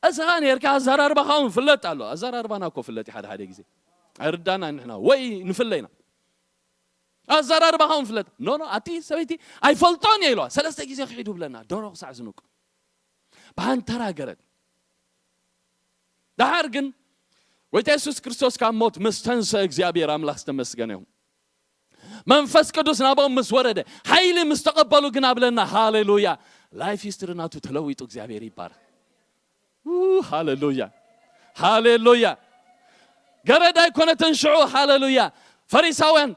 "እስኻ ነይርካ፣ ኣዘራርባኻ እውን ፍለጥ ኣሎ።" ኣዘራርባና እኮ ፍለጥ እዩ ሓደ ሓደ ግዜ። ኣይርዳና ንሕና ወይ ንፍለ ኢና። ኣዘራርባኻ እውን ፍለጥ። "ኖ፣ ኖ፣ ኣቲ ሰበይቲ ኣይፈልጦን እየ" ኢልዋ። ሰለስተ ግዜ ክሒዱ ብለና፣ ደሮ ክሳዕ ዝንቁ። ብሃንተራ ገረድ። ደሓር ግን ጎይታ የሱስ ክርስቶስ ካብ ሞት ምስ ተንስአ እግዚኣብሔር ኣምላኽ ዝተመስገነ ይኹን። መንፈስ ቅዱስ ናብኦም ምስ ወረደ፣ ሓይሊ ምስ ተቐበሉ ግን ኣብለና፣ ሃሌሉያ፣ ላይፍ ሂስትሪ ናቱ ተለዊጡ። እግዚኣብሔር ይባረክ። ኡ፣ ሃሌሉያ፣ ሃሌሉያ። ገረድ ኣይኮነትን ሽዑ፣ ሃሌሉያ። ፈሪሳውያን፣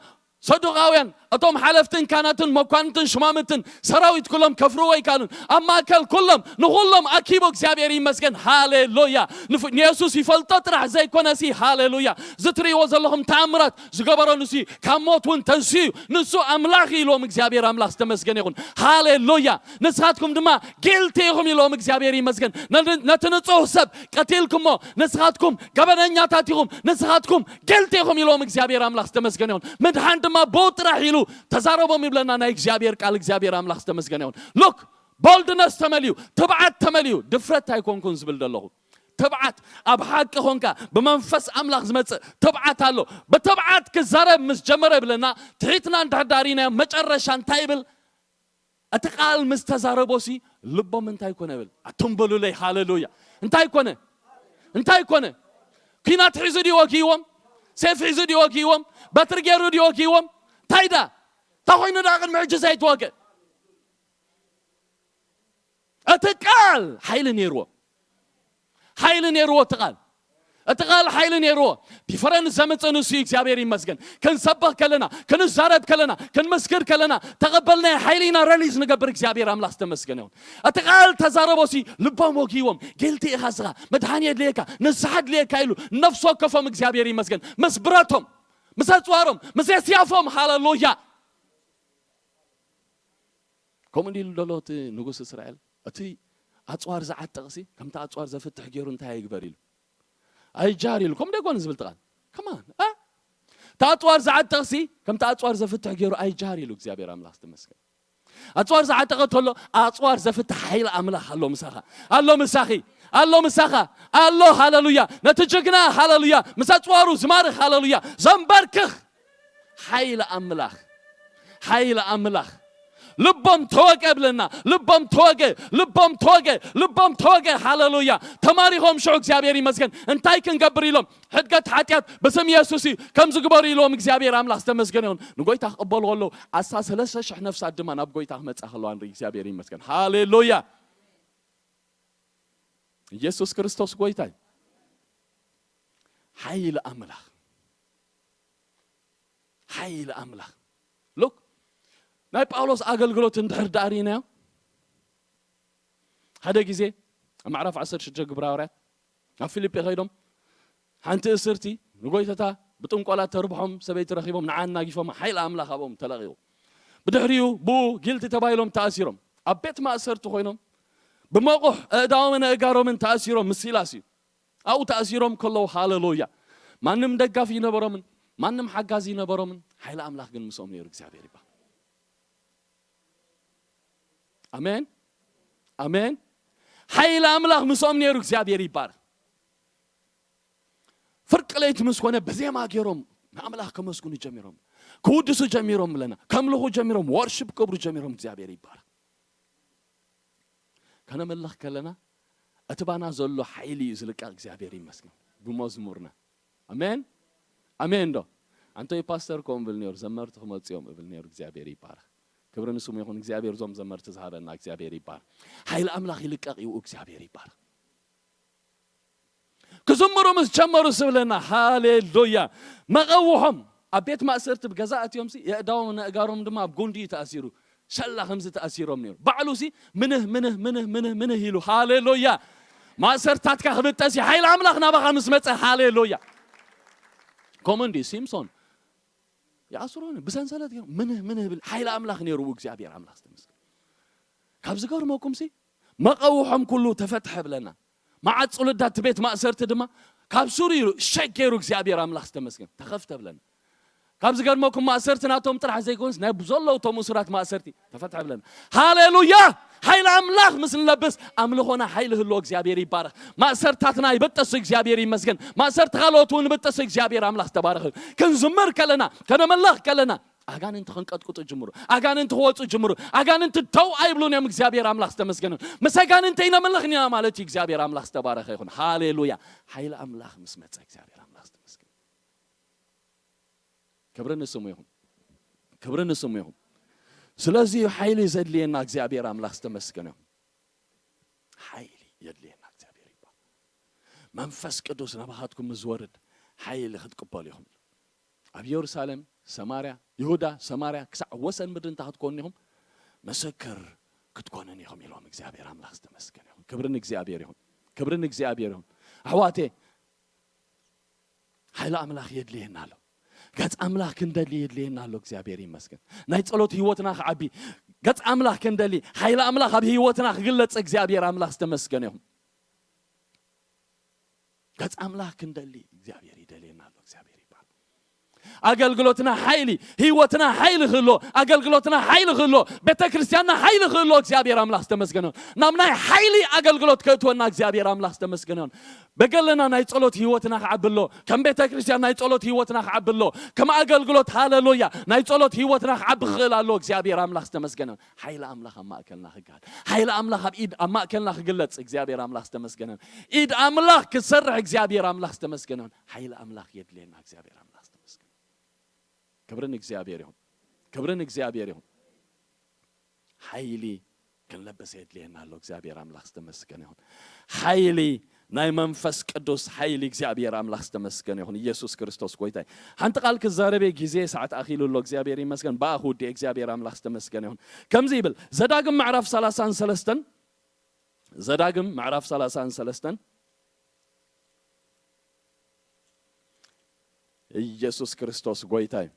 ሰዱቃውያን፣ እቶም ሓለፍትን ካህናትን መኳንንትን ሽማምንትን ሰራዊት ኩሎም ከፍርዎ ኣይከኣሉን። ኣብ ማእከል ኩሎም፣ ንኹሎም ኣኪቡ እግዚኣብሔር ይመስገን። ሃሌሉያ። ንፍ-፣ ንየሱስ ይፈልጦ ጥራሕ ዘይኮነሲ፣ ሃሌሉያ፣ እዚ ትርእይዎ ዘለኹም ተኣምራት ዝገበሮ ንሱ እዩ። ካብ ሞት እውን ተንስኡ እዩ። ንሱ ኣምላኽ እዩ ኢልዎም እግዚኣብሔር ኣምላኽ ዝተመስገነ ይኹን። ሃሌሉያ። ንስኻትኩም ድማ ጊልቲ ኢኹም ኢልዎም እግዚኣብሔር ይመስገን። ነ-፣ ነቲ ንጹህ ሰብ ቀቲልኩሞ፣ ንስኻትኩም ገበነኛታት ኢኹም፣ ንስኻትኩም ጊልቲ ኢኹም ኢልዎም እግዚኣብሔር ኣምላኽ ዝተመስገነ ይኹን። ምድሓን ድማ ብኡ ጥራሕ ኢሉ ተዛረቦም ይብለና ናይ እግዚኣብሔር ቃል። እግዚኣብሔር ኣምላኽ ዝተመስገነ ይኹን። ሉክ፣ ቦልድነስ ተመልዩ፣ ትብዓት ተመልዩ፣ ድፍረት ኣይኮንኩን ዝብል ዘለኹ። ትብዓት፣ ኣብ ሓቂ ኾንካ ብመንፈስ ኣምላኽ ዝመጽእ ትብዓት ኣሎ። ብትብዓት ክዛረብ ምስ ጀመረ ይብለና፣ ትሒትና እንድሕር ዳሪናዮ መጨረሻ እንታይ ይብል? እቲ ቃል ምስ ተዛረቦሲ ልቦም እንታይ ኮነ ይብል? ኣቱም በሉለይ፣ ሃሌሉያ። እንታይ ኮነ? እንታይ ኮነ? ኲናት ሒዙ ድዩ ወጊዎም? ሴፍ ሒዙ ድዩ ወጊዎም? በትሪ ገይሩ ድዩ ወጊዎም? እንታይ ዳ? እንታይ ኮይኑ ዳ ቅድሚ ሕጂ ዘይትወግእ? እቲ ቃል ሓይሊ ነይርዎ። ሓይሊ ነይርዎ እቲ ቃል። እቲ ቃል ሓይሊ ነይርዎ። ዲፈረንስ ዘምጽእ ንሱ እዩ። እግዚኣብሔር ይመስገን። ክንሰብኽ ከለና፣ ክንዛረብ ከለና፣ ክንምስክር ከለና፣ ተቐበልናዮ ሓይሊ ኢና ረሊዝ ንገብር። እግዚኣብሔር ኣምላኽ ዝተመስገነ ይኹን። እቲ ቃል ተዛረቦሲ ልቦም ወጊዎም፣ ጊልቲ ኢኻ እስኻ፣ መድሓኒ የድልየካ፣ ንስሓ ኣድልየካ ኢሉ ነፍሲ ወከፎም እግዚኣብሔር ይመስገን። ምስ ብረቶም፣ ምስ ኣጽዋሮም፣ ምስ የስያፎም፣ ሃሌሉያ። ከምኡ እንዲሉ ደሎ እቲ ንጉስ እስራኤል፣ እቲ ኣጽዋር ዝዓጥቕሲ ከምቲ ኣጽዋር ዘፍትሕ ገይሩ እንታይ ኣይግበር ኢሉ? ኣይጃር ኢሉ። ከምኡ ደይኮነ ዝብል ጥቓል? ከማን፣ እ? እቲ ኣጽዋር ዝዓጥቕሲ ከምቲ ኣጽዋር ዘፍትሕ ገይሩ ኣይጃር ኢሉ። እግዚኣብሔር ኣምላኽ ዝተመስገን። ኣጽዋር ዝዓጠቐ ተሎ ኣጽዋር ዘፍትሕ ሓይሊ ኣምላኽ ኣሎ ምሳኻ። ኣሎ ምሳኺ። ኣሎ ምሳኻ። ኣሎ፣ ሃሌሉያ። ነቲ ጅግና፣ ሃሌሉያ፣ ምስ ኣጽዋሩ ዝማርኽ፣ ሃሌሉያ፣ ዘንበርክኽ ሓይሊ ኣምላኽ። ሓይሊ ኣምላኽ። ልቦም ተወገ ብለና። ልቦም ተወገ፣ ልቦም ተወገ፣ ልቦም ተወገ። ሃሌሉያ። ተማሪኾም ሽዑ እግዚኣብሔር ይመስገን። እንታይ ክንገብር ኢሎም? ሕድገት ሓጢኣት ብስም የሱስ እዩ ከም ዝግበሩ ኢሎም እግዚኣብሔር ኣምላኽ ዝተመስገነ ይኹን። ንጎይታ ክቕበሉ ከለዉ ኣሳ ሰለስተ ሽሕ ነፍሳት ድማ ናብ ጎይታ ክመጻ ከለዋ ንርኢ። እግዚኣብሔር ይመስገን። ሃሌሉያ። ኢየሱስ ክርስቶስ ጎይታ እዩ። ሓይሊ ኣምላኽ፣ ሓይሊ ኣምላኽ። ሉክ፣ ናይ ጳውሎስ ኣገልግሎት እንድሕር ደኣ ርኢናዮ፣ ሓደ ግዜ ኣብ ምዕራፍ ዓሰርተ ሽዱሽተ ግብረ ሃዋርያት ናብ ፊልጲ ከይዶም ሓንቲ እስርቲ ንጎይተታ ብጥንቆላ ተርብሖም ሰበይቲ ረኺቦም ንዓ ኣናጊፎም ሓይሊ ኣምላኽ ኣብኦም ተለቒቑ። ብድሕሪኡ ብኡ ጊልቲ ተባሂሎም ተኣሲሮም ኣብ ቤት ማእሰርቲ ኮይኖም ብመቑሕ ኣእዳዎምን ኣእጋሮምን ተኣሲሮም ምስ ሲላስ እዩ። ኣብኡ ተኣሲሮም ከለዉ ሃሌሉያ ማንም ደጋፊ ይነበሮምን ማንም ሓጋዚ ይነበሮምን ሓይሊ ኣምላኽ ግን ምስኦም ነይሩ። እግዚኣብሔር ይባል። ኣሜን ኣሜን። ሓይሊ ኣምላኽ ምስኦም ነይሩ። እግዚኣብሔር ይባረክ። ፍርቂ ለይቲ ምስ ኮነ ብዜማ ገይሮም ንኣምላኽ ከመስግኑ ጀሚሮም፣ ክውድሱ ጀሚሮም ብለና ከምልኹ ጀሚሮም፣ ወርሽፕ ክገብሩ ጀሚሮም። እግዚኣብሔር ይባረክ። ከነመልኽ ከለና እቲ ባና ዘሎ ሓይሊ እዩ ዝልቀቕ። እግዚኣብሔር ይመስገን ብመዝሙርና። ኣሜን ኣሜን ዶ? ኣንቶይ ፓስተር ከምኡ እብል ነይሩ፣ ዘመርቲ ክመፁ እዮም እብል ነይሩ። እግዚኣብሔር ይባረክ። ክብሪ ንስሙ ይኹን። እግዚኣብሔር እዞም ዘመርቲ ዝሃበና እግዚኣብሔር ይባረክ። ሓይሊ ኣምላኽ ይልቀቕ እዩ። እግዚኣብሔር ይባረክ። ክዝምሩ ምስ ጀመሩ ስብለና ሃሌሉያ። መቐውሖም ኣብ ቤት ማእሰርቲ ብገዛ ኣትዮም ሲ የእዳዎም ነእጋሮም ድማ ኣብ ጎንዲ እዩ ተኣሲሩ። ሸላ ከምዚ ተኣሲሮም ነይሩ። ባዕሉ ሲ ምንህ ምንህ ምንህ ምንህ ምንህ ኢሉ ሃሌሉያ። ማእሰርታትካ ክብጠስ እዩ። ሓይሊ ኣምላኽ ናባኻ ምስ መጸ ሃሌሉያ። ከምኡ እንዲ ሲምሶን ይኣስሮን ብሰንሰለት ገይሮም ምንህ ምንህ ብል ሓይሊ ኣምላኽ ነይሩ። እግዚኣብሔር ኣምላኽ ዝተመስገን። ካብ ዝገርመኩም ሲ መቐውሖም ኩሉ ተፈትሐ ብለና። መዓጹ ልዳት ቤት ማእሰርቲ ድማ ካብ ሱሩ ኢሉ ሸግ ገይሩ እግዚኣብሔር ኣምላኽ ዝተመስገን ተኸፍተ ብለና። ካብ ዝገርመኩም ማእሰርቲ ናቶም ጥራሕ ዘይኮንስ ናይ ዘለዉ ቶም እሱራት ማእሰርቲ ተፈትሐ ብለና። ሃሌሉያ። ሓይሊ ኣምላኽ ምስ ንለብስ ኣምልኾና ሓይሊ ህልዎ። እግዚኣብሔር ይባረኽ። ማእሰርታትና ይበጠሱ። እግዚኣብሔር ይመስገን። ማእሰርቲ ካልኦት እውን ይበጠሱ። እግዚኣብሔር ኣምላኽ ዝተባረኸ። ክንዝምር ከለና ከነመለኽ ከለና ኣጋንንቲ ክንቀጥቅጡ ጅምሩ። ኣጋንንቲ ክወፁ ጅምሩ። ኣጋንንቲ ደው ኣይብሉን እዮም። እግዚኣብሔር ኣምላኽ ዝተመስገነ። ምስ ኣጋንንቲ ይነምልኽ ኢና ማለት እዩ። እግዚኣብሔር ኣምላኽ ዝተባረኸ ይኹን። ሃሌሉያ። ሓይሊ ኣምላኽ ምስ መፀ እግዚኣብሔር ኣምላኽ ዝተመስገነ። ክብሪ ንስሙ ይኹን። ክብሪ ንስሙ ይኹን። ስለዚ ሓይሊ ዘድልየና እግዚኣብሔር ኣምላኽ ዝተመስገነ ይኹን። ሓይሊ የድልየና። እግዚኣብሔር ይባል። መንፈስ ቅዱስ ናባኻትኩም ምስ ዝወርድ ሓይሊ ክትቅበሉ ኢኹም። ኣብ የሩሳሌም፣ ሰማርያ፣ ይሁዳ፣ ሰማርያ ክሳዕ ወሰን ምድሪ እንተ ክትኮኑ ኢኹም ምስክር ክትኮኑን ኢኹም ኢሎም። እግዚኣብሔር ኣምላኽ ዝተመስገነ ይኹን። ክብሪ ንእግዚኣብሔር ይኹን። ክብሪ ንእግዚኣብሔር ይኹን። ኣሕዋቴ ሓይሊ ኣምላኽ የድልየና ኣሎ። ገጽ ኣምላኽ ክንደሊ የድልየና ኣሎ። እግዚኣብሔር ይመስገን። ናይ ጸሎት ህይወትና ክዓቢ ገጽ ኣምላኽ ክንደሊ ሓይሊ ኣምላኽ ኣብ ህይወትና ክግለጽ እግዚኣብሔር ኣምላኽ ዝተመስገነ ይኹን። ገጽ ኣምላኽ ክንደሊ እግዚኣብሔር ይደልየና ኣሎ። እግዚኣብሔር ይባል። ኣገልግሎትና ሓይሊ፣ ህይወትና ሓይሊ ክህሎ፣ ኣገልግሎትና ሓይሊ ክህሎ፣ ቤተ ክርስቲያንና ሓይሊ ክህሎ እግዚኣብሔር ኣምላኽ ዝተመስገነ ይኹን። ናብ ናይ ሓይሊ ኣገልግሎት ከእትወና እግዚኣብሔር ኣምላኽ ዝተመስገነ ይኹን። በገለና ናይ ጸሎት ህይወትና ክዓቢ ኣሎ። ከም ቤተ ክርስቲያን ናይ ጸሎት ህይወትና ክዓቢ ኣሎ። ከም ኣገልግሎት ሃሌሉያ ናይ ጸሎት ህይወትና ክዓቢ ክኽእል ኣሎ። እግዚኣብሔር ኣምላኽ ዝተመስገነ ይኹን። ሓይሊ ኣምላኽ ኣብ ማእከልና ክግሃል፣ ሓይሊ ኣምላኽ ኣብ ኢድ ኣብ ማእከልና ክግለጽ እግዚኣብሔር ኣምላኽ ዝተመስገነ ይኹን። ኢድ ኣምላኽ ክትሰርሕ እግዚኣብሔር ኣምላኽ ዝተመስገነ ይኹን። ሓይሊ ኣምላኽ የድልየና። እግዚኣብሔር ኣምላኽ ዝተመስገነ። ክብሪ ንእግዚኣብሔር ይኹን። ክብሪ ንእግዚኣብሔር ይኹን። ሓይሊ ክንለብስ የድልየና ኣሎ። እግዚኣብሔር ኣምላኽ ዝተመስገነ ይኹን። ሓይሊ ናይ መንፈስ ቅዱስ ሓይሊ እግዚኣብሔር ኣምላኽ ዝተመስገነ ይኹን። ኢየሱስ ክርስቶስ ጎይታ እዩ። ሓንቲ ቃል ክዛረብ እየ፣ ግዜ ሰዓት ኣኺሉ ኣሎ። እግዚኣብሔር ይመስገን። ብኣ ክውድእ እግዚኣብሔር ኣምላኽ ዝተመስገነ ይኹን። ከምዚ ይብል ዘዳግም ምዕራፍ ሰላሳን ሰለስተን፣ ዘዳግም ምዕራፍ ሰላሳን ሰለስተን። ኢየሱስ ክርስቶስ ጎይታ እዩ።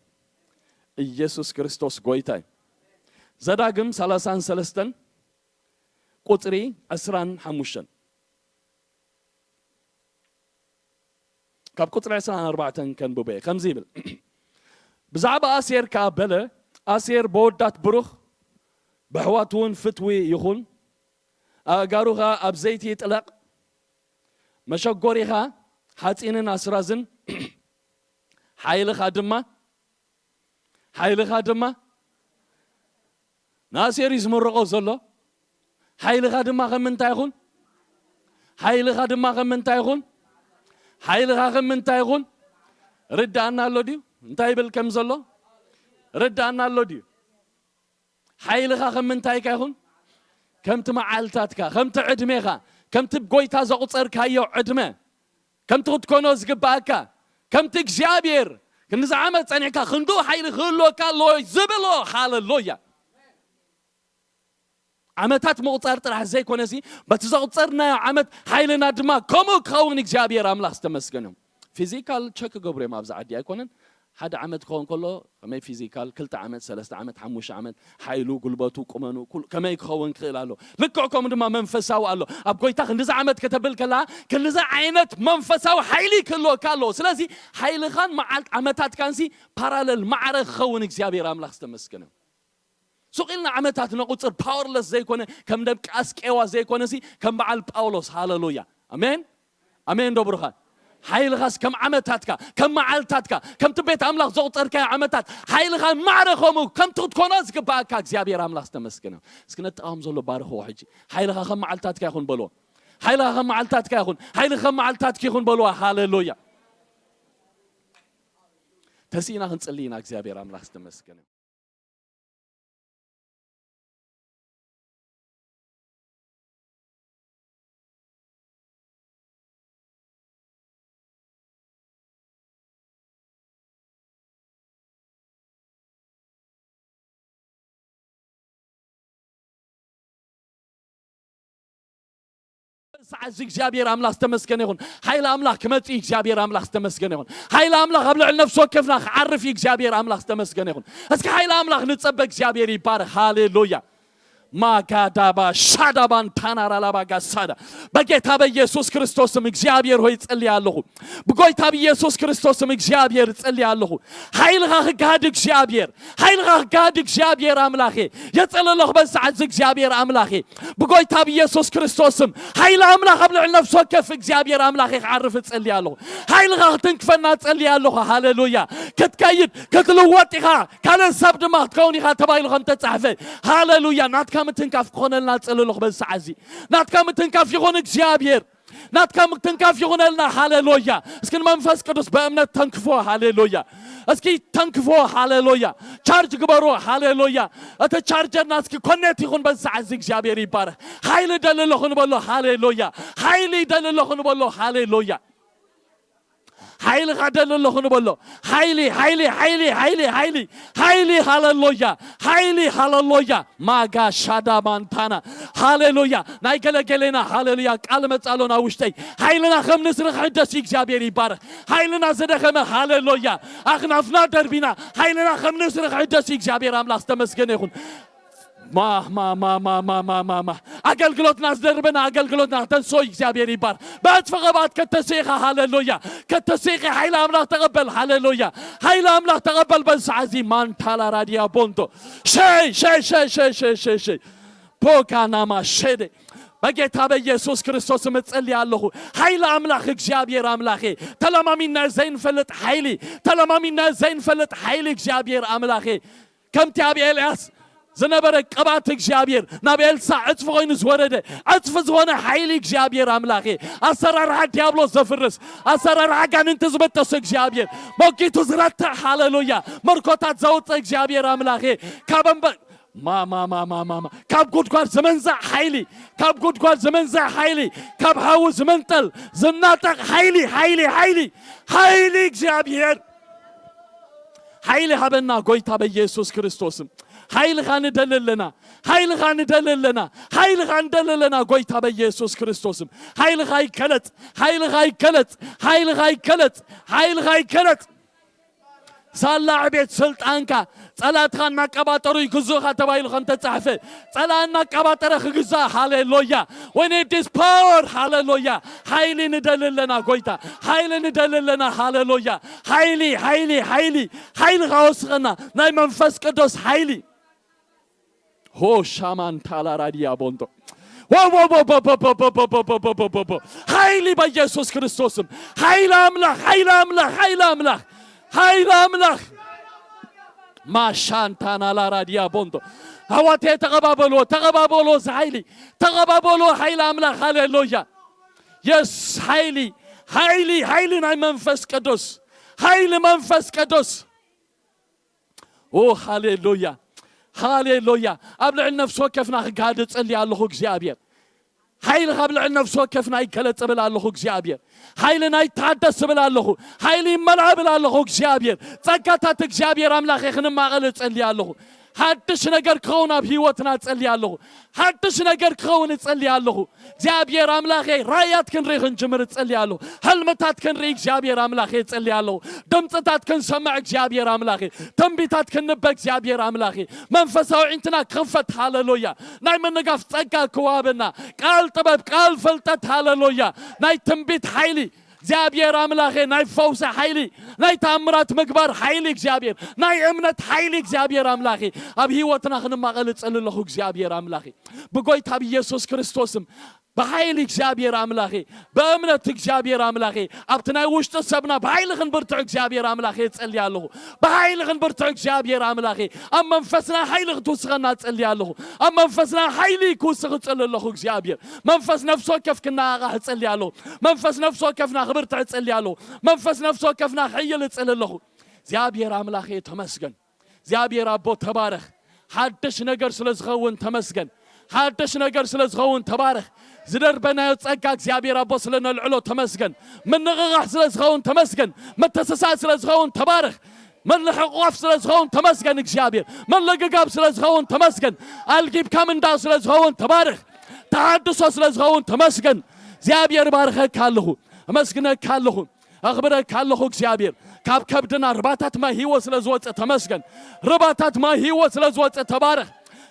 ኢየሱስ ክርስቶስ ጎይታ እዩ። ዘዳግም ሰላሳን ሰለስተን ቁጽሪ ዕስራን ሓሙሽተን። ካብ ቁጽሪ ዕስራን ኣርባዕተን ከንብቦ እየ። ከምዚ ይብል። ብዛዕባ ኣሴር ከኣ በለ፣ ኣሴር በወዳት ብሩኽ፣ በሕዋት እውን ፍትዊ ይኹን፣ ኣእጋሩ ኸኣ ኣብ ዘይቲ ይጥለቕ፣ መሸጎሪኻ ሓጺንን ኣስራዝን፣ ሓይልኻ ድማ፣ ሓይልኻ ድማ ንኣሴር እዩ ዝምርቖ ዘሎ። ሓይልኻ ድማ ከም ምንታይ ይኹን? ሓይልኻ ድማ ከም ምንታይ ይኹን? ሓይልኻ ከም ምንታይ ይኹን? ርዳእና ኣሎ ድዩ? እንታይ ይብል ከም ዘሎ ርዳእና ኣሎ ድዩ? ሓይልኻ ከም ምንታይካ ይኹን? ከምቲ መዓልታትካ፣ ከምቲ ዕድሜኻ፣ ከምቲ ጎይታ ዘቑጸርካዮ ዕድመ፣ ከምቲ ክትኮኖ ዝግባኣካ፣ ከምቲ እግዚኣብሔር ክንዚ ዓመት ጸኒዕካ ክንዱ ሓይሊ ክህልወካ ኣለዎ ዝብሎ። ሃለሉያ። ዓመታት ምቑጻር ጥራሕ ዘይኮነሲ፣ በቲ ዘቑጸርናዮ ዓመት ሓይልና ድማ ከምኡ ክኸውን እግዚኣብሔር ኣምላኽ ዝተመስገነ። ፊዚካል ቸክ ገብሩ እዮም ኣብዚ ዓዲ ኣይኮነን። ሓደ ዓመት ክኸውን ከሎ ከመይ ፊዚካል፣ ክልተ ዓመት፣ ሰለስተ ዓመት፣ ሓሙሽተ ዓመት፣ ሓይሉ፣ ጉልበቱ፣ ቁመኑ፣ ኩሉ ከመይ ክኸውን ክኽእል ኣሎ። ልክዕ ከምኡ ድማ መንፈሳዊ ኣሎ። ኣብ ጎይታ ክንዲዚ ዓመት ከተብል ከላ፣ ክንዲዚ ዓይነት መንፈሳዊ ሓይሊ ክህልወካ ኣለዎ። ስለዚ ሓይልኻን መዓልት ዓመታትካንሲ ፓራለል ማዕረ ክኸውን እግዚኣብሔር ኣምላኽ ዝተመስገነ። ሱቕ ኢልና ዓመታት ነቑጽር፣ ፓወርለስ ዘይኮነ፣ ከም ደቂ ኣስቄዋ ዘይኮነሲ፣ ከም በዓል ጳውሎስ። ሃለሉያ። ኣሜን። ኣሜን ዶ ብሩኻት? ሓይልኻስ ከም ዓመታትካ፣ ከም መዓልታትካ፣ ከምቲ ቤት ኣምላኽ ዘቑጸርካዮ ዓመታት፣ ሓይልኻ ማዕረ ከምኡ ከምቲ ክትኮኖ ዝግባኣካ እግዚኣብሔር ኣምላኽ ዝተመስገነ። እስኪ ነጠቓም ዘሎ ባርኽዎ ሕጂ። ሓይልኻ ከም መዓልታትካ ይኹን በልዎ። ሓይልኻ ከም መዓልታትካ ይኹን፣ ሓይልኻ ከም መዓልታትኪ ይኹን በልዋ። ሃሌሉያ። ተሲእና ክንጽሊ ኢና። እግዚኣብሔር ኣምላኽ ዝተመስገነ። ሰዓት እዚ እግዚኣብሔር ኣምላኽ ዝተመስገነ ይኹን። ሓይሊ ኣምላኽ ክመጽእ እዩ። እግዚኣብሔር ኣምላኽ ዝተመስገነ ይኹን። ሓይሊ ኣምላኽ ኣብ ልዕሊ ነፍሲ ወከፍና ክዓርፍ እዩ። እግዚኣብሔር ኣምላኽ ዝተመስገነ ይኹን። እስኪ ሓይሊ ኣምላኽ ንጸበ። እግዚኣብሔር ይባረኽ። ሃሌሉያ። ማጋዳባ ሻዳባን ታናራላባ ጋሳዳ። በጌታ በኢየሱስ ክርስቶስም እግዚኣብሔር ሆይ ጸልያ ኣለኹ። ብጎይታ ብኢየሱስ ክርስቶስም እግዚኣብሔር ጸልያ ኣለኹ። ሓይልኻ ክጋሃድ እግዚኣብሔር፣ ሓይልኻ ክጋሃድ እግዚኣብሔር ኣምላኸ። የጸለለኹ በዚ ሰዓት እዚ እግዚኣብሔር ኣምላኸ። ብጎይታ ብኢየሱስ ክርስቶስም ሓይሊ ኣምላኽ ኣብ ልዕሊ ነፍሲ ወከፍ እግዚኣብሔር ኣምላኸ ክዓርፍ እጸልያ ኣለኹ። ሓይልኻ ክትንክፈና እጸልያ ኣለኹ። ሃሌሉያ። ክትከይድ ክትልወጥ ኢኻ፣ ካልእ ሰብ ድማ ክትከውን ኢኻ ተባሂሉ ከም ተጻሕፈ። ሃሌሉያ። ናትካ ምትንካፍ ክኾነልና እጸሊ ኣለኹ በዚ ሰዓት እዚ። ናትካ ምትንካፍ ይኹን እግዚኣብሔር። ናትካ ምትንካፍ ይኹነልና። ሃሌሉያ። እስኪ ንመንፈስ ቅዱስ ብእምነት ተንክፎ። ሃሌሉያ። እስኪ ተንክፎ። ሃሌሉያ። ቻርጅ ግበሩ። ሃሌሉያ። እቲ ቻርጀርና እስኪ ኮኔክት ይኹን በዚ ሰዓት እዚ። እግዚኣብሔር ይባረኽ። ሓይሊ ደሊ ኣለኹ ንበሎ። ሃሌሉያ። ሓይሊ ደሊ ኣለኹ ንበሎ። ሃሌሉያ። ሓይልኻ ደሊ ኣለኹ ንበሎ። ሓይሊ፣ ሓይሊ፣ ሓይሊ፣ ሓይሊ፣ ሓይሊ፣ ሓይሊ፣ ሃሌሉያ። ሓይሊ፣ ሃሌሉያ። ማጋ ሻዳ ማንታና። ሃሌሉያ። ናይ ገለገሌና፣ ሃሌሉያ። ቃል መጻ ኣሎ ናብ ውሽጠይ። ሓይልና ከም ንስሪ ክሕደስ እዩ። እግዚኣብሔር ይባረኽ። ሓይልና ዝደኸመ፣ ሃሌሉያ። ኣኽናፍና ደርቢና፣ ሓይልና ከም ንስሪ ክሕደስ እዩ። እግዚኣብሔር ኣምላኽ ዝተመስገነ ይኹን። ማ፣ ማ፣ ማ። ኣገልግሎትና ዝደርበና ኣገልግሎትና ክተንስኦ እግዚኣብሔር ይባር። ብዕጽፊ ቅብኣት ከተስኢኻ፣ ሃሌሉያ። ከተስኢኺ ሓይሊ ኣምላኽ ተቐበል፣ ሃሌሉያ። ሓይሊ ኣምላኽ ተቐበል በዚ ሰዓት እዚ። ማንታላ ራዲያ ቦንቶ። ሸይ፣ ሸይ፣ ሸይ። ፖካናማ ሸደ። በጌታ በኢየሱስ ክርስቶስ እጽሊ ኣለኹ። ሓይሊ ኣምላኽ እግዚኣብሔር ኣምላኸ፣ ተለማሚና ዘይንፈልጥ ሓይሊ፣ ተለማሚና ዘይንፈልጥ ሓይሊ እግዚኣብሔር ኣምላኸ፣ ከምቲ ኣብ ኤልያስ ዝነበረ ቅባት እግዚኣብሔር ናብ ኤልሳዕ ዕጽፊ ኮይኑ ዝወረደ፣ ዕጽፊ ዝኾነ ሓይሊ እግዚኣብሔር ኣምላኸ፣ ኣሰራርሓ ዲያብሎስ ዘፍርስ፣ ኣሰራርሓ ኣጋንንቲ ዝበጠሱ እግዚኣብሔር፣ መኪቱ ዝረትዕ፣ ሃሌሉያ፣ መርኮታት ዘውፅእ እግዚኣብሔር ኣምላኸ፣ ካብ እምበ-፣ ማማማማማማ ካብ ጉድጓድ ዝመንዛዕ ሓይሊ፣ ካብ ጉድጓድ ዝመንዛዕ ሓይሊ፣ ካብ ሓዊ ዝመንጠል ዝናጠቕ ሓይሊ፣ ሓይሊ፣ ሓይሊ፣ ሓይሊ እግዚኣብሔር ሓይሊ ሃበና ጎይታ በኢየሱስ ክርስቶስም። ሓይልኻ ንደሊ ኣለና። ሓይልኻ ንደሊ ኣለና። ሓይልኻ ንደሊ ኣለና ጎይታ በኢየሱስ ክርስቶስም። ሓይልኻ ይገለጽ። ሓይልኻ ይገለጽ። ሓይልኻ ይገለጽ። ሓይልኻ ይገለጽ። ሳላ ዕቤት ስልጣንካ ጸላትኻ እናቀባጠሩ ይግዙኻ ተባሂሉ ከም ተጻሕፈ ጸላ እናቀባጠረ ክግዛእ። ሃሌሉያ። We need this power። ሃሌሉያ። ሓይሊ ንደሊ ኣለና ጎይታ። ሓይሊ ንደሊ ኣለና። ሃሌሉያ። ሓይሊ፣ ሓይሊ፣ ሓይሊ፣ ሓይሊ ካወስኸና ናይ መንፈስ ቅዱስ ሓይሊ። ሆ ሻማን ታላራዲያ ቦንቶ። ወወወወወወወወወወ። ሓይሊ በኢየሱስ ክርስቶስም። ሓይሊ ኣምላኽ፣ ሓይሊ ኣምላኽ፣ ሓይሊ ኣምላኽ፣ ሓይሊ ኣምላኽ። ማሻንታና ላራዲያ ቦንቶ። ኣሕዋተየ ተቐባበልዎ፣ ተቐባበልዎ እዚ ሓይሊ፣ ተቐባበልዎ ሓይሊ ኣምላኽ። ሃሌሉያ። የስ፣ ሓይሊ፣ ሓይሊ፣ ሓይሊ ናይ መንፈስ ቅዱስ፣ ሓይሊ መንፈስ ቅዱስ። ኦ፣ ሃሌሉያ፣ ሃሌሉያ። ኣብ ልዕሊ ነፍሲ ወከፍና ክጋሃድ እጸሊ ኣለኹ እግዚኣብሔር። ሓይሊ ካብ ልዕሊ ነፍሲ ወከፍና ይገለጽ እብል ኣለኹ እግዚኣብሔር። ሓይልና ይተሓደስ እብል ኣለኹ። ሓይሊ ይመልኣ እብል ኣለኹ እግዚኣብሔር። ጸጋታት እግዚኣብሔር ኣምላኸ ክንማቐል እጸሊ ኣለኹ። ሓድሽ ነገር ክኸውን ኣብ ህይወትና እጸሊ ኣለኹ። ሓድሽ ነገር ክኸውን እጸሊ ኣለኹ እግዚኣብሔር ኣምላኸ። ራእያት ክንርኢ ክንጅምር እጸሊ ኣለኹ። ሕልምታት ክንርኢ እግዚኣብሔር ኣምላኸ እጸሊ ኣለኹ። ድምፅታት ክንሰምዕ እግዚኣብሔር ኣምላኸ። ትንቢታት ክንበ እግዚኣብሔር ኣምላኸ። መንፈሳዊ ዒንትና ክኽፈት፣ ሃሌሉያ። ናይ ምንጋፍ ጸጋ ክወሃበና፣ ቃል ጥበብ፣ ቃል ፍልጠት፣ ሃሌሉያ። ናይ ትንቢት ሓይሊ እግዚኣብሔር ኣምላኸ፣ ናይ ፈውሲ ሓይሊ፣ ናይ ተኣምራት ምግባር ሓይሊ እግዚኣብሔር፣ ናይ እምነት ሓይሊ እግዚኣብሔር ኣምላኸ፣ ኣብ ህይወትና ክንማቐል እጸሊ ኣለኹ እግዚኣብሔር ኣምላኸ። ብጎይታ ብኢየሱስ ክርስቶስም ብሓይሊ እግዚኣብሔር ኣምላኸ፣ ብእምነት እግዚኣብሔር ኣምላኸ፣ ኣብቲ ናይ ውሽጢ ሰብና ብሓይሊ ክንብርትዕ እግዚኣብሔር ኣምላኸ እጸሊ ኣለኹ። ብሓይሊ ክንብርትዕ እግዚኣብሔር ኣምላኸ፣ ኣብ መንፈስና ሓይሊ ክትውስኸና እጸሊ ኣለኹ። ኣብ መንፈስና ሓይሊ ክውስኽ እጸሊ ኣለኹ እግዚኣብሔር። መንፈስ ነፍሲ ወከፍ ክነቓቓሕ እጸሊ ኣለኹ። መንፈስ ነፍሲ ወከፍና ክብርትዕ እጸሊ ኣለኹ። መንፈስ ነፍሲ ወከፍና ክሕይል እጸሊ ኣለኹ። እግዚኣብሔር ኣምላኸ ተመስገን። እግዚኣብሔር ኣቦ ተባረኽ። ሓድሽ ነገር ስለ ዝኸውን ተመስገን። ሓድሽ ነገር ስለ ዝኸውን ተባረኽ። ዝደርበናዮ ጸጋ እግዚኣብሔር ኣቦ ስለ ነልዕሎ ተመስገን። ምንቕቓሕ ስለ ዝኸውን ተመስገን። ምትስሳእ ስለ ዝኸውን ተባረኽ። ምልሕቋፍ ስለ ዝኸውን ተመስገን እግዚኣብሔር። ምልግጋብ ስለ ዝኸውን ተመስገን። ኣልጊብካ ምንዳእ ስለ ዝኸውን ተባረኽ። ተሃድሶ ስለ ዝኸውን ተመስገን። እግዚኣብሔር ባርኸካ ኣለኹ። ኣመስግነካ ኣለኹ። ኣኽብረካ ኣለኹ እግዚኣብሔር። ካብ ከብድና ርባታት ማይ ህይወት ስለ ዝወፀ ተመስገን። ርባታት ማይ ህይወት ስለ ዝወፀ ተባረኽ።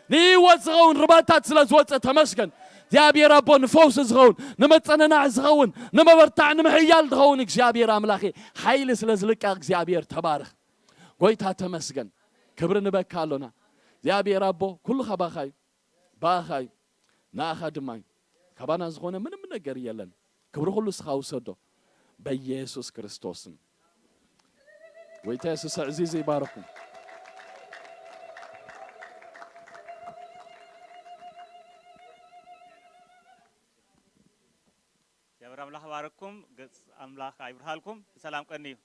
ንህይወት ዝኸውን ርባታት ስለ ዝወፀ ተመስገን። እግዚኣብሔር ኣቦ ንፈውሲ ዝኸውን፣ ንምፅንናዕ ዝኸውን፣ ንምብርታዕ ንምሕያል ዝኸውን እግዚኣብሔር ኣምላኸ ሓይሊ ስለ ዝልቀቕ እግዚኣብሔር ተባረኽ። ጎይታ ተመስገን። ክብሪ ንበካ ኣሎና። እግዚኣብሔር ኣቦ ኩሉ ካባኻ እዩ። ብኣኻ እዩ፣ ንኣኻ ድማ እዩ። ካባና ዝኾነ ምንም ነገር የለን። ክብሪ ኩሉ እስኻ ውሰዶ። በኢየሱስ ክርስቶስም። ጎይታ የሱስ ኣዕዚዙ ይባርኩም። እግዚኣብሔር ኣምላኽ ባረኩም፣ ገጽ ኣምላኽ ኣይብርሃልኩም። ብሰላም ቀንዩ።